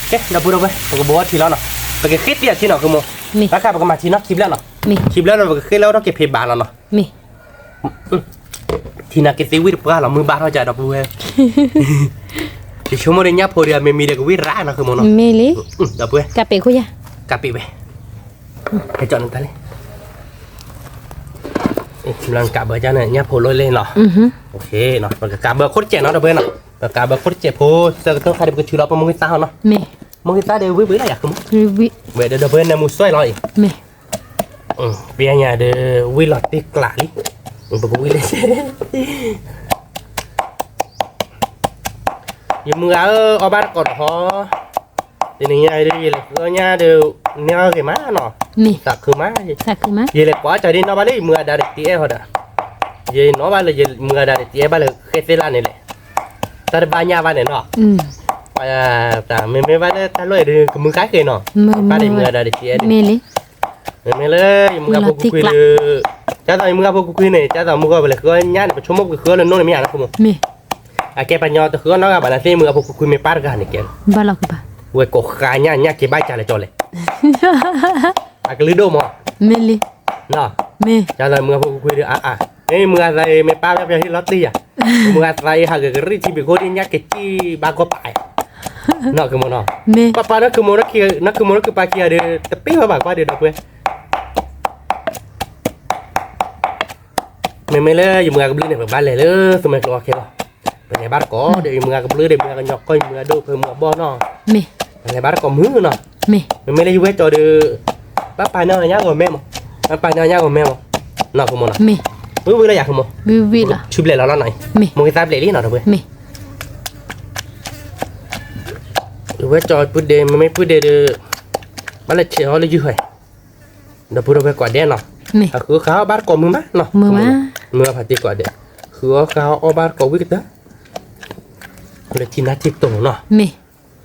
ကဲ ဒီပုၢ်ဝဲၢ်, ပကဘိထံလီၤနီၤ, ပကဃ့သံအထံနီၤ ဃုမိၢ်, တၢ်ခါပကမၤထံနီၤခံဖျၢၣ်နီၤ, ခံဖျၢၣ်လီၤ ပကဃ့လၢအီၣ်ထီၣ်က့ၤဖံးဘၣ်လီၤနီၤ, မ့ၢ် ထံနာ်က့သ့ဝံၣ်တပှၢ်လီၤ မုၢ်ဘၣ်ထီၣ်ကဒီပုၢ်ဝဲၢ်, ယဆိကမိၣ်ဒီးညၣ်ဖိဒီး အမ့ၢ်မံၤဒီးကဝံၣ်ရၣ်နီၤ ဃုမိၢ်နီၤ, မ့ၢ်လံ, ဒီပုၢ်ဝဲၢ်, ကးပ့းခိၣ်ယၤ, ကးပ့းဝဲ, ဟဲကၠီၣ်န့ၣ်တၢ်လံ, လၢကးဘၢကၢ်န့ၣ် ညၣ်ဖိလိၣ်လံနီၤ, ပကကးဘၢခိၣ်တစဲးနီၤ ဒီပုၢ်ဝဲၢ်နီၤ, ပကးဘၢခိၣ်တစဲးဖိ, ဆၢကတီၢ်ခါဒီး ပကထုးလီၤပမိၢ်ဂံၢ်သၣ်ဟီနီၤ, မိၢ်ဂံၢ်သၣ်ဒီးဝံၣ်ဝံၣ်လၢယၤ ဃုမိၢ်, ဝဲဒီးဒီပုၢ်ဝဲၢ် နၢမူစွဲလီၤအံၤ ပညါဒီး ဝံၣ်လီၤတ့ၢ်ကျးလံ, ပကဝံၣ်လၢ ယမုၢ်ဂၤဧၢ, အီၣ်ဘၣ်တကိးဒီးဟီ, တနံၤညါအံၤဒီး ယလဲၤဃုအီၣ်ညၣ်ဒီး နဲအီၣ်ဂ့ၤမးနီၤ, သးခုမး, ယလဲၤကွၢ်ကီၤဒ်နီၢ်ဘၣ်လၢ ယမုၢ်အဒါဒီးတ့အဲၣ်ဟီဒီး, ယနီၢ်ဘၣ်လၢ ယမုၢ်အဒါဒီးတ့အဲၣ်ဘၣ်လၢဃဲသ့ၣ်လၢ်န့ၣ်လဲၣ်, တၢ်တဘၣ်ညၣ်ဘၣ်န့ၣ်နီၤ, ပ တၢ်မ့မ့ၢ်ဘၣ်လၢတၢ်လီၢ်အံၤဒုး ကမုာ်ဃါဃဲနီၤ, ပၢ်ဒုးမုာ်ဒီးတကဲဒုး, မ့ၢ်လံ, မ့မ့ၢ်လၢယမုာ်ဂၤဖိကွံာ်ကွံာ်ဒုး, ကၢ်သိးယမုာ်ဂၤဖိကွံာ်ကွံာ်န့ၣ် ကၢ်သိးမုၢ်ဂီၢ်ဝဲလဲၤဃုအီၣ်ညၣ်န့ၣ် ပဆိကမိၣ်ပကဃုအီၣ်လၢနိၣ်န့ၣ်မ့ၢ်ဧါနီၤ, မ့ၢ်, အကဲပှၤညီတဃုအီၣ်နီတဂၤဘၣ် နသ့ၣ်မုၢ်ဂၤဖိကွံာ်ကွံာ်မ့ၢ်ပၢ်တဂၤန့ၣ်ကဲ, ဝဲကိးဃါညၣ် ညၣ်က့ၤဘၣ်ကၢ်လဲၤကၠီလဲၣ် အကလုၢ်ဒိၣ်မး, မ့ၢ်လံ, မ့ၢ်, ကၢ်သိးမုၢ်ဂၤဖိကွံာ်ကွံာ်ဒုး အါအါ, မ့ၢ်မုၢ်ဂၤသးအံၤ မ့ၢ်ပၢ်ဖဲဖဲဟ့ၣ်လီၤတ့ၢ်ယၤ, မုၢ်ဂၤသးအံၤ ဟးဂ့ၤကရံၣ်ထံဘ့ၣ်ခိၣ်ဒ်ညၣ်က့ၤကံၣ်ဘၣ်ကီၢ်ပာ်, နီၢ်ကမီၤနီၤ, ပၢ်ပၢ်နီၢ်ကမီၤ, နီၢ်ကမီၤနီၢ်ကပၤခံဂၤဒုး တပ့ၢ်ဝဲဘၣ်ကွၢ်ဒုးဒီပုၢ်ဝဲၢ် မ့မ့ၢ်လၢယမုၢ်ဂၤကဘျုးန့ၣ် ပဘၣ်လဲၤလၢသူမှဲကျိအီၤခဲလီၤ, ပလဲၤဘၣ်တကိးဒီး ယမုၢ်ဂၤကဘျုးဒီး မုၢ်ဂၤကညီကီၢ် ယမုၢ်ဂၤဒိၣ်ဖဲမုၢ်ဂၤဘီၣ်နီၤ, ပလဲၤဘၣ်တကိးမုၢ်နီၤ, မ့မ့ၢ်လၢယဝဲၢ်ကၠီဒုး, ဘၣ်ပာ်န့ၢ်အီၤညၣ်ဂီၤမဲမး, ဘၣ်ပာ်န့ၢ်အီၤညၣ်ဂီၤမဲမး, နီၢ်ကမီၤနီၤ, ဝံၣ်ဝံၣ်လီၤယၤကမီၤ, ဆူဘျဲၣ်လီၤလီၤနီၤ, မိၢ်ဂ့ၤသၣ်ဘျဲၣ်လံနီၤဒီပုၢ်ဝဲၢ်, ယဝဲၢ်ကၠီပုၢ်ဒဲး မ့မ့ၢ်ပုၢ်ဒဲးဒုး, ဘၣ်လဲၤဆဲးအီၤလၢယုၢ်ဃဲ ဒီပုၢ်ဒီဝဲၢ်ကိးဒဲးနီၤ, အဃုဃါအီၣ်ဘၣ်တကိးမုၢ်မးနီၤ, မုၢ်ဂၤဖးတံၢ်ကိးဒဲး, ဃုအီၣ်ဃါအီၣ်ဘၣ်တကိးဝံၣ်ကတၢၢ်, လၢထံနါထံတိၤနီၤ,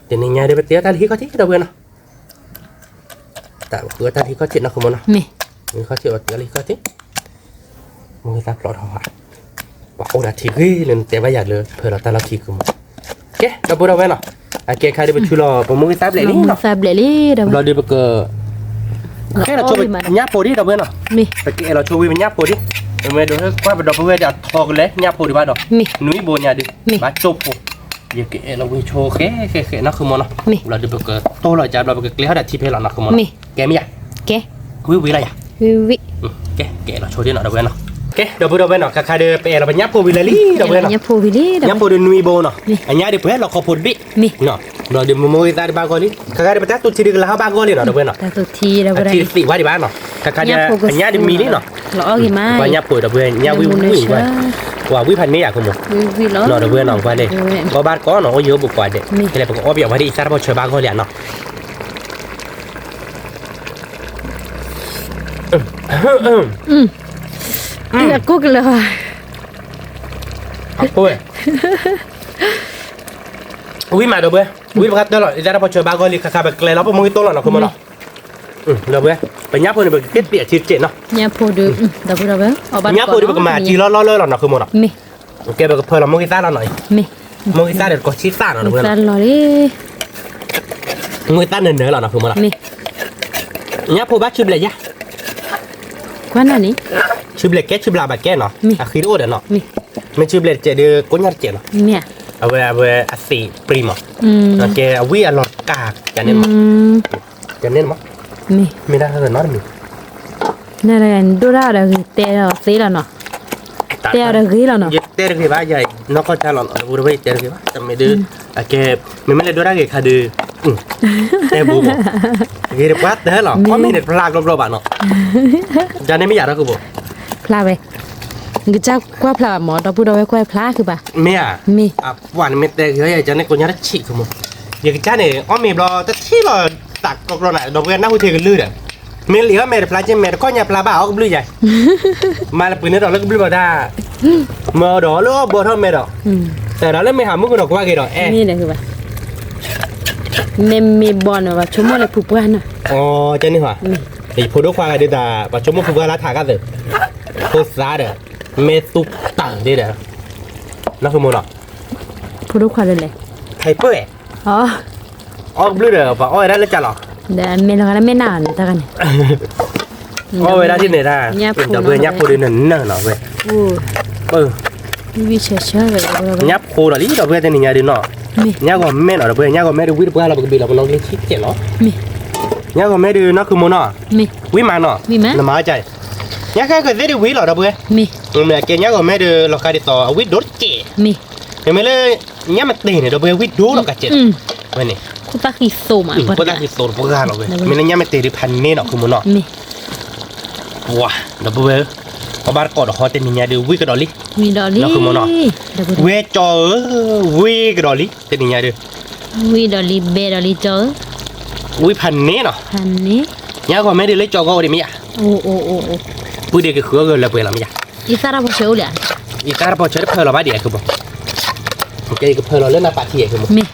တနံၤညါဒီး ပတဲအီၣ်တၢ်လၢဟံၣ်ခီၣ်ထံးဒီပုၢ်ဝဲၢ်နီၤ, တၢ်ဃုအီၣ်တၢ်လၢဟံၣ်ခီၣ်ထံးနီၤကမီၤနီၤ, ဟံၣ်ခီၣ်ထံးအီၤတၢ်လၢဟံၣ်ခီၣ်ထံး မိၢ်ဂ့ၤသၣ်ဖျိးထီၣ်ဧါ, ပှၤအိၣ်ဒၣ်ထံဂ့ၤလၢနတဲဘၣ်ယၤလၢဖၢလီၤတၢ်လီၢ်ခံကမီၤ, ကဲဒီပုၢ်ဒီဝဲၢ်နီၤ, အကဲခါဒုးပဆူလီၤ ပမိၢ်ဂ့ၤသၣ်ဘျဲၣ်လံနီၤ, ဘျီဒုးပက ကဲလီၤဆိဝံၤညၣ်ဖိဒံးဒီပုၢ်ဝဲၢ်နီၤ, ပကအဲၣ်လီၤဆိဝံၤပညၣ်ဖိဒံး, မ့မ့ၢ်ဒိးဟဲကွၢ်ပဒီပုၢ်ဝဲၢ်ဒ်အထီကလဲၣ် ညၣ်ဖိဒံးဘၣ်ဒီး, နွံဘိညါဒုး, ဘၣ်ကၠိဖိ, ယကအဲၣ်လီၤဝံၤဆိဃဲဃဲဃဲနီၤကမီၤနီၤ, ဘျီဒုးပကတိၢ်လီၤကၢ်ဘျီပကကျဲထီၣ်ဒၣ်ထံဖဲလီၤနီၤကမီၤနီၤ, ကဲမ့ၢ်ယၤ, ဝံၤဝံၤလီၤယၤ ကဲ ကဲလီၤဆိဒ်နီၤဒီပုၢ်ဝဲၢ်နီၤ, ကဲဒီပုၢ်ဒီဝဲၢ်နီၤ ခါခါဒုး ပအဲၣ်လီၤပညၣ်ဖိဝံၤလၢာ်လံဒီပုၢ်ဝဲၢ်နီၤ, ညၣ်ဖိဒုးနွံဘိနီၤ, အညၣ်ဒုးပှဲၤလီၤခီဖိတဘ့ၣ်, ဘျီဒုးမိၢ်မိၢ်ဂ့ၤသၣ်ဒုးဘၣ်ဂီၢ်လံ, ခါခါဒုးပတၢ်သူထံဒုးကလၤဟီၣ်ဘၣ်ဂီၢ်လံနီၤဒီပုၢ်ဝဲၢ်နီၤ, အထံသံးဝဲဒံးဘၣ်နီၤ, ခါခါဒုး အညၣ်ဒုးမံလံနီၤ, ပှၤညၣ်ဖိဒီပုၢ်ဝဲၢ်ညၣ်ဝံၣ်ဝံၣ်ဝဲ, ပှၤဝံၣ်ဖးန့ၢ်ယၤကမိၢ်, နီၤဒီပုၢ်ဝဲၢ်နီၤ ပှၤန့ၣ်, အီၣ်ဘၣ်တကိးနီၤ အိၣ်ယိၤအိၣ်ဘူးကိးဂၤဒဲး, ဖဲလဲၣ်ပကအီၣ်ပယီၤပှၤဒ်အံၤ သၣ်တၢ်ဖီၣ်ဆၢဘၣ်ဂီၢ်လံဧါနီၤ အကိၣ်ကလၢၤ, အကိၣ်ဝဲ, ဝံၣ်မးဒီပုၢ်ဝဲၢ်, ဝံၣ်ပှၤတၢၢ်လီၤ အသၣ်တၢ်ဖီၣ်ဆၢဘၣ်ဂီၢ်လံ ခါခါပကျဲလီၤ ပမိၢ်ဂ့ၤတိၢ်လီၤနီၤ ခိၣ်မိၢ်နီၤ, ဒီပုၢ်ဝဲၢ်, ပညၣ်ဖိန့ၣ် ပကက့ၤတ့ၢ်အထံတစဲးနီၤ, ညၣ်ဖိဒုး, ညၣ်ဖိဒုးပကမၤအထံလီၤလီၤလၢလီၤနီၤ ခိၣ်မိၢ်နီၤ, ကဲပကဖၢလီၤမိၢ်ဂ့ၤသၣ်လီၤနီၤ, မိၢ်ဂ့ၤသၣ်ဒီးတကိးဆံသၣ်နီၤ ဒီပုၢ်ဝဲၢ်နီၤ, မိၢ်ဂ့ၤသၣ်နၢၤနၢၤလီၤနီၤ ခိၣ်မိၢ်နီၤ, ညၣ်ဖိဘၣ်ဆူဘျဲၣ်ယါ, ကွၢ်နၤန့ၣ်, ဆူဘျဲၣ်ကဲဆူဘျဲၣ်ဘၣ်ကဲနီၤ, အဃံတအိၣ်ဒီးနီၤ, မ့ၢ်ဆူဘျဲၣ်တစဲးဒီး ကိညၣ်တစဲးနီၤ, အဝဲ အဝဲအသံးပြံမး, ကဲအဝံၣ်အလီၢ်တကး, ကန့ၣ်မး, ကန့ၣ်မး, မ့ၢ်ဒၣ်နီတမံၤ, နဒိၣ်ဒၣ်ဒီးဂ့ၤတဲဒီးသ့လီၤနီၤ, တဲအီၤဒီးဂ့ၤလီၤနီၤ, ယတဲတဂ့ၤဘၣ် ယနီၢ်ကီၢ်တၢ်လီၤနီၤ ဒီပုၢ်ဝဲၢ် ယတဲတဂ့ၤဘၣ် တမ့ၢ်ဒုး, အကဲ, မ့မ့ၢ်လၢဒိၣ်ဒၣ်ဂ့ၤခါဒုး, တဲဘိမး, ဂ့ၤတပှၢ်တၢၢ်လီၤ အီၣ်မ့ၢ်န့ၣ်တဖျါကျီဘျီဘၣ်နီၤ, ကန့ၣ်မ့ၢ်ယၤဒီးကဘိ, ဖျါဝဲ, ကစၢ်ကွၢ်ဖျါဘၣ်မး ဒီပုၢ်ဒီဝဲၢ်ကွၢ်ဖျါခုဘၣ်, မ့ၢ်ဧါ, မ့ၢ်, အပှၤန့ၣ်မ့ၢ်တဲဂ့ၤ ယကန့ၣ်ကိညါတဆံးကမိၢ်, ယကစၢ်န့ၣ် အီၣ်မ့ၤဘျီတထံၣ်လီၤ သးကျီကျီနၤ ဒီပုၢ်ဝဲၢ် နၢ်ဟူထဲကလုၢ်ဒီး, မ့ၢ်လံအီၣ်မ့ၤတဖျါက့ မ့ၤတခီညါဖျါဘၣ် အီၣ်ကဘျုးယၤ မၤလၢပှ့ၤန့ၢ်ဒီးလၢကဘျုးဘၣ်တၢ်, မၤဒီးလၢအီၣ်ဘီထီၣ်မဲာ်ဒီး, တၢ်ဒီးလၢမ့ၢ်ဟးမုၢ်ကနီၤကွၢ်က့ၤဒီး, မ့ၢ်မ့ၢ်ဘီန့ၣ် ပှၤဆိကမိၣ်လၢဖုပှၢ်နီၤ, ကန့ၣ်, ဖိဒိၣ်ခွါဂၤဒ်တၢ် ပှၤဆိကမိၣ်ဖုပှၢ်လၢထးကါသၢ, ဖိသၣ်ဒီး, မ့ၢ်သူတၢ်ဒ်ဒီး, နီၢ်ခိမိၢ်နီၤ, ဖိဒိၣ်ခွါဒ်လဲၣ်, ဟဲပၢၢ် အီၣ်ကဘျုးဒီး ပှၤအီၣ်ဝဲဒၣ်လၢကၢ်လီၤ, ဒီးမ့ၢ်လီၤဂာ်လၢမ့ၢ်နၤန့ၣ် တၢ်ဂၤန့ၣ်, အီၣ်ဝဲဒၣ်ဒ်န့ၣ်တၢ်, ဒီးပှၤညၣ်ဖိဒုးနၢၤနၢၤနီၤဝဲ, ပၢ်, ညၣ်ဖိဒီးလံ ဒီပုၢ်ဝဲၢ်တနံၤညါဒုးနီၤ, ညၣ်ဂီၤမဲနီၤ ဒီပုၢ်ဝဲၢ် ညၣ်ဂီၤမဲဒုးဝံၣ်တပှၢ်လီၤ ပကဘ့ၣ်လီၤပနီၣ်ကလံၤဆံးကဲးလီၤ, ညၣ်ဂီၤမဲဒုးနီၢ်ခိမိၢ်နီၤ, ဝံၣ်မးနီၤ, နမၤအီၣ်ကၢ်, ညၣ်ဃဲကသ့ၣ်ဒုးဝံၣ်လီၤ ဒီပုၢ်ဝဲၢ်, မ့ၢ်ကဲညၣ်ဂီၤမဲဒုးလီၤဃာ်ဒ်သိး အဝံၣ်ဒိၣ်တကဲး မ့ၢ်လၢ ညၣ်မ့ၢ်တ့ၢ်န့ၣ် ဒီပုၢ်ဝဲၢ်ဝံၣ်ဒိၣ်လီၤကၢ်ကဲး, ဝဲန့ၣ်, ခိၣ်သၣ်ဃံသိးမး, ခိၣ်သၣ်ဃံသိးတပှၢ်လီၤဝဲ, မ့ၢ်လၢညၣ်မ့ၢ်တ့ၢ်ဒုးဖးန့ၢ်နီၤ ခိမိၢ်နီၤ, ပှၤ ဒီပုၢ်ဝဲၢ်, အီၣ်ဘၣ်တကိးဒီးဟီတနံၤညါဒုး ဝံၣ်ကဒီးလံ, ဝံၣ်ဒီးလံ, ဝဲကၠီဧၢ, ဝံၣ်ကဒီးလံ တနံၤညါဒုး, ဝံၣ်ဒီးလံ ဘဲဒီးလံကၠီဧၢ, ဝံၣ်ဖးန့ၢ်နီၤ, ညၣ်ဂီၤမဲဒုးလၢကၠီဂီၢ်အိၣ်ဒံးမ့ၢ်ယါ, ပုၢ်ဒ့ကဃုအီၣ်ဂၢၢ်လၢပှဲၤလီၤမ့ၢ်ယါ, ယသၣ်တၢ်ဖီၣ်ဆၢအိၣ်လံဧါ, ယသၣ်တၢ်ဖီၣ်ဆၢတဖၢလီၤဘၣ်ဒံးဧါ ခိမိၢ်, ကဲယကဖၢလီၤလၢနပာ်ထံဧါ ခိမိၢ်, မ့ၢ်,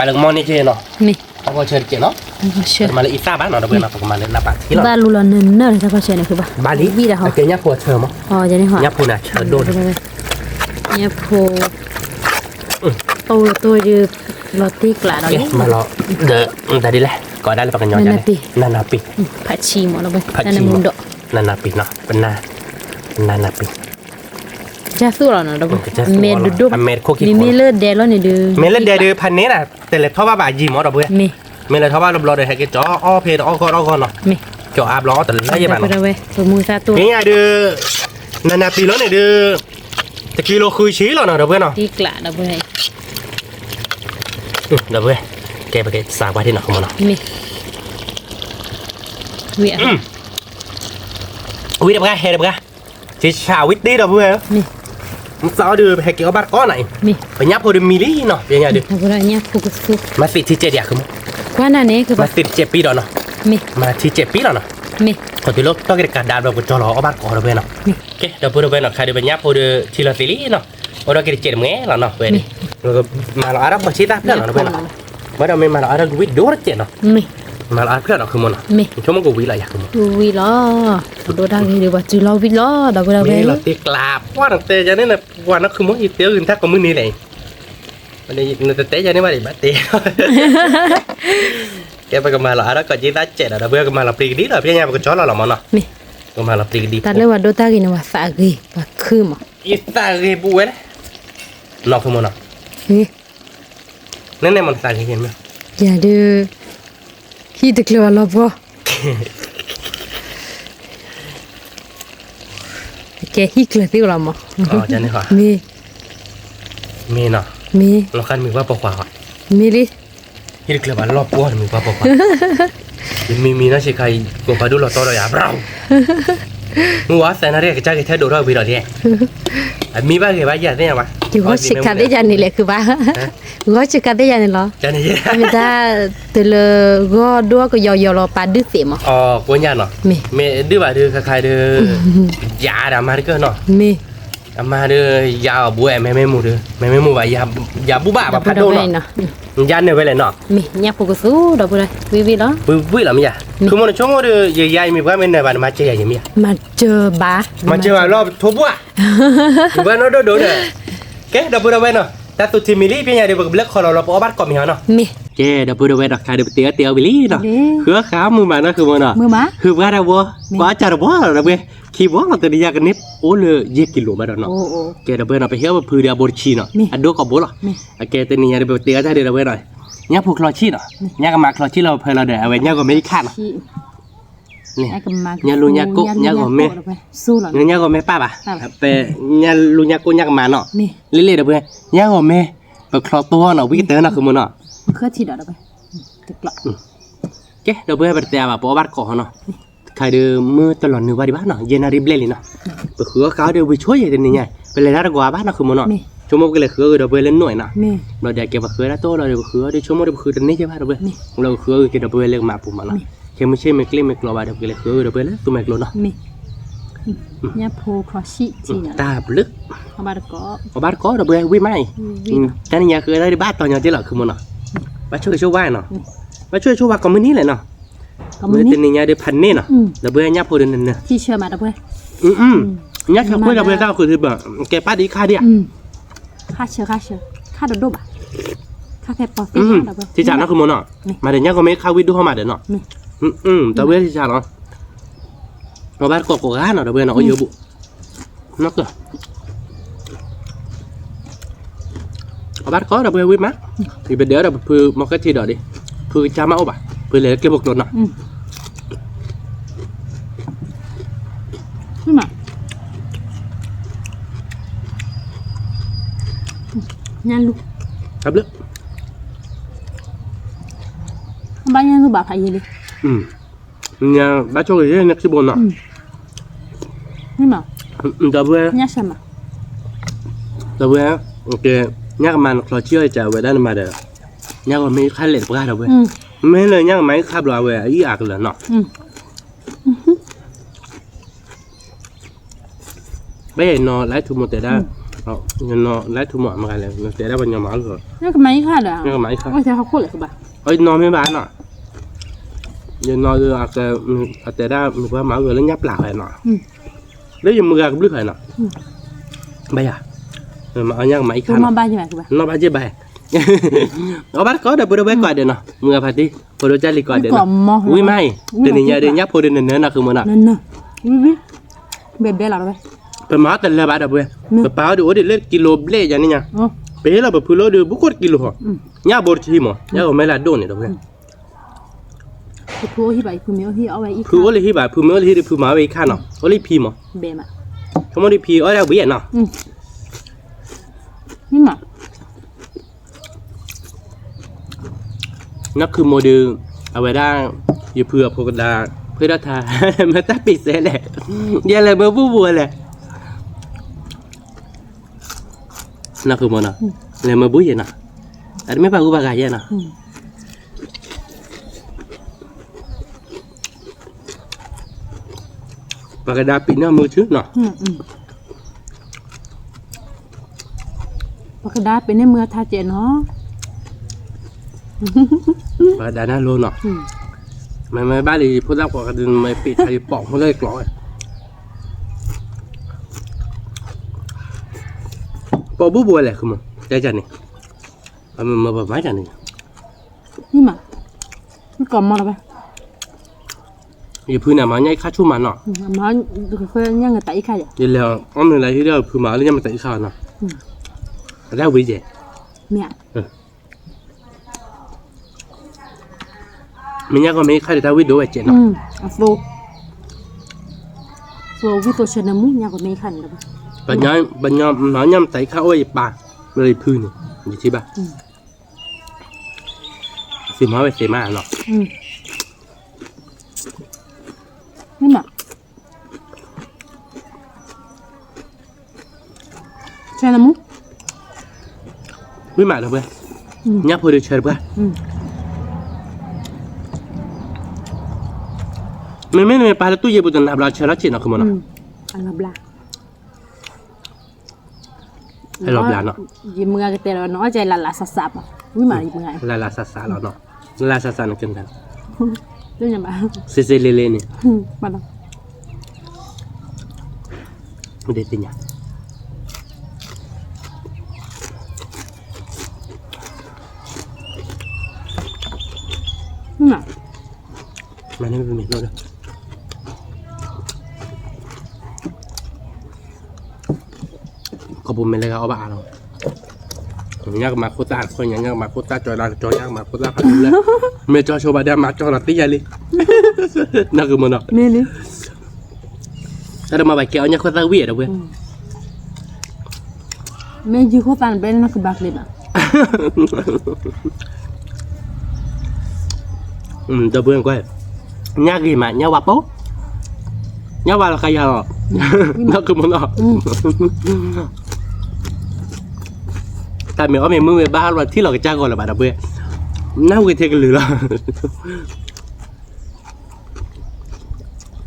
ပာ်လၢကမီန့ၣ်က့နီၤ, တၢ်ကီၢ်ဆၢတကဲးနီၤ, ပကမၤလၢအံသၣ်ဘၣ်နီၤ ဒီပုၢ်ဝဲၢ်နီၤ, ပကမၤလၢနၢ်ပၢၢ်ထံလီၤ, ဘၣ်လူလီၤနၢၤနၢၤလၢတၢ်ကီၢ်ဆၢန့ၣ် ဖုဘၣ်, ဘၣ်လံ, အကဲညၣ်ဖိအဆၢမး, ညၣ်ဖိန့ၣ်ဆၢဒိၣ်, ညၣ်ဖိ, ပအိၣ်လီၤတိၢ်ဒုး, လီၤတ့ကျးဒီးလံ, မၤလီၤ, ဒီး, တၢ်ဒ်လဲၣ်, ကိးဒၣ်လၢပှၤကညီဒ်လဲၣ်, နၢ်နၢ်ပံၤ, ဖးဆံမး ဒီပုၢ်ဝဲၢ်, ဖးဆံမး, နၢ်နၢ်ပံၤနီၤ, ပနၢ်, နၢ်နၢ်ပံၤ ကစၢ်သူၣ်လီၤနီၤ ဒီပုၢ်ဝဲၢ်, အမဲာ်ဒိၣ်ဒိၣ်, မ့မ့ၢ်လၢဒဲလီၤန့ၣ်ဒုး, မ့ၢ်လၢဒဲဒုး ဖးန့ၢ်နၤ, တလဲၤထီၣ်ဘၣ်ဘၣ်ယံာ်မး ဒီပုၢ်ဝဲၢ်, မ့ၢ်လဲၤထီၣ်ဘၣ်တဘျီဒီး ဟဲက့ၤကၠီအီၣ်ဖဲတအီၣ်ဂီၢ်တအီၣ်ဂီၢ်နီၤ, ကၠီအါဘျီအီၣ်တလၢယဲၢ်ဘၣ်နီၤ, ပညါဒုး, နၢ်နၢ်ပံၤလီၤန့ၣ်ဒုး, တကံလိၤဃုဆံလီၤနီၤ ဒီပုၢ်ဝဲၢ်နီၤ, ဒီပုၢ်ဝဲၢ်, ကဲပကစးကွၢ်ထံၣ်နီၤ မ့ၢ်နီၤ, ဝံၤတပှၤဟဲတပှၤ, ဆံးဆးဝံၤတ့ၢ် ဒီပုၢ်ဝဲၢ်, မ့ၢ်သးအီၤဒုး ပဟဲက့ၤအီၣ်ဘၣ်တကီးနၤအံၤ, ပညၣ်ဖိဒုးမံလံနီၤ ပညါဒုး, မၤသံးထံစဲးဒံးဧါ မ့ၢ်, မၤသံးတစဲးပံဒီးနီၤ, မၤထံစဲးပံလီၤနီၤ, ခီတုၤလၢတၢ်ဂ့ၢ်တကးဒါဘျီ ပကကၠီလီၤအီၣ်ဘၣ်တကီး ဒီပုၢ်ဝဲၢ်နီၤ, ကဲ ဒီပုၢ်ဝဲၢ်နီၤ ခါဒုးပညၣ်ဖိဒုးထံလီၤသံးလံနီၤ, အိၣ်ဒီးက့ၤတစဲးတမှဲလီၤနီၤ, ဝဲဒၣ်, မၤလီၤအါထီၣ်ပှၤဆံသၣ်ဖျၢၣ်နီၤ ဒီပုၢ်ဝဲၢ်နီၤ, ဝဲဒၣ်မ့ၢ်မၤလီၤအါထီၣ်ကဝံၣ်ဒိၣ်တစဲးနီၤ, မၤလီၤအါထီၣ်ဖျၢၣ်နီၤ ခုမ့ၢ်နီၤ, ဆိကမိၣ်ကဝံၣ်လီၤယၤ ခုမ့ၢ်, ဝံၣ်လီၤ, ဒိၣ်တၢ်ဂ့ၤဒုး ပှၤစုလီၤဝံၣ်လီၤ ဒီပုၢ်ဝဲၢ်, မ့ၢ်လီၤတ့ကျး ပှၢ်နတဲယၤန့ၣ် ပှၤနီၤ ခုမ့ၢ် ယတဲဂ့ၤတၢ်ကိးမုၢ်နံၤလဲၣ်, နတတဲယၤန့ၣ်ဘၣ်ဒံး ဘၣ်တဲ ကဲ ပကမၤလီၤအါထီၣ်ကီးက့ၤသးစဲးဒီး ဒီပုၢ်ဝဲၢ် ကမၤလီၤပျံၤကဒံလီၤ ပညါပကကၠီလီၤလီၤမ့ၢ်နီၤ, ကမၤလီၤပျံၤကဒံ, တၢ်လၢပှၤဒိၣ်တၢ်ဂ့ၤန့ၣ် ပှၤသးဂ့ၤ ပှၤခုမး, ယသးဂ့ၤပူၤဝဲလဲၣ်, နီၤ ခုမ့ၢ်နီၤ, နန့ၣ်မ့ၢ်နသးဂ့ၤ, ယၤဒုး, ဟံၣ်တကျၢၤဘၣ်လီၤပှီၢ်, ကဲဟံၣ်ကျၢၤသ့ၣ်လီၤမး, မ့ၢ်, မ့ၢ်နီၤ, မ့ၢ်, မ့ၢ်လံ, ဟံၣ်တကျၢၤဘၣ်လီၤပှီၢ်တမံၤပှၤပိာ်ခွါ, ယမံမံနီၢ်ဆံးခါအံၤ ကိးဖးဒိၣ်လီၤတီဒီးယၤ ဘြၣ်, မုၢ်ဝါသးနၣ်ရံၣ် ကစၢ်က့ၤထဲဒိးထီၣ်ဝံၤဒီးဒ်, အမံဘၣ်ဂ့ၤဘၣ်ယၤသ့ၣ်ညါဘၣ်, ယဂီၢ်ဆံးခါသ့ၣ်ယၤန့ၣ်လဲၣ် ခုဘၣ်, ဂီၢ်ဆံးခါသ့ၣ်ယၤန့ၣ်လီၤ, မ့ၢ်တၢ်, တလၢဂီၢ်ဒိၣ်ကယီယီလီၤ ပာ်ဒုးသ့ၣ်မး, ကိညါနီၤ, မ့ၢ်ဒုးဘၣ်ဒုးခါခါဒုး, ယၤဒီးအမါတကၢၢ်နီၤ, မ့ၢ်, အမါဒုး, ယၤအီၤဘှဲ မဲမ့ၢ်မူဒုး မဲမ့ၢ်မူဘၣ်, ယၤဘူၣ်ဘၣ်ပှၤဖးဒိၣ်နီၤ, ယၤနၢၤဝဲလဲၣ်နီၤ, မ့ၢ်ညၣ်ဖိကသူဒီပုၢ်ဝဲၢ်, ဝံၣ်ဝံၣ်လီၤ, ဝံၣ်ဝံၣ်လီၤမ့ၢ်ယၤ, မ့ၢ်, ဆိကမိၣ်ဒီး ယၤယမ့ၢ်ပှၤမ့ၢ်နၢၤဘၣ် နမၤစၢၤယၤယမ့ၢ်ယၤ, မၤစၢၤဘၣ်, မၤစၢၤဘၣ်လီၤ ထိဘှၣ်, ယဘၣ်နီၢ်ဒိၣ်ဒိၣ်ဒီး, ကဲ ဒီပုၢ်ဝဲၢ်နီၤ, တၢ်သူၣ်ထံမံၤလံ ပညါဒုး ပကဘျၢခီလီၤလီၤ ပအီၣ်ဘၣ်တကိးမ့ၢ်ဟီနီၤ, မ့ၢ်, ကဲ ဒီပုၢ်ဝဲၢ်ဒီး ခါဒုးပတဲအီၣ်တဲအီၣ်ဝံၤလံနီၤ, ဃုအီၣ်ဃာ်မုာ်မးနီၤ ခုမ့ၢ်နီၤ, ဃုပှၤတဝီ, ပှၤအီၣ်ကၢ်တဝီလီၤ ဒီပုၢ်ဝဲၢ်, ခံဝီလီၤ တနံၤညါကန့ၢ်အိၣ်လၢယဲၢ်ကံလိၤဘၣ်ဒီးနီၤ, ကဲ ဒီပုၢ်ဝဲၢ်နီၤ ပဟ့ၣ်အီၣ်ပဖုဒီးအဘိတဆံနီၤ, အဒိၣ်ကိးဘိလီၤ, အကဲ တနံၤညါဒုး ပတဲအီၣ်တၢ်ဒုး ဒီပုၢ်ဝဲၢ်နီၤ, ညၣ်ဖိချီဆံၣ်နီၤ, ညၣ်ကမၤချီဆံၣ်လီၤ ဖဲလီၤဒီး အဝဲညၣ်ဂီၤမ့ၢ်ယခါနီၤ ညၣ်လူညၣ်ကိၣ် ညၣ်ဂီၤမ့ၢ်, ညၣ်ဂီၤမ့ၢ်ပၢ်ဘၣ်, ဖဲညၣ်လူညၣ်ကိၣ်ညၣ်ကမၤနီၤ, လ့လ့ဒီပုၢ်ဝဲၢ်, ညၣ်ဂီၤမ့ၢ်, ပချီတိၢ်နီၤ ဝံၣ်ကတၢၢ်နီၤ ခုမ့ၢ်နီၤ, ကဲ ဒီပုၢ်ဝဲၢ် ပတတဲအါဘၣ် ပအီၣ်ဘၣ်တကိးဟီနီၤ, ခါဒုးမုၢ်တလီၤနုာ်ဘၣ်ဒံးဘၣ်နီၤ ယဲၢ်နၣ်ရံၣ်ဘျဲၣ်လံနီၤ, ပဃုအီၣ်ဃာ်အီၣ်ဒီးဝံၤဆိယဲၢ်တနံၤညါ, ပလဲၤတၢ်တကွၢ်ဘၣ်နီၤ ခုမ့ၢ်နီၤ, ဆိကမိၣ်ပကလဲၤဃုအီၣ်ဂ့ၤဒီပုၢ်ဝဲၢ်လၢနိၣ်နီၤ, ဘျီဒီးကဲပှၤဃုတၢ်တိၢ်လီၤဒီး ပဃုအီၣ်ဒီး ဆိကမိၣ်ဒီးပဃုတန့ၢ်ယဲၢ်ဘၣ်ဒီပုၢ်ဝဲၢ်, လၢပဃုအီၣ်ဂ့ၤက့ၤဒီပုၢ်ဝဲၢ်လၢကမၤပူၤမးနီၤ, ခဲမုၢ်ဆ့ၣ်မ့ၢ်ကျ့မ့ၢ်ကျိၤဘၣ်ဒီး ပကလဲၤဃုအီၣ်ဂ့ၤဒီပုၢ်ဝဲၢ်လၢသူမဲာ်ကျိၤနီၤ တၢ်ဘျုး, အီၣ်ဘၣ်တကိး ဒီပုၢ်ဝဲၢ်ဝံၣ်မးအံၤ, တၢ်နံၤညါဃုအီၣ်တၢ်ဒံးဘၣ်တီၤညီက့လီၤ ခုမ့ၢ်နီၤ, ဘၣ်ဆိၣ်ဂ့ၤဆိၣ်ဝါနီၤ, ဘၣ်ဆိၣ်ဂ့ၤဆိၣ်ဝါကိးမုၢ်နံၤလဲၣ်နီၤ, မ့ၢ်တနံၤညါဒုးဖးန့ၢ်နီၤ, ဒီပုၢ်ဝဲၢ်ညၣ်ဖိဒုးနၢၤနၢၤ, ညၣ်ဖိဒီပုၢ်ဝဲၢ် တၢ်ဃုထံဘၣ်, ကဲပၢ်ဒ်ခါဒံးဧါ, ထံဆးနီၤ ခုမ့ၢ်နီၤ, မၤဒီးညၣ်ဂီၤမ့ၢ်ခါဝံၣ်ဒိၣ်ဟီမးဒီးနီၤ, ဒီပုၢ်ဝဲၢ်ထံဆးနီၤ, အီၣ်ဘၣ်တကိးကိးဂၤနီၤ ဒီပုၢ်ဝဲၢ်နီၤ အိၣ်ယိာ်ဘူး အီၣ်ဘၣ်တကိးဒီပုၢ်ဝဲၢ်ဝံၣ်မး, ယပဒဲးဒီးပဖုမီၤကဲထံဒီးဒံး, ဖုကစၢ်မးအိၣ်ဘၣ်, ဖုလဲၤလၢကျဲဖိကျိၤနီၤ, ညၣ်လူ, တၢ်ဘျုး, ဘၣ်ညၣ်လူဘၣ်ဖးယံာ်လံ ညါဘၣ်ဆိၣ်ဂ့ၤယဲၢ်နခံဘိနီၤ, ဒီပုၢ်ဝဲၢ်, ဒီပုၢ်ဝဲၢ်, ညၣ်ကမၤနချီဆံၣ်အီၣ်ယကးဝဲဒၣ်နမၤဒီး, ညၣ်ဂီၤမ့ၢ်ခါလဲၣ်တပှၢ်ဒီပုၢ်ဝဲၢ်, မ့ၢ်လၢညၣ်ကမၤအံၤခါဘျီအဝဲအအံၣ်အါကလၢာ်နီၤ, ဘၣ်ယဲနီၤ လၢထူမိၣ်တဲဒၣ်, ယနီၤလၢထူမးမဂၤလဲၣ် နတဲဒၣ်ပှၤညီမၤအဂီၢ်, နကမၤအံၤခါဒီး, နကမၤအံၤခါ, အဝဲတဲဟီၣ်ခိၣ်လဲၣ်ကဘၣ်, အနီၤမ့ၢ်ဘၣ်နီၤ, ယနီၤဒီး အတဲဒၣ်မုၢ်ပှၢ်မၤအဂီၢ်လၢညၣ်ပျၢ်ဃီနီၤ, လၢယမုၢ်ဂၤကဘျုးဃီနီၤ, ဘၣ်ယၤ, မၤအီၣ်ညၣ်ကမၤအံၤခါနီၤ, နီၢ်ဘၣ်ယဲၢ်ဘၣ်, အီၣ်ဘၣ်တကိးဒီး ပှၤဒီးဝဲကိးဒဲးနီၤ မုၢ်ဂၤဖးတံၢ် ဖိဒိၣ်ကၢ်လံၤကိးဒဲးနီၤ, ဝံၤမးအံၤ တနံၤညါဒီး ညၣ်ဖိဒီးနနၢနီၤ ဃုမၢ်နီၤ, ပမၤအီၣ်တလၢဘၣ်ဒီးပှၤ, ပပာ်အီၤဒီးအိၣ်ဒံးလၢကံလိဘျဲၣ်ယၤန့ၣ်ညါ, ပဟ့ၣ်လီၤပဖုလၢအိၣ်ဒီး ဘူးခိၣ်တကံလိဟီ, ညၣ်ဘိတဆံမး ညၣ်ဂီၤမဲလၢအဒိၣ်န့ၣ်ဒီးပှၤ ဖုအိၣ်လၢဟံၣ်ဘၣ် ဖုမ့ၢ်အိၣ်လၢဟံၣ်ဒီး ဖုမၤဝဲအံၤခါနီၤ, အိၣ်လၢဖံမး, ဆိကမိၣ်ဒီးဖံအီၣ်ဒၣ်ဝံၤနီၤ, နီၢ်ခုမိၢ်ဒီး အဝဲဒၣ် ယဖုအဖိကဒါ ဖှ့ထီၣ်ထါ မ့ၢ်တၢ်ပ့ၤစဲလဲၣ်, ယလဲၤမၢဘူၣ်ဘိဝဲလဲၣ်, နီၢ်ခုမိၢ်နီၤ, လဲၤမၢဘူၣ်ယဲနီၤ, အတမ့ၢ်ပှၤဂုၤပှၤဂၤယဲနီၤ ပှၤကဒါပံးန့ၢ်မုၢ်ဆူနီၤ, ပှၤကဒါပံးန့ၢ်မုၢ်အထါကဲးနီၤ, ပှၤကဒါနၢ်လိနီၤ, မ့မ့ၢ်ဘၣ်လံ ယဖိသၣ်ကိးကဒု မ့ၢ်ပ့းထါယပိာ်ဖိလၢယကျိးဝဲ, ပိာ်ဘူၣ်ဘိဝဲလဲၣ် ခုမၢ် တဲကန့ၣ်, မ့ၢ်ပမၤကန့ၣ် မ့ၢ်မး, မ့ၢ်ကီးမီၢ်လီၤဘၣ်, ယဖုန့ၣ် မၤညၣ်အံၤခါဆူၣ်မးနီၤ, ညၣ်ငတးအံၤခါယဲ, ယလဲၤအီၣ်မ့ၢ်လၢဟံၣ်ဒီးဖုမၤအီၣ်လၢညၣ်မတးအံၤခါနီၤ, အတၢ်ဝံၤယဲ, မ့ၢ်ဧါ, မ့ၢ်ညၣ်ဂီၤမ့ၢ်အံၤခါဒီးတၢ်ဝံၣ်ဒိၣ်ဝဲကဲးနီၤ, အသိ, သိဝံၣ်သိဆၢနၢမူ ညၣ်ဂီၤမ့ၢ်အံၤခါန့ၣ်လီၤဘၣ်, ပညီမၤညၣ်မတးအံၤခါအိၣ်ဝဲယပၢ်, လၢယဖုန့ၣ် ယထံၣ်ဘၣ် သ့မၤဝဲသ့မၤနီၤ, ဝံၣ်မး, ဆဲလၢမူ, ဝံၣ်မးဒီးပှၤ, ညၣ်ဖိဒီးဆဲတပှၢ်, မ့မ့ၢ်နမ့ၢ်ပာ်လၢတူၢ်ယ့ၢ်ပူၤတနၤဘျီဆဲထီၣ်ဆံးနီၤ ခုမၢ်နီၤ, ဟဲလီၤဘျါနီၤ, ယမုၢ်ဂၤကတဲလီၤ နအီၣ်ကလးလးစးစးမး, ဝံၣ်မးယမုၢ်ဂၤ, လးလးစးစးလီၤနီၤ, လးလးစးစးန့ၣ်ကဲ, စ့စ့လ့လ့န့ၣ်, ဒ်သ့ၣ်ညါ မ့ၢ်န့ၣ်မ့ၢ်လီၤဒီး ခီပူၤမ့ၢ်လၢဂၤအီၣ်ဘၣ်အါလီၤ, ညၣ်ကမၤခိၣ်သၣ်တခီညါ ညၣ်ကမၤခိၣ်သၣ်ကၠီဒၣ်ကၠီ ညၣ်ကမၤခိၣ်သၣ်ဖးဒိၣ်လၢ, မ့ၢ်ကၠီဆိဘၣ်ဒီးမၤကၠီလီၤသ့ၣ်ညါလံ, နီၢ်ကမၢ်နီၤ, တၢ်တမၤဘၣ်ကဲအီၣ်ညၣ်ခိၣ်သၣ်ဝံၣ်ဧါဒီးဝဲ မ့ၢ်ယုၢ်ခိၣ်သၣ်န့ၣ် ဘျဲၣ်လၢနကဘၣ်ကျဲဘၣ်. ဒီပုၢ်ဝဲၢ်ကွၢ်, ညၣ်ဂ့ၤမး ညၣ်ဝါပိ, ညၣ်ဝါလီၤဃာ်ယၤလီၤ, နီၢ်ကမၢ်နီၤ, တၢ်မ့ၢ်အီၣ်မ့ၢ်မုာ်ဝဲဘၣ်လီၤထံၣ်လီၤကစၢ်ဂီၤလၢၤဘၣ်ဒီပုၢ်ဝဲၢ်, နၢ်ဝံၤထဲကလုာ်လီၤ.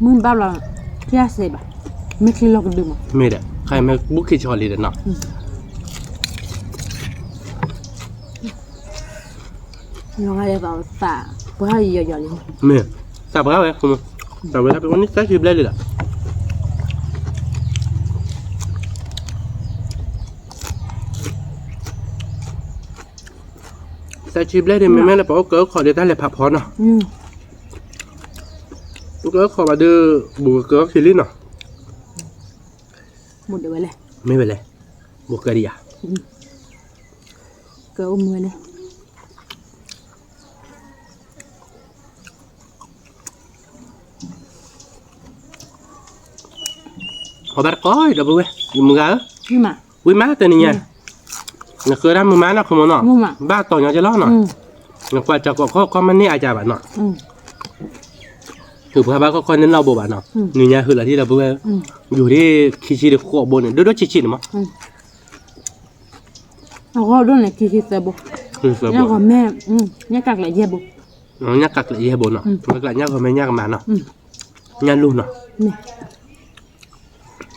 မုၢ်ဘၣ်ဘျီ, ဖျါစဲဘၣ်, မ့ၢ်ချံလီၤကဒုမး, မ့ၢ်ဒီး ခါမ့ၢ်ဘူၣ်ခံဆီလံဒီးနီၤ, လီၤဂာ်ဒ်သိးသးပှၢ်ယီၤယီၤလံ, မ့ၢ်, သးပှၢ်ဝဲ, သးဝဲဒၣ်ပဝဲန့ၣ် သၢဆံဘျဲၣ်လံဒီး သၢဆံဘျဲၣ်ဒီး မ့မ့ၢ်လၢပအိၣ်ကၢခိးဒီးတၢ်လဲၤဖးဖီနီၤ, ကၢခိးဘၣ်ဒီး ဘူးကၢခံလံနီၤ, မ့ၢ်ဝဲလဲၣ်, ဘူးကၢဒံးယၤ, ကၢအိၣ်မ့ၢ်ဝဲလဲၣ်. အီၣ်ဘၣ်တကိးဒီပုၢ်ဝဲၢ်, ယမုၢ်ဂၤဧၢ, ဝံၣ်မးတနံၤညါ, နဃၢဒၣ်မုၢ်မးနီၢ်ခိမၢ်နီၤ, ဘၣ်တီၤညီကဲလီၤနီၤ, နကွၢ်ကၢကီးခီခီမ့ၢ်န့ၢ်အါကၢဘၣ်နီၤ, ဟုးပှၤဘၣ်ခီခီန့ၣ်နီၢ်ဘိဘၣ်နီၤ, နံၤညါဟုးလီၤဒ်ဒီပုၢ်ဝဲၢ်, ယူၤဒ်ခံဆံဒီးဃိးဘိန့ၣ် ဒိၣ်ဒိၣ်ဆံးဆံးန့ၣ်မး အဂီၢ်ဒိၣ်န့ၣ် ခံဆံသၢဘိ, ညၣ်ဂီၤမဲ, ညၣ်ကးကျဲးယဲၢ်ဘိ, ညၣ်ကးကျဲးယဲၢ်ဘိနီၤ, ညၣ်ဂီၤမဲ ညၣ်ကမၤနီၤ, ညၣ်လူၢ်နီၤ,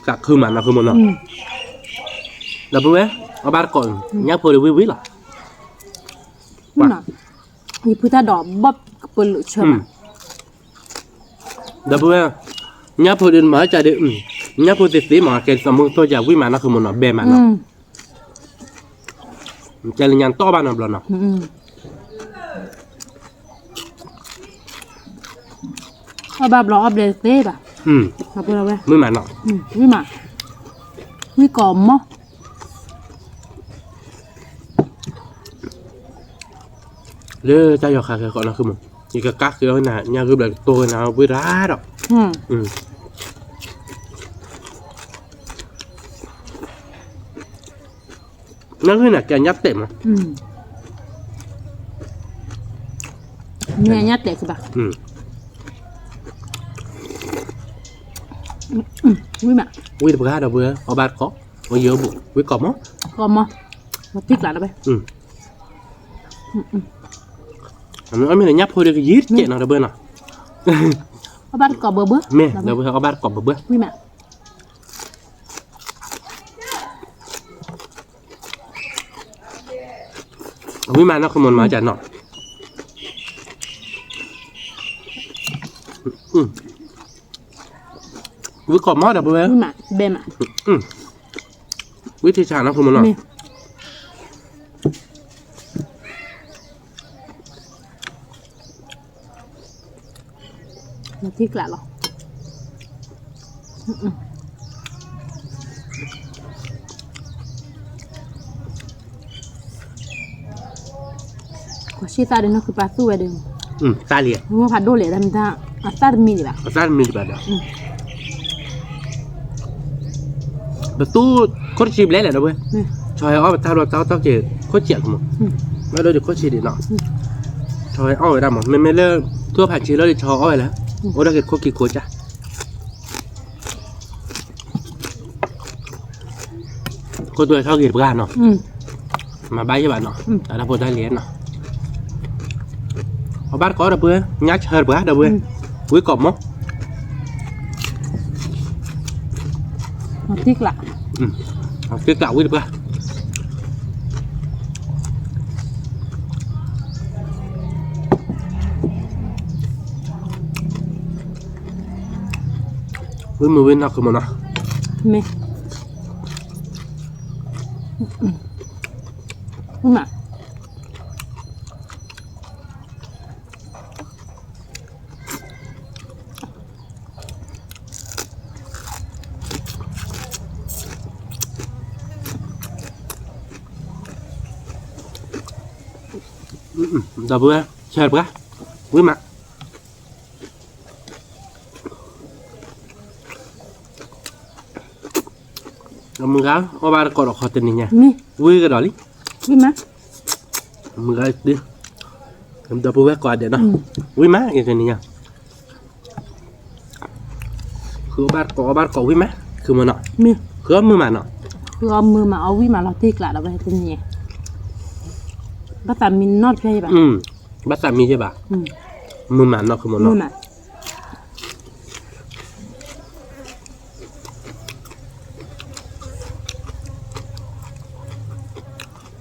ကးခုမးနီၤ ခုမၢ်နီၤ, ဒီပုၢ်ဝဲၢ်, အီၣ်ဘၣ်တကိး, ညၣ်ဖိဒံးဝံၣ်ဝံၣ်လီၤ. ယဖုတၢ်ဒိးဘီၣ်ကပၢၤလၢာ်ဆၢမး. ဒီပုၢ်ဝဲၢ်, ညၣ်ဖိဒံးမၤကဒီး, ညၣ်ဖိသ့သ့မး ကဲသးမုၢ်ကထိၣ်ကၢ်ဝံၣ်မးနီၢ် ဃုမုၢ်နီၤ ဘဲမးနီၤ. ကဲလၢညါတအီၣ်ဘၣ်နီတဘျီနီၤ. အီၣ်ဘၣ်ဘျီအီၣ်ဘျဲသ့ဘၣ်. ဝံၣ်မးနီၤ. ဝံၣ်မး, ဝံၣ်ကိးမီၢ်. လၢတၢ်ယီၤခးဃဲၤဃီနီၢ် ဃုမုၢ်, ယကကးဃ့အီၣ်နၤ ညၣ်ဂုၢ်ဘျီကတိၢ်ကနၤဝံၣ်ရၤဒီး. ညၣ်ဂုၢ်န့ၣ် ကဲညၣ်တဲာ်မး. မ့ၢ်ညၣ်တဲာ်ကဘၣ်. ဝံၣ်မး, ဝံၣ်တပှၢ်ဒီပုၢ်ဝဲၢ်, အီၣ်ဘၣ်တကိး, အီၣ်ယိာ်ဘူး, ဝံၣ်ကိးမီၢ်. ကိးမီၢ်, ထံကျးဒီးဝဲ. အမ့ၢ်အီၣ်မ့ၢ်လၢညၣ်ဖိဒီးကယံာ်တကဲးနီၤ ဒီပုၢ်ဝဲၢ်နီၤ. အီၣ်ဘၣ်တကိးဘၢဘၢ. မ့ၢ်, ဒီပုၢ်ဝဲၢ် အီၣ်ဘၣ်တကိးဘၢဘၢ. ဝံၣ်မး. ဝံၣ်မးနီၢ် ဃုမုၢ်မၤကနီၤ. ဝံၣ်ကိးမီၢ်ဒီပုၢ်ဝဲၢ်. ဝံၣ်ထံဆးနီၢ် ဃုမုၢ်နီၤ. ထံကျးလီၤ. ကွၢ်ဆံသၣ်ဒီးနီၢ် ဃုပာ်သူၣ်ဝဲဒီး, သၣ်လံ, ဖးဒိၣ်လဲၣ်, အသၣ်တမံၤဒံးဘၣ်, အသၣ်တမံၤဒံးဘၣ်ဒီး, ပသူခိၣ်တဆံဘျဲၣ်လဲၣ်ဒီပုၢ်ဝဲၢ်, ဆီဟဲအီၣ်ပတၢ်ဘျီတၢ်အီၣ်တၢ်က့ၤခိၣ်စဲးကမီၤ, ဘၣ်ဒိဒ်ခိၣ်ဆံဒံးနီၤ, ဆီဟဲအီၣ်ဝဲဒၣ်မး, မ့မ့ၢ်လၢ သူၣ်ဖးဆံလီၤဒီး ဆီဟဲအီၣ်ဝဲလဲၣ်, အိၣ်ဒၣ်က့ၤခိၣ်က့ၤခိၣ်ကၢ် ခိၣ်သွဲထီၣ်ဂ့ၤတပှၢ်နီၤ, မၤဘၣ်ယဲၢ်ဘၣ်နီၤ, တၢ်ဖိတၢ်လံၤနီၤ, အီၣ်ဘၣ်တကိးဒီပုၢ်ဝဲၢ်, ညၣ်ဆၢတပှၢ်ဒီပုၢ်ဝဲၢ်, ဝံၣ်ကိးမီၢ်, ထံကျးဝံၣ်တပှၢ် ဝံၣ်မုာ်ဝံၣ်နီၢ် ဃုမုၢ်နီၤ, မ့ၢ်, မ့ၢ်, ဒီပုၢ်ဝဲၢ်, ဆၢတပှၢ်, ဝံၣ်မး မုၢ်ဂၤ အီၣ်ဘၣ်တကိးဒီးခီတနံၤညါ, ဝံၣ်ကဒီးလံ, မုၢ်ဂၤ, ဒီပုၢ်ဝဲၢ်ကိးဂၤဒဲးနီၤ, ဝံၣ်မး ယတနံၤညါ, ဃုအီၣ်ဘၣ်တကိး အီၣ်ဘၣ်တကိးဝံၣ်မး, ဃုမုၢ်နီၤ, ဃုအီၣ်မုာ်မးနီၤ, ဃုအီၣ်မုာ်မး အီၣ်ဝံၣ်မးလီၤ တ့ကျးဒီးဝဲတနံၤညါ, ဘၣ်သးမံနီတဖျၢၣ်ယဲၢ်ဘၣ်, ဘၣ်သးမံယဲၢ်ဘၣ်, မုာ်မးနီၤ ဃုမုၢ်နီၤ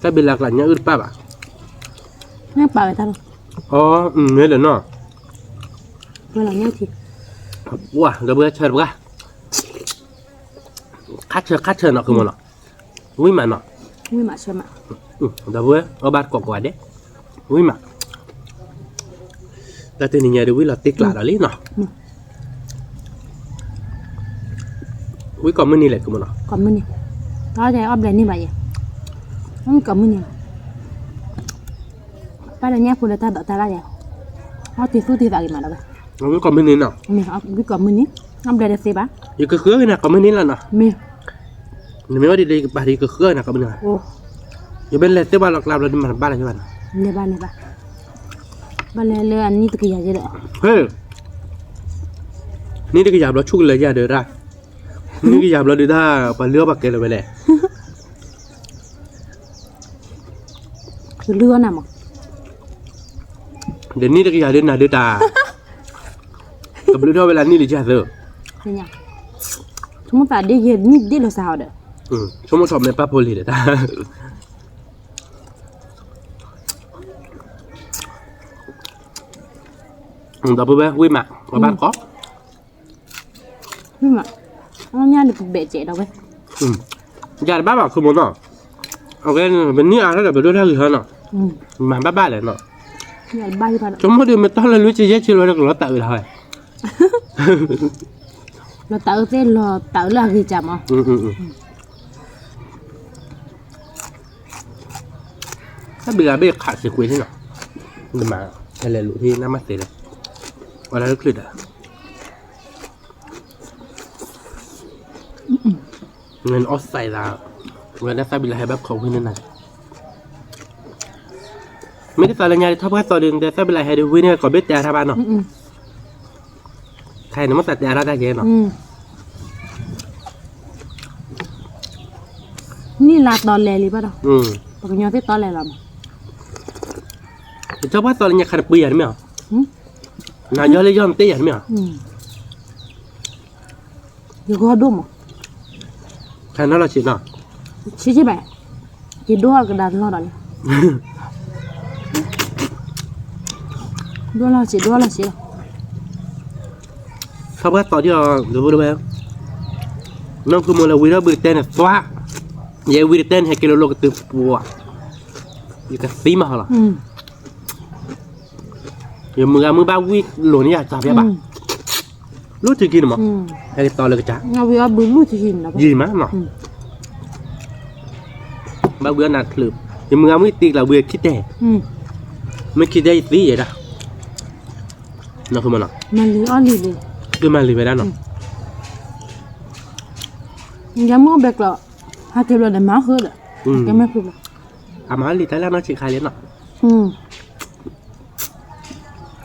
တၢ်ဘံလၤကျးညၣ်အုၣ်တပၣ်ဘၣ်, ညၣ်ပာ်ဝဲတၢ်လီၤ, အီ မ့ၢ်လၢနီၤ, ဝါ ဒီပုၢ်ဝဲၢ်ဆၢတပှၢ်, ခါဆၢခါဆၢနီၤ ဃုမုၢ်နီၤ, ဝံၣ်မးနီၤ, ဝံၣ်မးဆၢမး, ဒီပုၢ်ဝဲၢ် အီၣ်ဘၣ်တကိးကိးဂၤဒဲး, ဝံၣ်မး တၢ်တနံၤညါဒီးဝံၣ်လီၤတ့ကျးဒီးလံနီၤ, ဝံၣ်ကိးမုၢ်နံၤလဲၣ် ကမုၢ်နီၤ, ကိးမုၢ်နံၤ, တၢ်အီၣ်ဘျဲၣ်န့ၣ်ဘၣ်ယဲၢ်, ဝံၣ်ကိးမုၢ်နံၤ, ပၢ်လၢညၣ်ဖိလၢတၢ်ဒိးတၢ်လၢယဲၢ်, အီၣ်တ့သူၣ်တ့သးဂ့ၤမးဒီးဝဲ, ဝံၣ်ကိးမုၢ်နံၤနီၤ, ဝံၣ်ကိးမုၢ်နံၤ, အီၣ်ဘျဲၣ်ဒီးသ့ဘၣ်, ယကဃုအီၣ်က့ၤနၤကိးမုၢ်နံၤလီၤနီၤ, မ့ၢ် နမ့ၢ်အီၣ်ဒ်လဲၣ် ယကဘၣ်ဒီးယကဃုအီၣ်နၤကိးမုၢ်နံၤ, ယမ့ၢ်လဲၤသ့ၣ်ဘၣ်လီၤကျါဘျီဒ်မး နဘၣ်လီၤယဲၢ်ဘၣ်နီၤ, လဲၤဘၣ်လဲၤဘၣ်, ဘၣ်လဲၤလၢအနံၣ်တကယၤယဲၢ်ဒီး, နံၣ်တကယၤဘျီဆူၣ်ကလၢၤယၤဒီးတၢ်, နံၣ်တကယၤဘျီဒုးတၢ် ပှၤလုၢ်အီၣ်ပှၤကဲလၢၤဝဲလဲၣ်, ကလုၢ်အီၣ်နၤမး, ဒီးနံၣ်တကယၤဒုးနၤဒုးတၢ် ကဘျုးထီၣ်ဝဲလၢနံၣ်လၢယၤသၢ, ဆိကမိၣ်သးဒ်ယဲၢ်နံၣ်ဒ်လီၤစှၤအီၤဒီး, ဆိကမိၣ်ထီၣ်မဲာ်ပၢ်ဖိလံၤဒီးတၢ် ဒီပုၢ်ဝဲၢ် ဝံၣ်မး အဘၣ်တကိး ညါန့ၣ်ပဘဲၣ်စဲးဒီးဝဲ ယၤတဘၣ်ဘၣ်ခိမိၣ်နီၤ အဝဲ ပနံၣ်အါထီၣ်ဒီးပဒိၣ်တၢ်ဂ့ၤဟီနီၤ မၤဘၣ်ဘၣ်လဲၣ်နီၤ ဆိကမိၣ်ဒုးမ့ၢ်တီၢ်လၢလွံၢ်ဆံယဲၢ်ဆံလီၤဒီးကလီၤတၢ်အုးလီၤဟဲ လီၤတၢ်အုးသ့ၣ်လီၤတၢ်အုးလၢအဂ့ၤကၢ်မး တၢ်ဘံၣ်ဂၤဘ့ၣ်ခးစ့ၤကွံာ်န့ၣ်နီၤ နမၤ ဟဲလဲၤလိာ်ဟ့ၣ်နၢ်မၤသ့ဒီး အီၤလၢချုးဒီး နအီၣ်သးသး ဝဲဒၣ်သၣ်ဘံၣ်လၢဟဲဘၣ်ခိးဝံၤန့ၣ်နၤ မ့ၢ်တသးလၢညါဒီးထီၣ်ပှၢ်သီဒီး နတဲသၣ်ဘံၣ်လၢဟဲဒီးဝံၤန့ၣ် ကိးဘ့ၣ်တဲအါထီၣ်ဘၣ်နီၤ ခဲအံၤနမ့ၢ်သးတဲအါထီၣ်တၢ်ကဲနီၤ နံၣ်လါတီလဲၤလံဘၣ်ဒီး ပှၤကညီသ့ၣ်တီလဲၤလီၤမး ယထီၣ်ပှၢ်သီလၢညါခါတပှ့ၤယၤတမ့ၢ်ဧါ နယီၢ်လၢယီၢ်နတ့ၢ်ယၤတမ့ၢ်ဧါ ယဂီၢ်ဒိၣ်မး ခါနီၤလီၤဆံးနီၤ ဆံးဆံးဘၣ် ယဒိၣ်အကဒါတလီၢ်ဒီးလံ ဒိၣ်လီၤဆံး ဒိၣ်လီၤဆံးလီၤ ထီၣ်ပှၢ်သီဒ်အီၤ ဒ်ဝဲ နီၢ်ခိမိၣ်လၢဝံၤထီၣ်ဘုတတဲန့ၣ်သွါ ယဲဝံၤတတဲန့ၣ် ဟဲက့ၤလိာ်လိာ်ကတုၤပှၤ ယကသံမးဟီလီၤ ယမုၢ်ဂၤမုၢ်ဘၣ်ဝံၣ်လိာ်န့ၢ်ယၤတၢ်ဖဲဘၣ် လူၢ်ထံခံန့ၣ်မး ဟဲက့ၤတီလၢကစၢ် ယံၤမးနီၤ ဘၣ်ဝံၣ်အီၣ်နၤချုး ယမုၢ်ဂၤမုၢ်တံကျးဝံၤခံတဲ မ့ၢ်ခံတဲယသံယဲဒၣ် နီၢ်ခိမိၣ်နီၤ မၤလံာ်အီၣ်လံာ်လံ သုမၤလံာ်ဝဲဒၣ်နီၤ ယမုၢ်ဘဲကျီး ဟးက့ၤဘျီဒီးမၤအီၣ်ဃုာ်ဒီး ကဲမဲာ်ဖုဘျီ အမၤအီၣ်လံာ်တၢ်လၢနီၢ်ဆံးခါလံနီၤ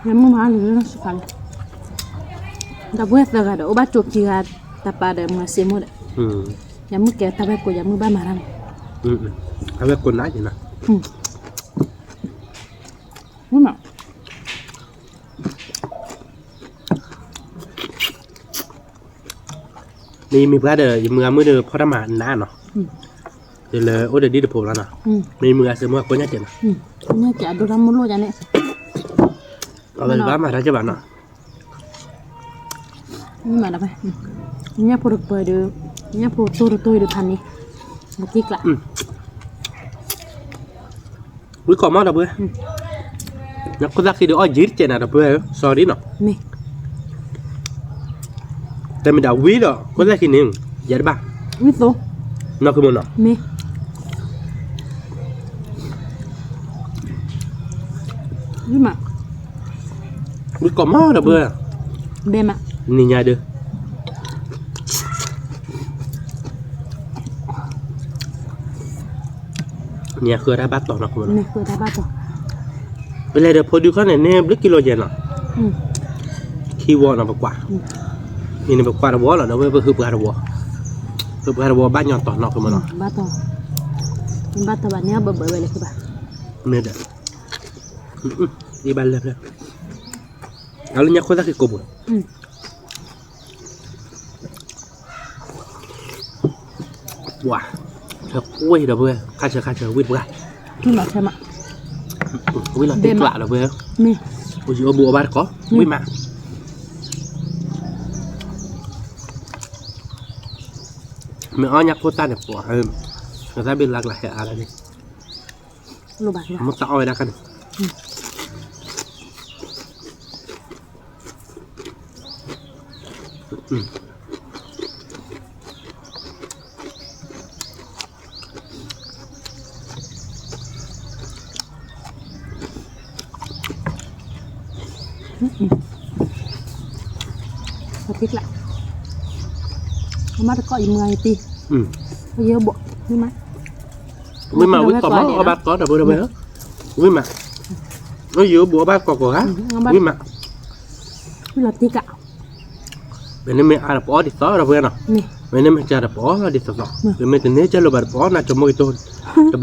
ယမုၢ်မၤအီၣ်လံာ်လၢနီၢ်ဆံးခါလံ ဒီပုၢ်ဝဲၢ်သၢဂၤဒီး အိၣ်ဘၣ်ကၠိခံဂၤ တၢ်ပာ်ဒီးမၤစ့မိၢ်ဒီး ယမုၢ်ကဲတၢ်ဝဲၢ်ကိး ယမုၢ်ဘၣ်မၤတၢ်န့ၣ် အဝဲၢ်ကိးနၤက့ၤနီၤ ဝံၣ်မး မ့ၢ်ယမ့ၢ်ပှၤဒီး ယမုၢ်ဂၤမုၣ်ဒီးဖီၣ်တၢ်မၤနးနီၤ ဒီးလၢအိၣ်ဒီးဒ်တဖိးလီၤနီၤ မ့ၢ်ယမုၢ်ဂၤစ့မိၢ်ကိးညါကဲးနီၤ ကိးညါကဲးအဒိတၢ်မုၢ်လိၣ်ယါန့ၣ် အဝဲဘၣ်မၤတၢ်ကဲးဘၣ်နီၤ မ့ၢ်မၤတၢ်ဖဲ ညၣ်ဖိတပၢၤဒီး ညၣ်ဖိတိၢ်တတိၢ်ဒီးဖးန့ၣ် မတံကျး ဝံၣ်ကိးမးဒီပုၢ်ဝဲၢ် နခိၣ်သၣ်ခံဒီးအီၣ်ယံၤတကဲးနၤဒီပုၢ်ဝဲၢ် sorry နီၤ မ့ၢ် တမ့ၢ်ဒၣ်ဝံၣ်ဒီး ခိၣ်သၣ်ခံန့ၣ် ယဲတဘၣ် ဝံၣ်သိ နီၢ်ခိမိၣ်နီၤ မ့ၢ် ဝံၣ်မး ဝံၣ်ကိးမးဒီပုၢ်ဝဲၢ် ဘဲမး နံၤညါဒီး နံၤဃုတၢ်ဘၣ်တီနီၤ ပလဲၤဒီးဖိဒုခီၣ်န့ၣ် န့ၢ်ဘျုးကံလိယဲၢ်နီၤ ခံဝီနီၤပကွၢ် မ့ၢ်န့ၣ်ပကွၢ်တဝီလီၤ ဒီးဝဲပဟုးပှၤတဝီ ဟုးပှၤတဝီဘၣ်ညီတီနီၤ ခိမိၣ်နီၤ ဘၣ်တီ ဘၣ်တီဘၣ်န့ၣ်ဘၣ်ဘၣ်ဝဲလဲၣ်ခိၣ်ဘၣ် မ့ၢ်ဒီး အံၤဘၣ်လဲၣ်ဖဲ အလၢညါခိၣ်သၣ်ခံကိးပူၤ ပှၤ ဆၢကွံာ်ဒီပုၢ်ဝဲၢ် ခါဆၢခါဆၢဝံၣ်တပှၢ် ဝံၣ်လီၤတံၢ်ကျးဒီပုၢ်ဝဲၢ် အိၣ်ယံၤအိၣ်ဘူးအိၣ်ဘၣ်တကိး ဝံၣ်မး မ့ၢ်အီၣ်ညါခိၣ်သၣ်န့ၣ်ပှၤ နသးဘ့ၣ်လၢကျါဟဲအါလၢန့ၣ် မ့ၢ်သးအီၣ်ဝဲဒၣ်ခါန့ၣ် ပတံၢ်ကျါ အမါတကိးယမုၢ်ဂၤယတံၢ် ယဘိး ဝံၣ်မး ဝံၣ်မး ဝံၣ်ကိးမး အီၣ်ဘၣ်ကိးဒီပုၢ်ဝဲၢ် ဝံၣ်မး ယဘိးအီၣ်ဘၣ်ကိးကိးဂၤ ဝံၣ်မး လီၤတံၢ်ကျါ မ့ၢ်န့ၣ်မ့ၢ်အါဒီးပအီၣ်ဒ်သိးဒီပုၢ်ဝဲၢ်နီၤ မ့ၢ်န့ၣ်မ့ၢ်ကၢဒီးပအီၣ်ဒ်သိးသိး မ့မ့ၢ်တန့ၢ်ကၢလိာ်ဘၣ်ဒီးပအီၣ်နၤကၠိမိၢ်ကၠိတိၢ် တ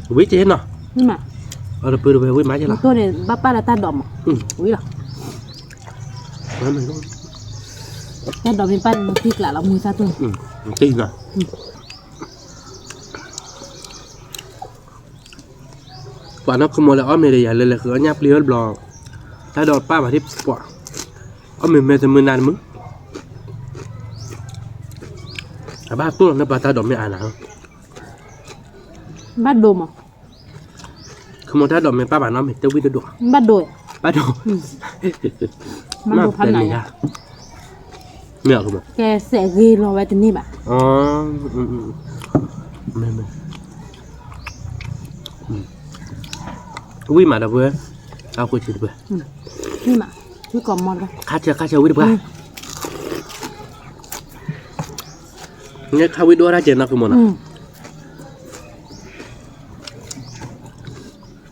ဘျီတခီနီၤ ခိမိၣ်နီၤ ဝံၣ်က့ၤနီၤ အီၣ်ဒီပုၢ်ဝဲၢ်ဝံၣ်မးက့ၤလီၤ ဘၣ်ပာ်ဒီးတၢ်ဒိးမး ဝံၣ်လီၤ တၢ်ဒိးမ့ၢ်ပာ်န့ၣ်တံၢ်ကျါလီၤ မုၢ်သၣ်တိၢ် တံၢ်နီၤ ပှၤနီၢ်ခိမီၤလၢအီၣ်မ့ၤဒီးယၤလဲၤလဲၤဃုအီၣ်ညၣ်ပျံၤဝဲတဘျီ, တၢ်ဒီးပၢ်ဘၣ်ထံၣ်ပှၤ, အီၣ်မ့ၤမဲာ်တမုာ်နၤတမုာ်, အဘၣ်တိၢ်လီၤန့ၢ်ပှၤတၢ်ဒီးမ့ၢ်အါနၤ, ဘၣ်ဒိမး, ခမီၤတၢ်ဒီးမ့ၢ်ပၢ်ဘၣ်နီတမံၤ တဝံၣ်တဒိၣ်, ဘၣ်ဒိ, ဘၣ်ဒိ, မ့ၢ်အီၤခမီၤ, ကဲစဲးဂ့ၤလီၤဝဲတန့ၢ်ဘၣ်, ဝံၣ်မးဒီပုၢ်ဝဲၢ်, အဃိဆံတပၢၢ်, ဝံၣ်မး, ဝံၣ်ကိးမီၤတပၢၢ်, ခါဆၢခါဆၢဝံၣ်တပှၢ်, န့ၣ်ခါဝံၣ်ဒိၣ်တၢ်ကဲနီၢ်ခိမီၤနီ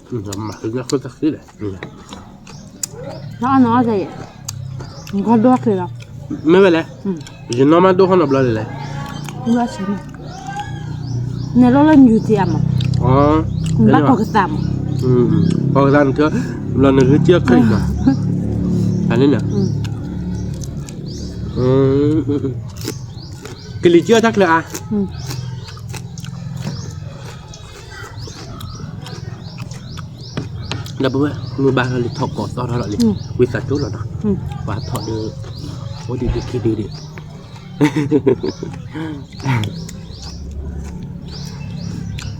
ၤ, မၤဃုညၣ်ခိၣ်တၢ်ဃုလဲၣ်, နီၢ်အီၣ်နီၢ်အီၣ်တၢ်ယဲ, နကီၢ်ဒိၣ်ချ့လီၤ, မ့ၢ်ဝဲလဲၣ်, ယနီၢ်မးဒိၣ်ဟီၣ်နီတဘျီလဲၣ်လဲၣ်, နလိၣ်လၢနယူၤတံၢ်အါမး, နဘၣ်ကီၤကသးမး, ကီၤကသးနထၢ, ဘျီနဂုၢ်စၢၢ်ချ့မး, န့ၣ်, ကလံၤစၢၢ်တၢ်ချၢအါ ဒီပုၢ်ဝဲၢ် မုၢ်ဘါထီၣ်လံ ထီၣ်ကိးသီထီၣ်လီၤလံ, ဝံသးစူၤလီၤနီၤ, ပှၤထီၣ်ဒုး, အိၣ်ဒံးဒုးခံဒုးဒံ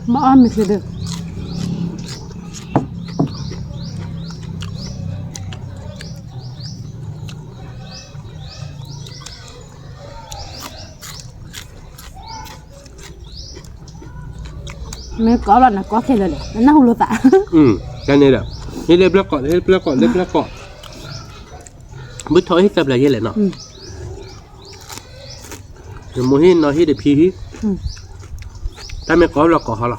း, မ့ၢ်အီၣ်မ့ၤချ့ဒုး, မ့ၢ်ကိးလီၤနကိးခဲလၢာ်လဲၣ် နနၢ်ဟူလိာ်သး, တၢ်န့ၣ်ဒီး, ဟ့ၣ်လၢပျၢၤကိး ဟ့ၣ်လၢပျၢၤကိး လၢပျၢၤကိး, ဘုထီၣ်ဟ့ၣ်သၢပျၢၤယဲၢ်လဲၣ်နီၤ, နမိၢ်ဟ့ၣ်နီၤဟ့ၣ်ဒီးဖံဟံၣ်, တၢ်မ့ၢ်ကိးလီၤကိးဟီလီၤ,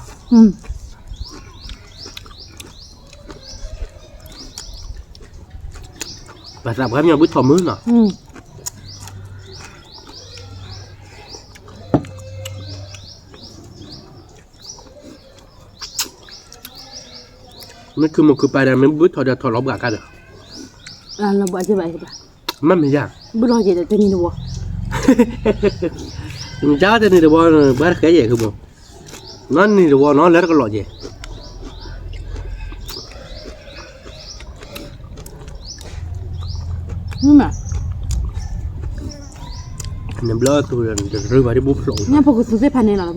ပှၤသးပှၢ်မ့ၢ်ဘုထီၣ်မုၢ်နီၤ, မ့ၢ်ခုမိၢ်ခုပၢ်ဒီး မ့ၢ်ဘုထီၣ်ဒီးထီၣ်လီၤဘှးကါဒီး, မ့ၢ်မ့ၢ်ယါ, ဘုလီၤယဲၢ်ဒီးတနံၤတဝီ, မ့ၢ်တနံၤတဝီ, ဘၣ်တဃဲယဲၢ်ခုမိၢ်, နီၢ်နံၤတဝီနီၢ်လၢတကလီၤယဲၢ် မ့ၢ်မး, နဘျီတူၢ်ဒီး နတရၢဘၣ်ဒ်ဘိဖျိး, ညၣ်ဖိကသူသ့ၣ်ဖးန့ၣ်လီၤ,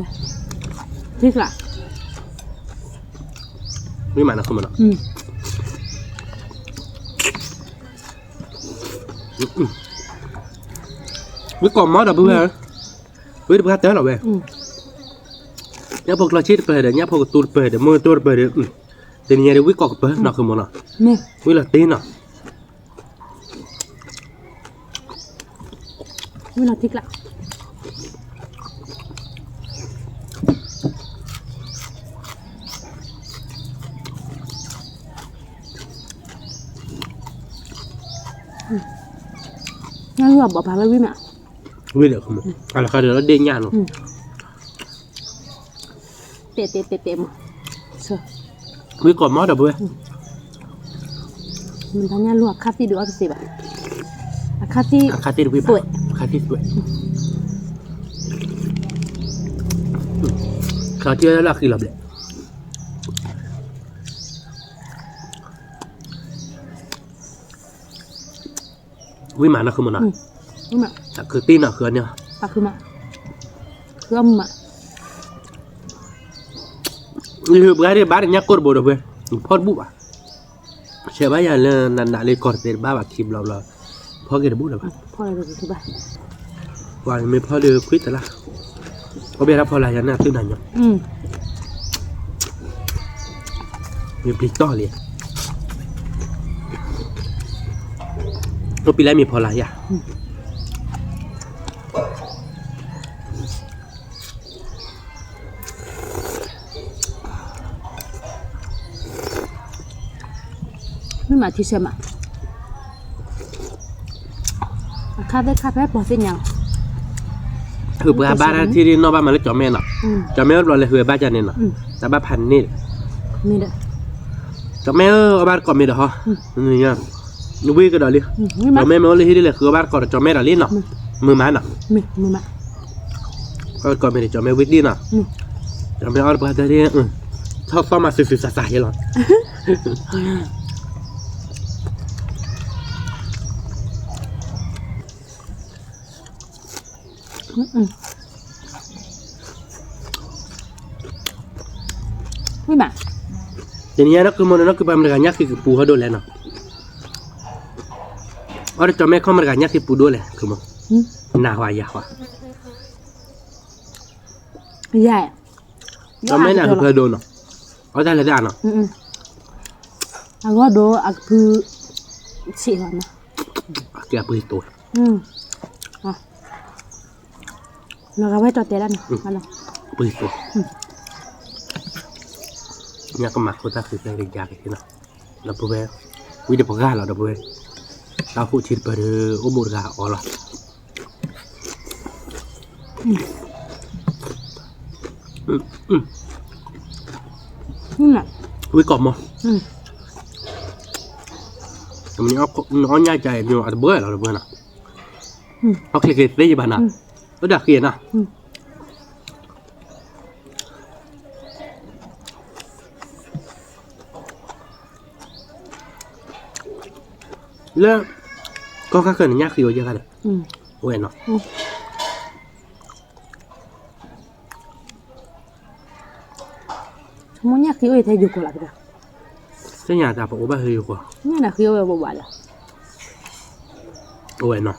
ထံကျါ, မ့ၢ်မးနီၢ်ခိမနီၤ, ဝံကိးမီၤဒီပုၢ်ဝဲၢ်, ဝံတပှၢ်တၢၢ်လီၤဝဲ, ညၣ်ဖိကျီၢ်ဆံတပၢၢ်ဒီး ညၣ်ဖိကသူတပၢၢ်ဒီး မုၢ်ကတိၢ်တပၢၢ်ဒီး, တနံၤညါဒီးဝံကိးကပၢၢ်နီၢ်ခိမနီၤ, ဝံလီၤတ့နီၤ, ဝံလီၤတ့ကျါ, ညၣ်လူၢ်အဘီၣ်ဖးဝဲဝံၣ်မး, ဝံၣ်ဒီး, အလီၤဃာ်ဒီးလီၤဒ့ၣ်ညၣ်နီၤ, တဲတဲတဲတဲမး, ဝံကိးမီၤဒီပုၢ်ဝဲၢ်, မ့ၢ်တၢ်ညၣ်လူၢ်အခါသံၣ်ဒုးအီၣ်တသ့ဘၣ်, အခါသံၣ်, အခါသံၣ်တဝံၣ်ဘၣ်, အခါသံၣ်သွဲၣ်, ခါထံၣ်လၢအဃံလီၤဘျဲၣ် ဝံၣ်မးနီၢ်ခုမနီၤ, တၢ်ခုးတ့ၢ်နီၤ ဃုအီၤန့ၣ်, ဃုအီၤမး, ယဘှါဒံးဘၣ်တညၣ်ကိၢ်တဘိဒီးဝဲ, ဖီၣ်တဘူၣ်ဘၣ်, ဆဲးဘၣ်ယၤလၢနးနးလၢကီၢ်တသ့တဘၣ်ဘၣ်ခံဘျီဘျီ, ဖီၣ်က့ၤတဘူၣ်လၢၤဘၣ်, ပှၤမ့ၢ်ဖီၣ်ဒီးခွံတလါ, အိၣ်ဘၣ်တၢ်ဖီလာ်ယၤန့ၣ်သုနၤညီ, မ့ၢ်ပျံၤတီၢ်လံ, အိၣ်ပံၤလၢမ့ၢ်ဖီလာ်ယၤ မ့ၢ်မးထံဆဲးမး, အခါသ့ၣ်ခါဖဲပှၤသ့ၣ်ညါလီၤ, ဟုးပှၤဘါတၢ်ထံဒ်နီၢ်ဘၣ်မးလၢကၠီၤမဲနီၤ, ကၠီၤမဲအိၣ်တဘျီလဲၤဟုးဘါကၢ်န့ၣ်နီၤ, တၢ်ဘၣ်ဖးန့ၣ်, ကၠီၤမဲဧၢ အီၣ်ဘၣ်တကိးမ့ၢ်ဒီးဟီ, ဝံၣ်ကဒီးလံ, ကၠီၤမဲမ့ၢ်အိၣ်လၢဟံၣ်ဒ်လဲၣ်ဃုအီၣ်ဘၣ်တကိးဒီးကၠီၤမဲဒီးလံနီၤ, မုာ်မးနီၤ, အီၣ်တကိးမ့ၢ်ဒီးကၠီၤမဲဝံၣ်ဒ်နီၤ, ကၠီၤမဲအီၣ်တပှၢ်တၢ်ဒ်, ထီၣ်သီၣ်မးသုသုသးသးယဲလီၤ. တနံၤညါနီၢ်ကုမီၤန့ၣ် နီၢ်ကုပှၤမတၤတဂၤညၣ်ဃံးကပူၤဟီၣ်ဒိၣ်လဲၣ်နီၤ, အီၣ်တၢ်ကၠီမဲခီၣ်မတၤတဂၤညၣ်ဃံးပူၤဒိၣ်လဲၣ်, နၤဟါယၤဟါ, ကၠီမဲန့ၣ်အကဖၢဒိၣ်နီၤ, အီၣ်တၢ်လဲၤတၢ်နီၤ, အဂီၢ်ဒိၣ်အကဖုဆံးလီၤနီၤ, ကဲအပှ့ၤတိၤ လီၤဂာ်ဝဲတီၤတဲဒၣ်န့ၣ်, ပှ့ၤတိၤ, ညၣ်ကမၤခိၣ်သၣ်ဃံးသၢကယၤက့ၤနီၤ, ဒီပုၢ်ဝဲၢ်, ဝံတပှၢ်လီၤ ဒီပုၢ်ဝဲၢ်, တၢ်ဟိၣ်ထံတပၢၢ်ဒီး အိၣ်ဘိးတဂၤအီၤလီၤ. ဝံကီၢ်မီၤ, နအီၣ်ညၣ်ကါအံၤ အတဘၢလီၤ ဒီပုၢ်ဝဲၢ်နီၤ, အီၣ်ချ့က့ၤသ့ယဘၣ်နီၤ, အိၣ်ဒၣ်ဃံနီၤ လၢ ကီၢ်ခါဃၢၤန့ၣ် ညၣ်ဃံးအိၣ်ယဲၢ်ဂၤဒီး, ဝဲနီၤ, မ့ၢ်ညၣ်ဃံးအိၣ်ထဲယိၤကီၢ်လီၤ, သ့ၣ်ညါတၢ်ပအိၣ်ဘၣ်ဟဲယိၤကီၢ်, ညၣ်ဃံးအိၣ်ဝဲဘၣ်လီၤ, အိၣ်ဝဲနီၤ,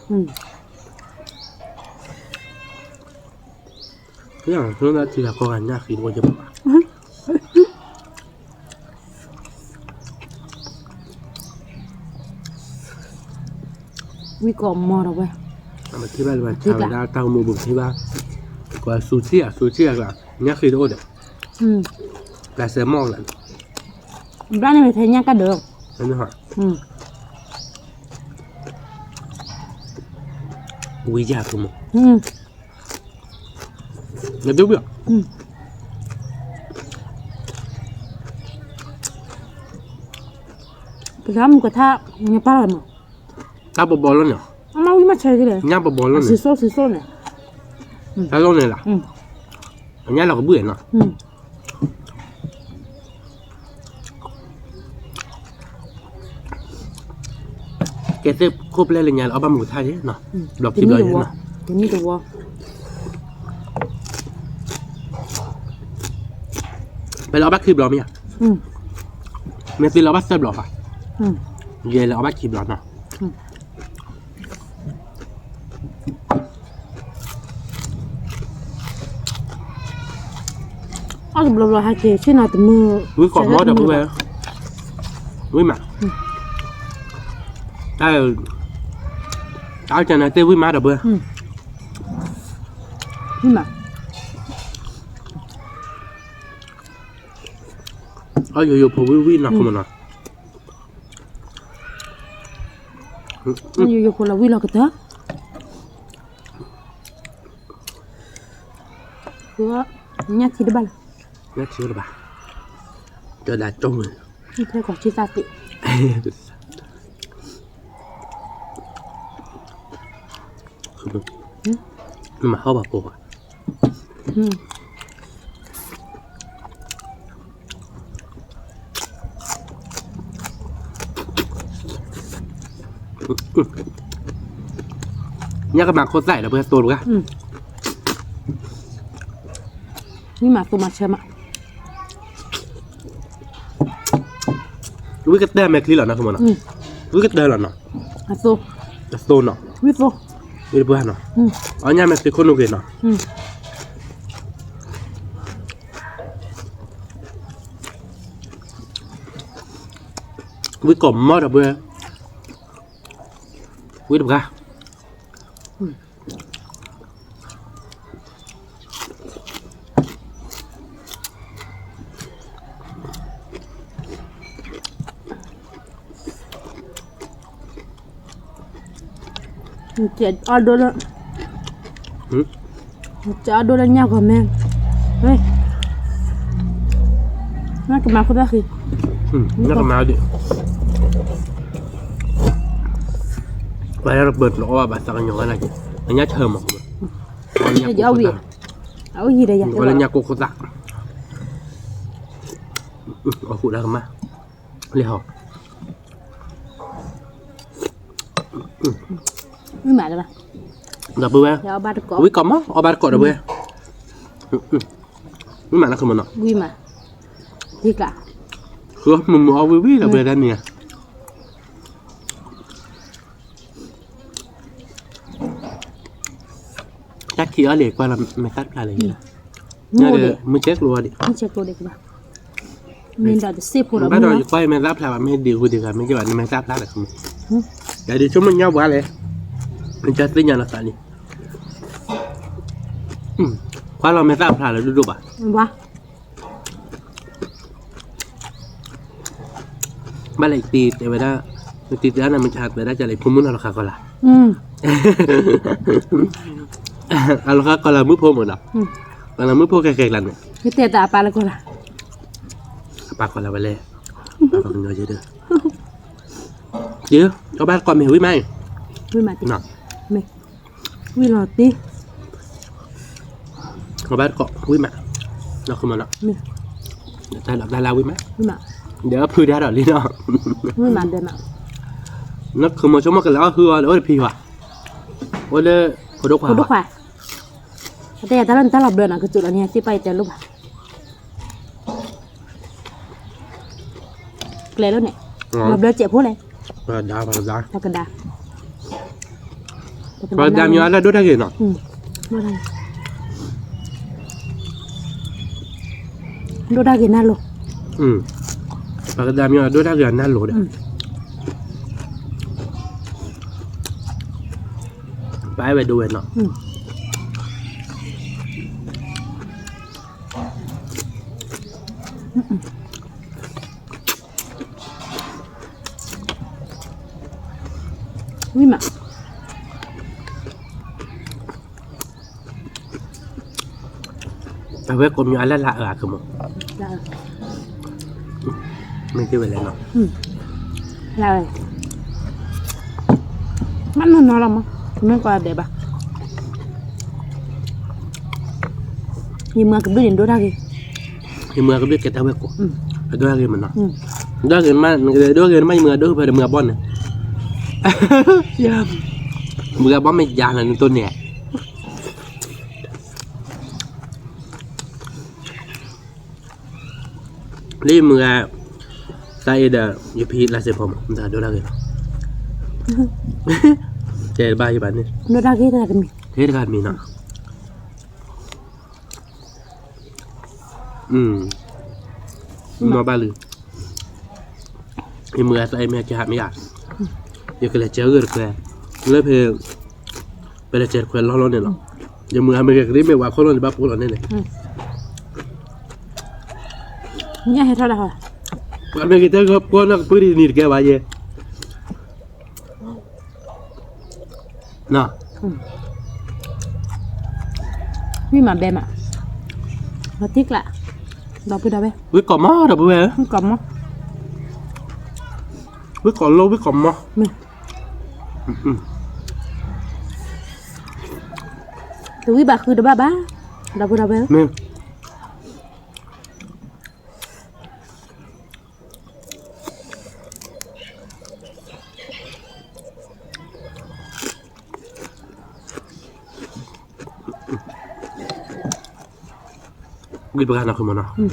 ထံဂၤကီၢ်ဂၤညၣ်ဃံးတအိၣ်ယဲၢ်ဘၣ်ဘၣ်. ဝံကီၢ်မီၤဒီးဝဲ, ပထံၣ်ဘၣ်လၢဘၣ်ဆါဝဲဒၣ်တၢ်ဂီၤမူပူၤ ပထံၣ်ဘၣ်, ကွၢ်စူၤထံၣ်ဧါ စူၤထံၣ်ဧါကျါ, ညၣ်ဃံးတအိၣ်ဒီး, ပျၢ်စဲမီၢ်ကျါ, ဘျၣ်န့ၣ်မ့ၢ်ထဲညၣ်ကၣ်ဒၢး, ဝံယၢ်ကမီၤ နဒုဘၣ်, ပကမူကထါ, ညပၢ်လီၤမး, တၢ်ဘီဘီလီၤန့ၣ်, အမဝံမ့ၢ်ဆဲးကလဲၣ်, ညၣ်ဘီဘီလီၤန့ၣ်, စံးစိၣ်စံးစိၣ်န့ၣ်, တၢ်လီၤန့ၣ်လီၤ, အညၣ်လီၤကဘုၣ်နီၤ. ကဲသ့ၣ်ခိၣ်ပျဲၢ်လၢညါလၢအီၣ်ဘၣ်မုၢ်ကထါယဲနီၤ, ဘျီခံဘျီယဲနီၤ, တနံၣ်တဝီ, ပလဲၤအီၣ်ဘၣ်ခံဘျီမ့ၢ်ဧါ, မ့ၢ်သ့လၢအီၣ်ဘၣ်သၢဘျီဘၣ်, ယဲလၢအီၣ်ဘၣ်ခံဘျီနီၤ. အီၣ်တဘျီဘျီဟးက့ၤဆ့ၣ်နီၤတမုာ်, ဝံကီၢ်မီၤဒီပုၢ်ဝဲၢ်, ဝံမး, တၢ်, တၢ်အီၣ်ကနၤသ့ၣ်ဝံမးဒီပုၢ်ဝဲၢ်, ဝံမး, အီၣ်ယိယိဖိဝံဝံနီၤ ခိၣ်မနီၤ, ယိယိဖိလီၤဝံလီၤကတၢၢ်, ညၣ်ထံတဘၣ်လီၤ, ညၣ်ထံတဘၣ်, တဒၣ်ကၠီမုၢ်, ဖဲကီၢ်ဆံသၣ်သ့ၣ်, နမၤဟီၣ်ဘၣ်ကိးဘၣ် ညၣ်ကမၤခိၣ်သၣ်ဒီးပှဲၤသိတဂၤ, မ့ၢ်မၤသိမၤဆၢမး, ဝံကတၢၢ်မဲာ်ချံလီၤနီၤ ခိၣ်မနီၤ, ဝံကတၢၢ်လီၤနီၤ, အသိ, အသိနီၤ, ဝံသိ, ဝံတပှၢ်နီၤ, အီၣ်ညၣ်မဲာ်ချံခိၣ်နူာ်က့ၤနီၤ, ဝံကိးမီၤဒီးပှဲၤ, ဝံတပှၢ် အီၣ်ဒိၣ်လၢ, အီၣ်ဒိၣ်လၢညၣ်ဂီၤမဲ, နကမၤခိၣ်သၣ်ဃံ, နကမၤဒံး, ပှၤလၢပၢၢ်တအီၣ်ဘၣ်သးကညီၤဝဲနာ်က့, အညၣ်ဆၢမး, အီၣ်ယံၤဒီးယၤ, အီၣ်လၢညၣ်ကိၢ်ခိၣ်သၣ် အီၣ်ဃုာ်ဒၣ်ကမၣ်, လဲၤဟီ, ဝံၣ်မးလၢၤဘၣ်, ဒီပုၢ်ဝဲၢ်, ဝံၣ်ကီးမး, အီၣ်ဘၣ်တကိးဒီပုၢ်ဝဲၢ်, ဝံၣ်မးနီၤ, ဝံၣ်မး, ဃုမုာ်မုာ်အီၣ်ဝံၣ်ဝံၣ်ဒီပုၢ်ဝဲၢ်တၢ်န့ၣ်ဧါ. တၢ်ခံးအီၤလံ ကွၢ်လီၤမဲာ်သၣ်တဖျါလၢၤ, မုၢ်ဆဲးကျိၤဒံး, မုၢ်ဆဲးကျိၤဒံးကဘၣ်, မ့ၢ်ဒီးတစ့ၢ်ဖိဒီးမုၢ်လီၤ, ဘၣ်ဒီးယကွၢ်ယမဲာ်သၣ်ဖျါဘၣ် မ့ၢ်ဒံးဂုၤဒံးဂၤ မ့ၢ်ကဲဘၣ် နမဲာ်သၣ်ဖျါလၢၤ, ယဒုးဆိကမိၣ်ညီဘှါလဲၣ်, နကသ့ၣ်ညါလီၤသးလံ, ကွၢ်လီၤမဲာ်သၣ်ဖျါလၢၤဒိၣ်ဒိၣ်ဘၣ်. ဘၣ်လဲၣ် ယတံၤတဲဝဲဒၣ်, ယတံၤတဲဒၣ်နမ့ၢ်ဆါတဲဒၣ်ကလဲၣ် ဖိမုၣ်နီၤလီၤဃါကီၢ်လၢ်, အလီၤဃါကီၢ်လၢ်မုၣ်ဖိမ့ၢ်နီၤ, ကီၢ်လၢ်မုၣ်ဖိခဲကဲကလါန့ၣ်, ယတဲတၢ်အပၢ်လၢကီၢ်လၢ်, အပၢ်ကီၢ်လၢ်ဝဲလဲၣ်, ပှၤကညီယဲဒၣ်, ယ, အီၣ်ဘၣ်တကိးမ့ၢ်ဝံၣ်မးအံၤ, ဝံၣ်မးတံၤ, မ့ၢ်, ဝံၣ်လီၤတံၤ အီၣ်ဘၣ်တကိး ဝံၣ်မး, နီၢ်ခူမီၤနီၤ, တၢ်လၢဝံၣ်မး, ဒီးဖုဒါဒီးလံနီၤ, နီၢ်ခူမီၤဆိကမိၣ်ကလဲၤအီၣ်ဟုအီၤလၢအိၣ်တဖံးဘၣ်, အိၣ်လၢဖိဒိၣ်ခွါ, ဖိဒိၣ်ခွါ, အတဲယၤတၢ်လၢနတၢ်လီၤဘျၢနီၤ ကစူးလီၤန့ၣ် သ့ၣ်ပာ်ယတဲလိၣ်ဘၣ် ကျဲၤလီၤန့ၣ်, လီၤဘျၢစဲးဖိလဲၣ်, ပှၤကဒါ, ပှၤကဒါ, ပှၤကဒါမ့ၢ်အီၤလၢဒိၣ်တၢ်ဂ့ၤနီၤ, ဒိၣ်တၢ်ဂ့ၤနၢ်လိၤ, ပှၤကဒါမ့ၢ်အီၤဒိၣ်တၢ်ဂ့ၤအနၢ်လိၤဒီး ပာ်ဝဲဒိဝဲနီၤ, ဝံၣ်မး အဝဲကိးမံၤအလၢ်လၢ်အၢအကမီၤ, မ့ၢ်တ့ၢ်ဝဲလဲၣ်နီၤ, မ့ၢ်နီၢ်နီၢ်လီၤမး, မ့ၢ်ကွၢ်ဒဲးဘၣ်, ယမုၢ်အကဘျုးန့ၣ်ဒိၣ်တၢ်ဂ့ၤ, ယမုၢ်အကဘျုးကဲတၢ်ဝဲၢ်ကိး, အဒိၣ်တၢ်ဂ့ၤမးနီၤ, ဒိၣ်ဂ့ၤမး, ဒိၣ်ဂ့ၤမး ယမုၢ်အဒိၣ်ဖဲဒီးမုၢ်အဘီၣ်န့ၣ်, မုၢ်အဘီၣ်မ့ၢ်ယၤလီၤနတိၢ်န့ၣ် လၢယမုၢ်ဂၤ သးအ့ၣ်ဒီး ယဖံလါစ့ၢ်ဖီမး မတၤဒိၣ်တၢ်ဂ့ၤလီၤ, တဲတဘၣ်ယဘၣ်န့ၣ်, ဒိၣ်တၢ်ဂ့ၤတဂၤတမံၤ, ဂ့ၤတဂၤတမံၤနီၤ, နီၢ်ဘၣ်လံ, ယမုၢ်ဂၤသးအ့ၣ်မ့ၢ်ကဟးမ့ၢ်ဧါ, ယကလဲၤစဲးဂၢၢ်တခွဲး, လၢဖဲ ပလဲၤစဲးတခွဲးလီၢ်လီၢ်န့ၣ်လီၤ, ယမုၢ်ဂၤမ့ၢ်ဂ့ၤကသ့မ့ၢ်ဝဲခိၣ်လီၢ်န့ၣ် ဘၣ်ပိာ်လီၤန့ၣ်န့ၣ်, ညၣ်ဟဲထီၣ်ဒၣ်ဟီ, ပှၤမ့ၢ်ဂ့ၤတဲကပှီၢ်နီၢ်ကပုၢ်ဒ်နံၤတကဲဘၣ်ယဲ နီၤ, ဝံၣ်မးဘဲမး, လီၤတံၢ်ကျး, ဒီပုၢ်ဒီဝဲၢ်, ဝံၣ်ကီးမး ဒီပုၢ်ဝဲၢ်, ဝံၣ်ကီးမး, ဝံၣ်ကီးလိၣ် ဝံၣ်ကီးမး, မ့ၢ်, တဝံၣ်ဘၣ်ဃုတဘၣ်ဘၣ်, ဒီပုၢ်ဒီဝဲၢ်, မ့ၢ် ဝံၣ်ပှၤနီၢ်ခိမးနီၤ,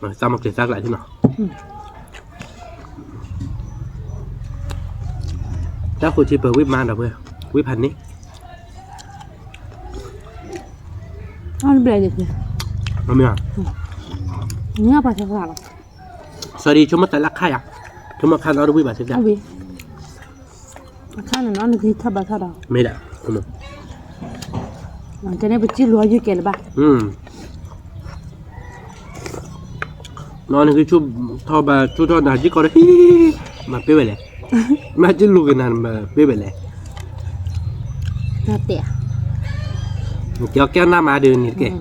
တၢ်မၤကျဲၤတၢ်ကျးထံနီၤ, တၢ်ဃိးဆံပၢၤဝံၣ်မးဒီးပှဲၤ, ဝံၣ်ဖးန့ၣ်, အီၣ်တဘျဲၣ်ဒံး, မ့ၢ်ဧါ, ငါပှၤဆဆလီၤ sorry ဆိကမိၣ်တၢ်လၢခါယၤ, ဆိကမိၣ်ခါနီတဝံၣ်ဘၣ်စ့ၢ်ကီး, အခါန့ၣ်နီၤ နကထီၣ်ဘၣ်ထီၣ်ဒီး, မ့ၢ်ဒၣ်, ကဲန့ၣ်ပစံၣ်လူၤအယုၢ်ကဲလၢၤဘၣ်, နီၤနကထီၣ်ဘၣ်ထီၣ်ဒီးဟးကံၢ်ကီးဒီးဟံၣ်, မၤပ့ၢ်ဝဲလဲၣ်, မၤစံၣ်လူၤက့ၤနၤမၤပ့ၢ်ဝဲလဲၣ်, တဲ, ကဲကဲနၤမၤဒ်န့ၣ်တက့ၢ်,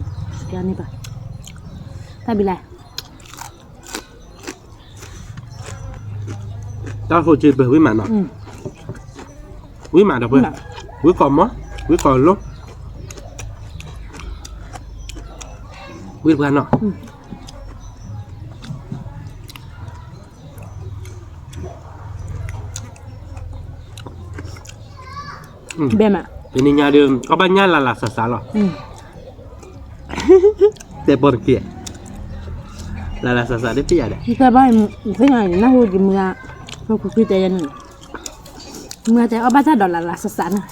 တၢ်ဘံလၢ တၢ်ဃိးဆံပၢၤဝံၣ်မးနီၤ, ဝံၣ်မးဒီးပှဲၤ, ဝံၣ်ကီးမး, ဝံၣ်ကီးလိၣ်, ဝံၣ်တပှၤနီၤ, ဘဲမး, တနံၤညါဒီး အီၣ်ဘၣ်ညၣ်လၢ်လၢ်ဆးဆးလီၤ. တဲပီၣ်တက့ၢ်, လၢ်လၢ်ဆးဆးတသ့ယၤဒီး သ့ၣ်ညါအံၤ နၢ်ဟူဒ်မုၢ်ဂၤ ပှၤကူၣ်သံတဲယၤန့ၣ်, မုၢ်ဂၤတဲအီၣ်ဘၣ်တၢ်ဒီးလၢ်လၢ်ဆးဆးန့ၣ်,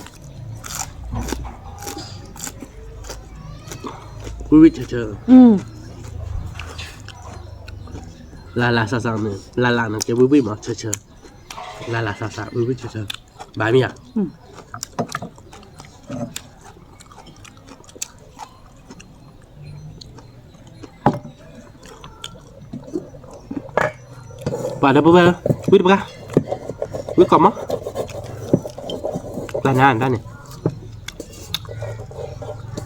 ဝံၣ်ဝံၣ်ဆၢဆၢ, လၢ်လၢ်ဆးဆးန့ၣ် လၢ်လၢ်န့ၣ် ကဲဝံၣ်ဝံၣ်မး ဆၢဆၢ, လၢ်လၢ်ဆးဆး ဝံၣ်ဝံၣ်ဆၢဆၢ, ဘၣ်မ့ၢ်ဧါ. ပှၤဒီပုၢ်ဝဲၢ်, ဝံၣ်တပှၢ်, ဝံၣ်ကီးမး, ကျါနၤတၢ်န့ၣ်,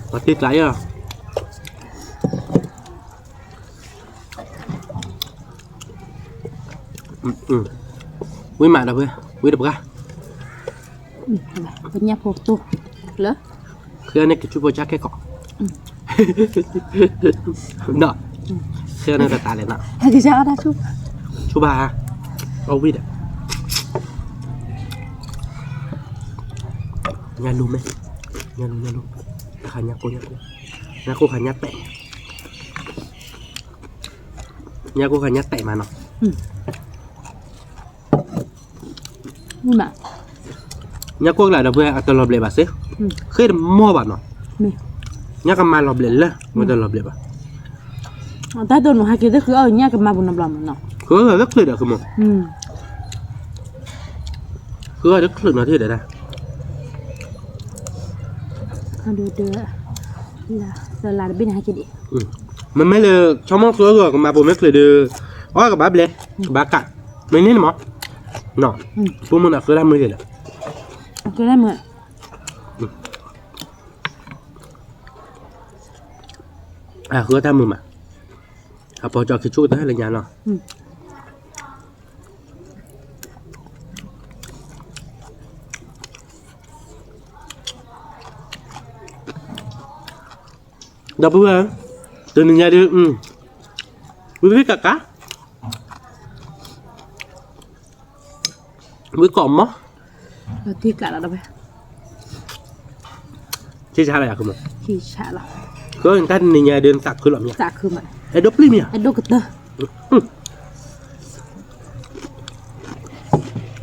ပှၤတ့ကျးယဲၢ်လီၤ. ဝံၣ်မးဒီပုၢ်ဝဲၢ်, ဝံၣ်တပှၢ်, ပညၣ်ဖိတိၢ်လၢ ဃ့န့ၢ်ကဆူၣ်ဖိဆၣ်ခဲကီး, ဒီး ဃ့န့ၢ်တတးလဲၣ်နီၤ, ဆူၣ်ဘၣ်, အီၣ်ဝံၣ်ဒီး ညၣ်လူၤမ့ၢ်, ညၣ်လူၤ ညၣ်လူၤ, တၢ်ဃးညၣ်ကိၢ် ညၣ်ကိၢ်, ညၣ်ကိၢ်ဃးညၣ်တဲာ်, ညၣ်ကိၢ်ဃးညၣ်တဲာ်မးနီၤ. ညၣ်ကိၢ်ကျးဒီပုၢ်ဝဲၢ် အတလီၤဘျဲးဘၣ်စ့, ဃ့တမီၢ်ဘၣ်နီၤ, ညၣ်ကမါလီၤဘျဲးလၢ မ့ၢ်တလီၤဘျဲးဘၣ်. တၢ်တိၢ်နီၤဟဲက့ၤသ့ၣ်ဃုအီၣ်ညၣ်ကမါပူၤနီတဘျီမးနီၤ, ဃုအီၣ်လၢချၢးဒီးဃုမး, ဃုအီၣ်လၢချၢးနီၤထံၣ်ဒီးဒၣ် လၢတဘ့ၣ်န့ၣ်ဟဲက့ၤဒံး, မ့မ့ၢ်လၢ ဆီမိၢ်ဃုအီၣ်ဂီၤကမါပူၤမ့ၢ်ချၢးဒီး အီၣ်ကဘၣ်ဘျဲး, ကဘၣ်ကး, မ့ၢ်န့ၣ်မး, ဖိမုၣ်န့ၣ်ဃုတၢ်မုာ်လဲၣ်လီၤ, ဃုတၢ်မုာ်မး, အပီၤကၠီခံဆူၣ်တဟဲလၢညါနီၤ. ဒီပုၢ်ဝဲၢ်, တနံၤညါဒီး ဝံၣ်ဝံၣ်ကးကး, ဝံၣ်ကီးမး, ထံဆးလီၤယၤဃုမး, ဃုတၢ်တနံၤညါဒီးနသးခုလီၤမ့ၢ်ဧါ, အဲၣ်ဒိးပျံၤမ့ၢ်ဧါ,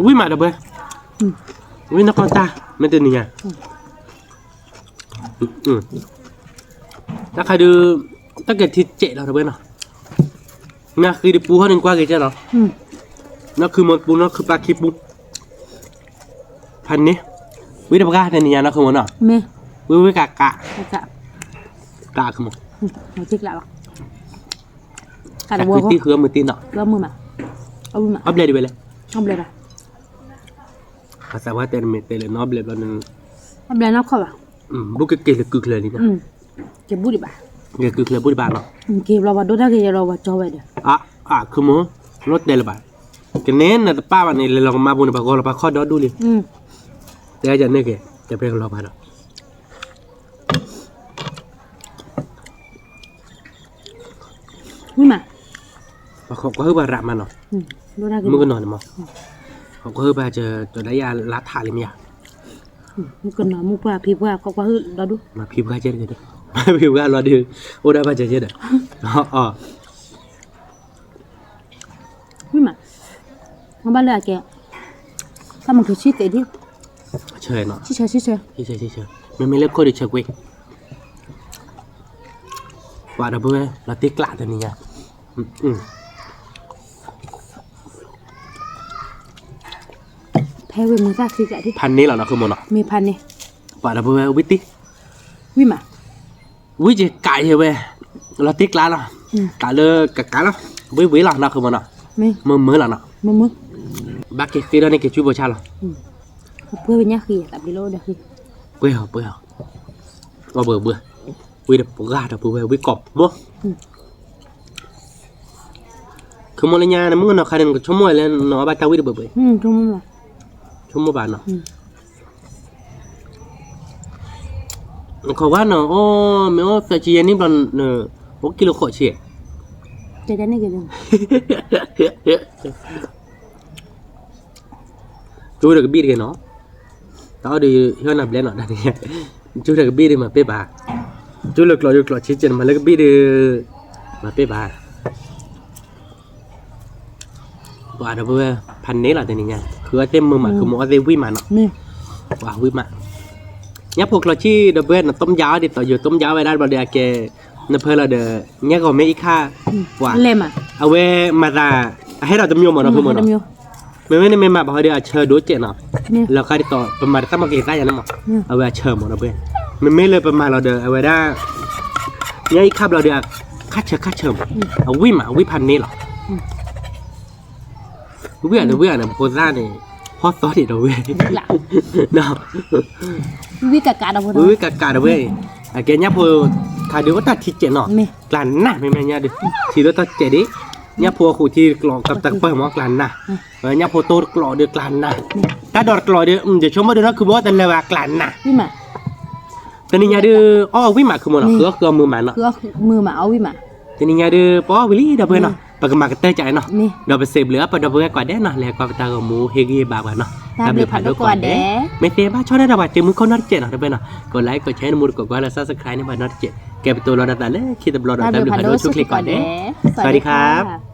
ဝံၣ်မးဒီပုၢ်ဝဲၢ်, ဝံၣ်နီၢ်ကီၢ်တၢ် မ့ၢ်တနံၤညါ တၢ်ခါဒုး တၢ်ကဲထံစဲးလီၤတဝဲနီၤ, နၢ်ဃံတပူဟီၣ်န့ၣ်ကွၢ်က့ၤကဲလီၤ, နီၢ်ခုမိၢ်တပူ နီၢ်ခုပၢ်ခံပူ, ဖးန့ၣ်, ဝံၣ်တပှၢ်တနံၤညါနီၢ်ခုမိၢ်နီၤ, ဝံၣ်ဝံၣ်ကးကး, ကးခုမိၢ်, တံဃုအမုၢ်တံနီၤ, အီၣ်ဘျဲၣ်ဒံးဝဲလဲၣ်, အသးဝဲတဲနမ့ၢ်တဲလဲၣ် နီၢ်ဘျဲၣ်ဘျီန့ၣ်, ဘၣ်ကက့ၤလၢကုၢ်ချၢလံ, က့ၤကုၢ်ချၢဘူၣ်တဘၣ်နီၤ, က့ၤဘျီပှၤဒိၣ်တၢ်က့ၤယဲလီၤပှၤကၠီဝဲဒီး, အါ ခုမိၢ်, နီၢ်တဲလၢၤဘၣ်, ကနဲနတပၣ်ဘၣ်န့ၣ် လဲၤလီၤကမါပူၤန့ၣ် ပှၤဂီၤလီၤပှၤခီၣ်ဒီဒူၣ်လံ, တဲယၤန့ၣ်က့ၤ တဲပှဲၤကလီၤပှၤဒီး ဝံၣ်မး, ပှၤခိးကွၢ်ဟုၣ်ပှၤရးမးနီၤ, မုၣ်ကနီၤန့ၣ်မး, ခိးကွၢ်ဟုၣ်ပှၤကၢၤ ကၠီၤဒၣ်ယၤလါထးလံမ့ၢ်ဧါ, မုၣ်ကနီၤ မုၣ်ပှၢ်ဖံပှၢ် ခိးကွၢ်ဟုၣ်ဒီဒူၣ်, မၤဖံပှၢ်ကဲတဂ့ၤ, မၤဖံပှၢ်လီၤဒုး, အိၣ်ဒၣ်ဘၣ်ကဲကဲဒီး, ဝံၣ်မး, ဘၣ်လၢအကဲ, တၢ်မုၢ်ထူဆံၣ်သဲးဒ်, ဆၢနီၤ, ဆံၣ်ဆၢဆံၣ်ဆၢ, မ့မ့ၢ်လၢခိၣ်ဒီးဆၢကွ့, ပှၤဒီပုၢ်ဝဲၢ် လီၤတံၢ်ကျးတနံၤညါ, ဖဲဝံၤမုၢ်သၣ်ခံကးဒ်, ဖးန့ၢ်လီၤနီၤ ခုမိၢ်နီၤ, မ့ၢ်ဖးန့ၢ်, ပှၤဒီပုၢ်ဝဲၢ်ဝံၣ်တံၢ်, ဝံၣ်မး, ဝံၣ်က့ၤကးယဲဝဲ, လီၤတံၢ်ကျးလီၤ, ကးလၢကကးလီၤ, ဝံၣ်ဝံၣ်လီၤနီၤ ခုမိၢ်နီၤ, မုာ်မုာ်လီၤနီၤ, ဘၣ်က့ၤဃ့ဒီးန့ၢ်က့ၤဆူဖိဆၣ်လီၤ, ပှဲၤအီၤပှဲၤအီၤ, ဝံၣ်တပှၢ်ဒီပုၢ်ဝဲၢ်ဝံၣ်ကီးမး ခုမိၢ်လၢညါ နမုၣ်ကနီၤခါန့ၣ် နကဆိကမိၣ်လၢနအီၣ်ဘၣ်တၢ်ဝံၣ်တဘၢဘၢ, ဆိကမိၣ်ဘၣ်နီၤ, နခိးဝါနီၤ အိၣ်မ့ၢ်အိၣ်သၢဆံယဲၢ်နံၣ်ဘျီ, အိၣ်ကံလိာ်ဃိးဆံ, ကၠီဒီးကဘံၣ်တဂ့ၤနီၤ, တၢ် အီၣ်ဒီးဟ့ၣ်နၤဘျဲၣ်နီၤ, ကၠူလၢကဘံၣ်ဒီးမၤပ့ၢ်ဘၣ်, ကၠူလၢကျိးဒီးကျိးဆံးကဲး မၤလၢကဘံၣ်ဒီး မၤပ့ၢ်ဘၣ်. ပှၤဒီပုၢ်ဝဲၢ် ဖးန့ၢ်လီၤတနံၤညါ, ဃုအီၣ်သ့ၣ်မုာ်မး, ဃုမ့ၢ်အီၣ်သ့ၣ်ဝံၣ်မးနီၤ, ပှၤဝံၣ်မး. ညၣ်ဖိကျိးဆံး ဒီပုၢ်ဝဲၢ် န ต้มยำ အီၤဒ်သိး ယ ต้มยำ ဝဲဒၣ်ဘျီဒီးအကဲ, နဖၢလီၤဒီး ညၣ်ဂီၤမ့ၢ်အံၤခါ, ပှၤ, အဝဲမၤသး, အဟဲဒီးတမျိုးမးနီၤ, ဖုမးနီၤ, မ့မ့ၢ်နမ့ၢ်မၤဘၣ်ဟီဒီးအဆၢဒိၣ်ကဲးနီၤ, လီၤဃာ်ဒ်သိး ပမၤတသၣ်မီၤကလံၤသၣ်ယၤန့ၣ်မး, အဝဲအဆၢမးဒီပုၢ်ဝဲၢ်, မ့မ့ၢ်လၢပမၤလီၤဒီး အဝဲဒၣ် ညၣ်အံၤခါဘျီဒီး ခါဆၢခါဆၢမး, အဝံၣ်မး အဝံၣ်ဖးန့ၢ်လီၤ. ဝံၣ်ဧါတဝံၣ်ဧါန့ၣ် ဖိသၣ်န့ၣ်, ဟီၣ်သီန့ၣ်ဒီပုၢ်ဝဲၢ်, ဝံၣ်ကးကးဒီပုၢ်ဝဲၢ်, အကဲညၣ်ဖိ, ခါဒုးအိၣ်တၢ်ထံကဲးနီၤ, ကျးနၢ် မ့မ့ၢ်ညါဒီး, ထံဒိၣ်တၢ်ကဲးဒံး, ညၣ်ဖိအဃိထံတကျိးကတပၢၢ်မး ကျးနၢ်, ညၣ်ဖိတိၢ်တကျိးဒီးကျးနၢ်, တၢ်ဒိးတကျိးဒီး ယဆိကမိၣ်ဒီးနီၤ ခုဘိတလၢာ်ဘၣ်ကျးနၢ် တနံၤညါဒီး အီၣ်ဝံၣ်မး ခုမးနီၤ, ဃုအီၣ်ဃုအီၣ်မုာ်မးနီၤ, တနံၤညါဒီး ပအီၣ်ဝံၤလံ ဒီပုၢ်ဝဲၢ်နီၤ, ပကမၤကတၢၢ်ကးနီၤ, ဒီးပစံးဘျုးအပဒီပုၢ်ဝဲၢ်ကိးဂၤဒဲးနီၤ, လဲၤကွၢ်ပတၢ်ဂီၤမူ ဟ့ၣ်ဂံၢ်ဟ့ၣ်ဘါပှၤနီၤ, တၢ်ဘျုးဖးဒိၣ်ကိးဂၤဒဲး, မ့ၢ်သ့ဘၣ်ဆီၣ်ထွဲဒီးပှၤတံၤမုၢ်ခိၣ်နီတစဲးနီၤ ဒီပုၢ်ဝဲၢ်နီၤ, ကိး like ကိး share န့ၣ် မူတကိးကွၢ်လၢ subscribe န့ၣ် ပှၤနီတစဲး, ကဲပတိၤလီၤဒီးသးလၢခံတဘျီဒီး တၢ်ဘျုးဖးဒိၣ်ဆိၣ်ချ့ကိးဂၤဒဲး, สวัสดีครับ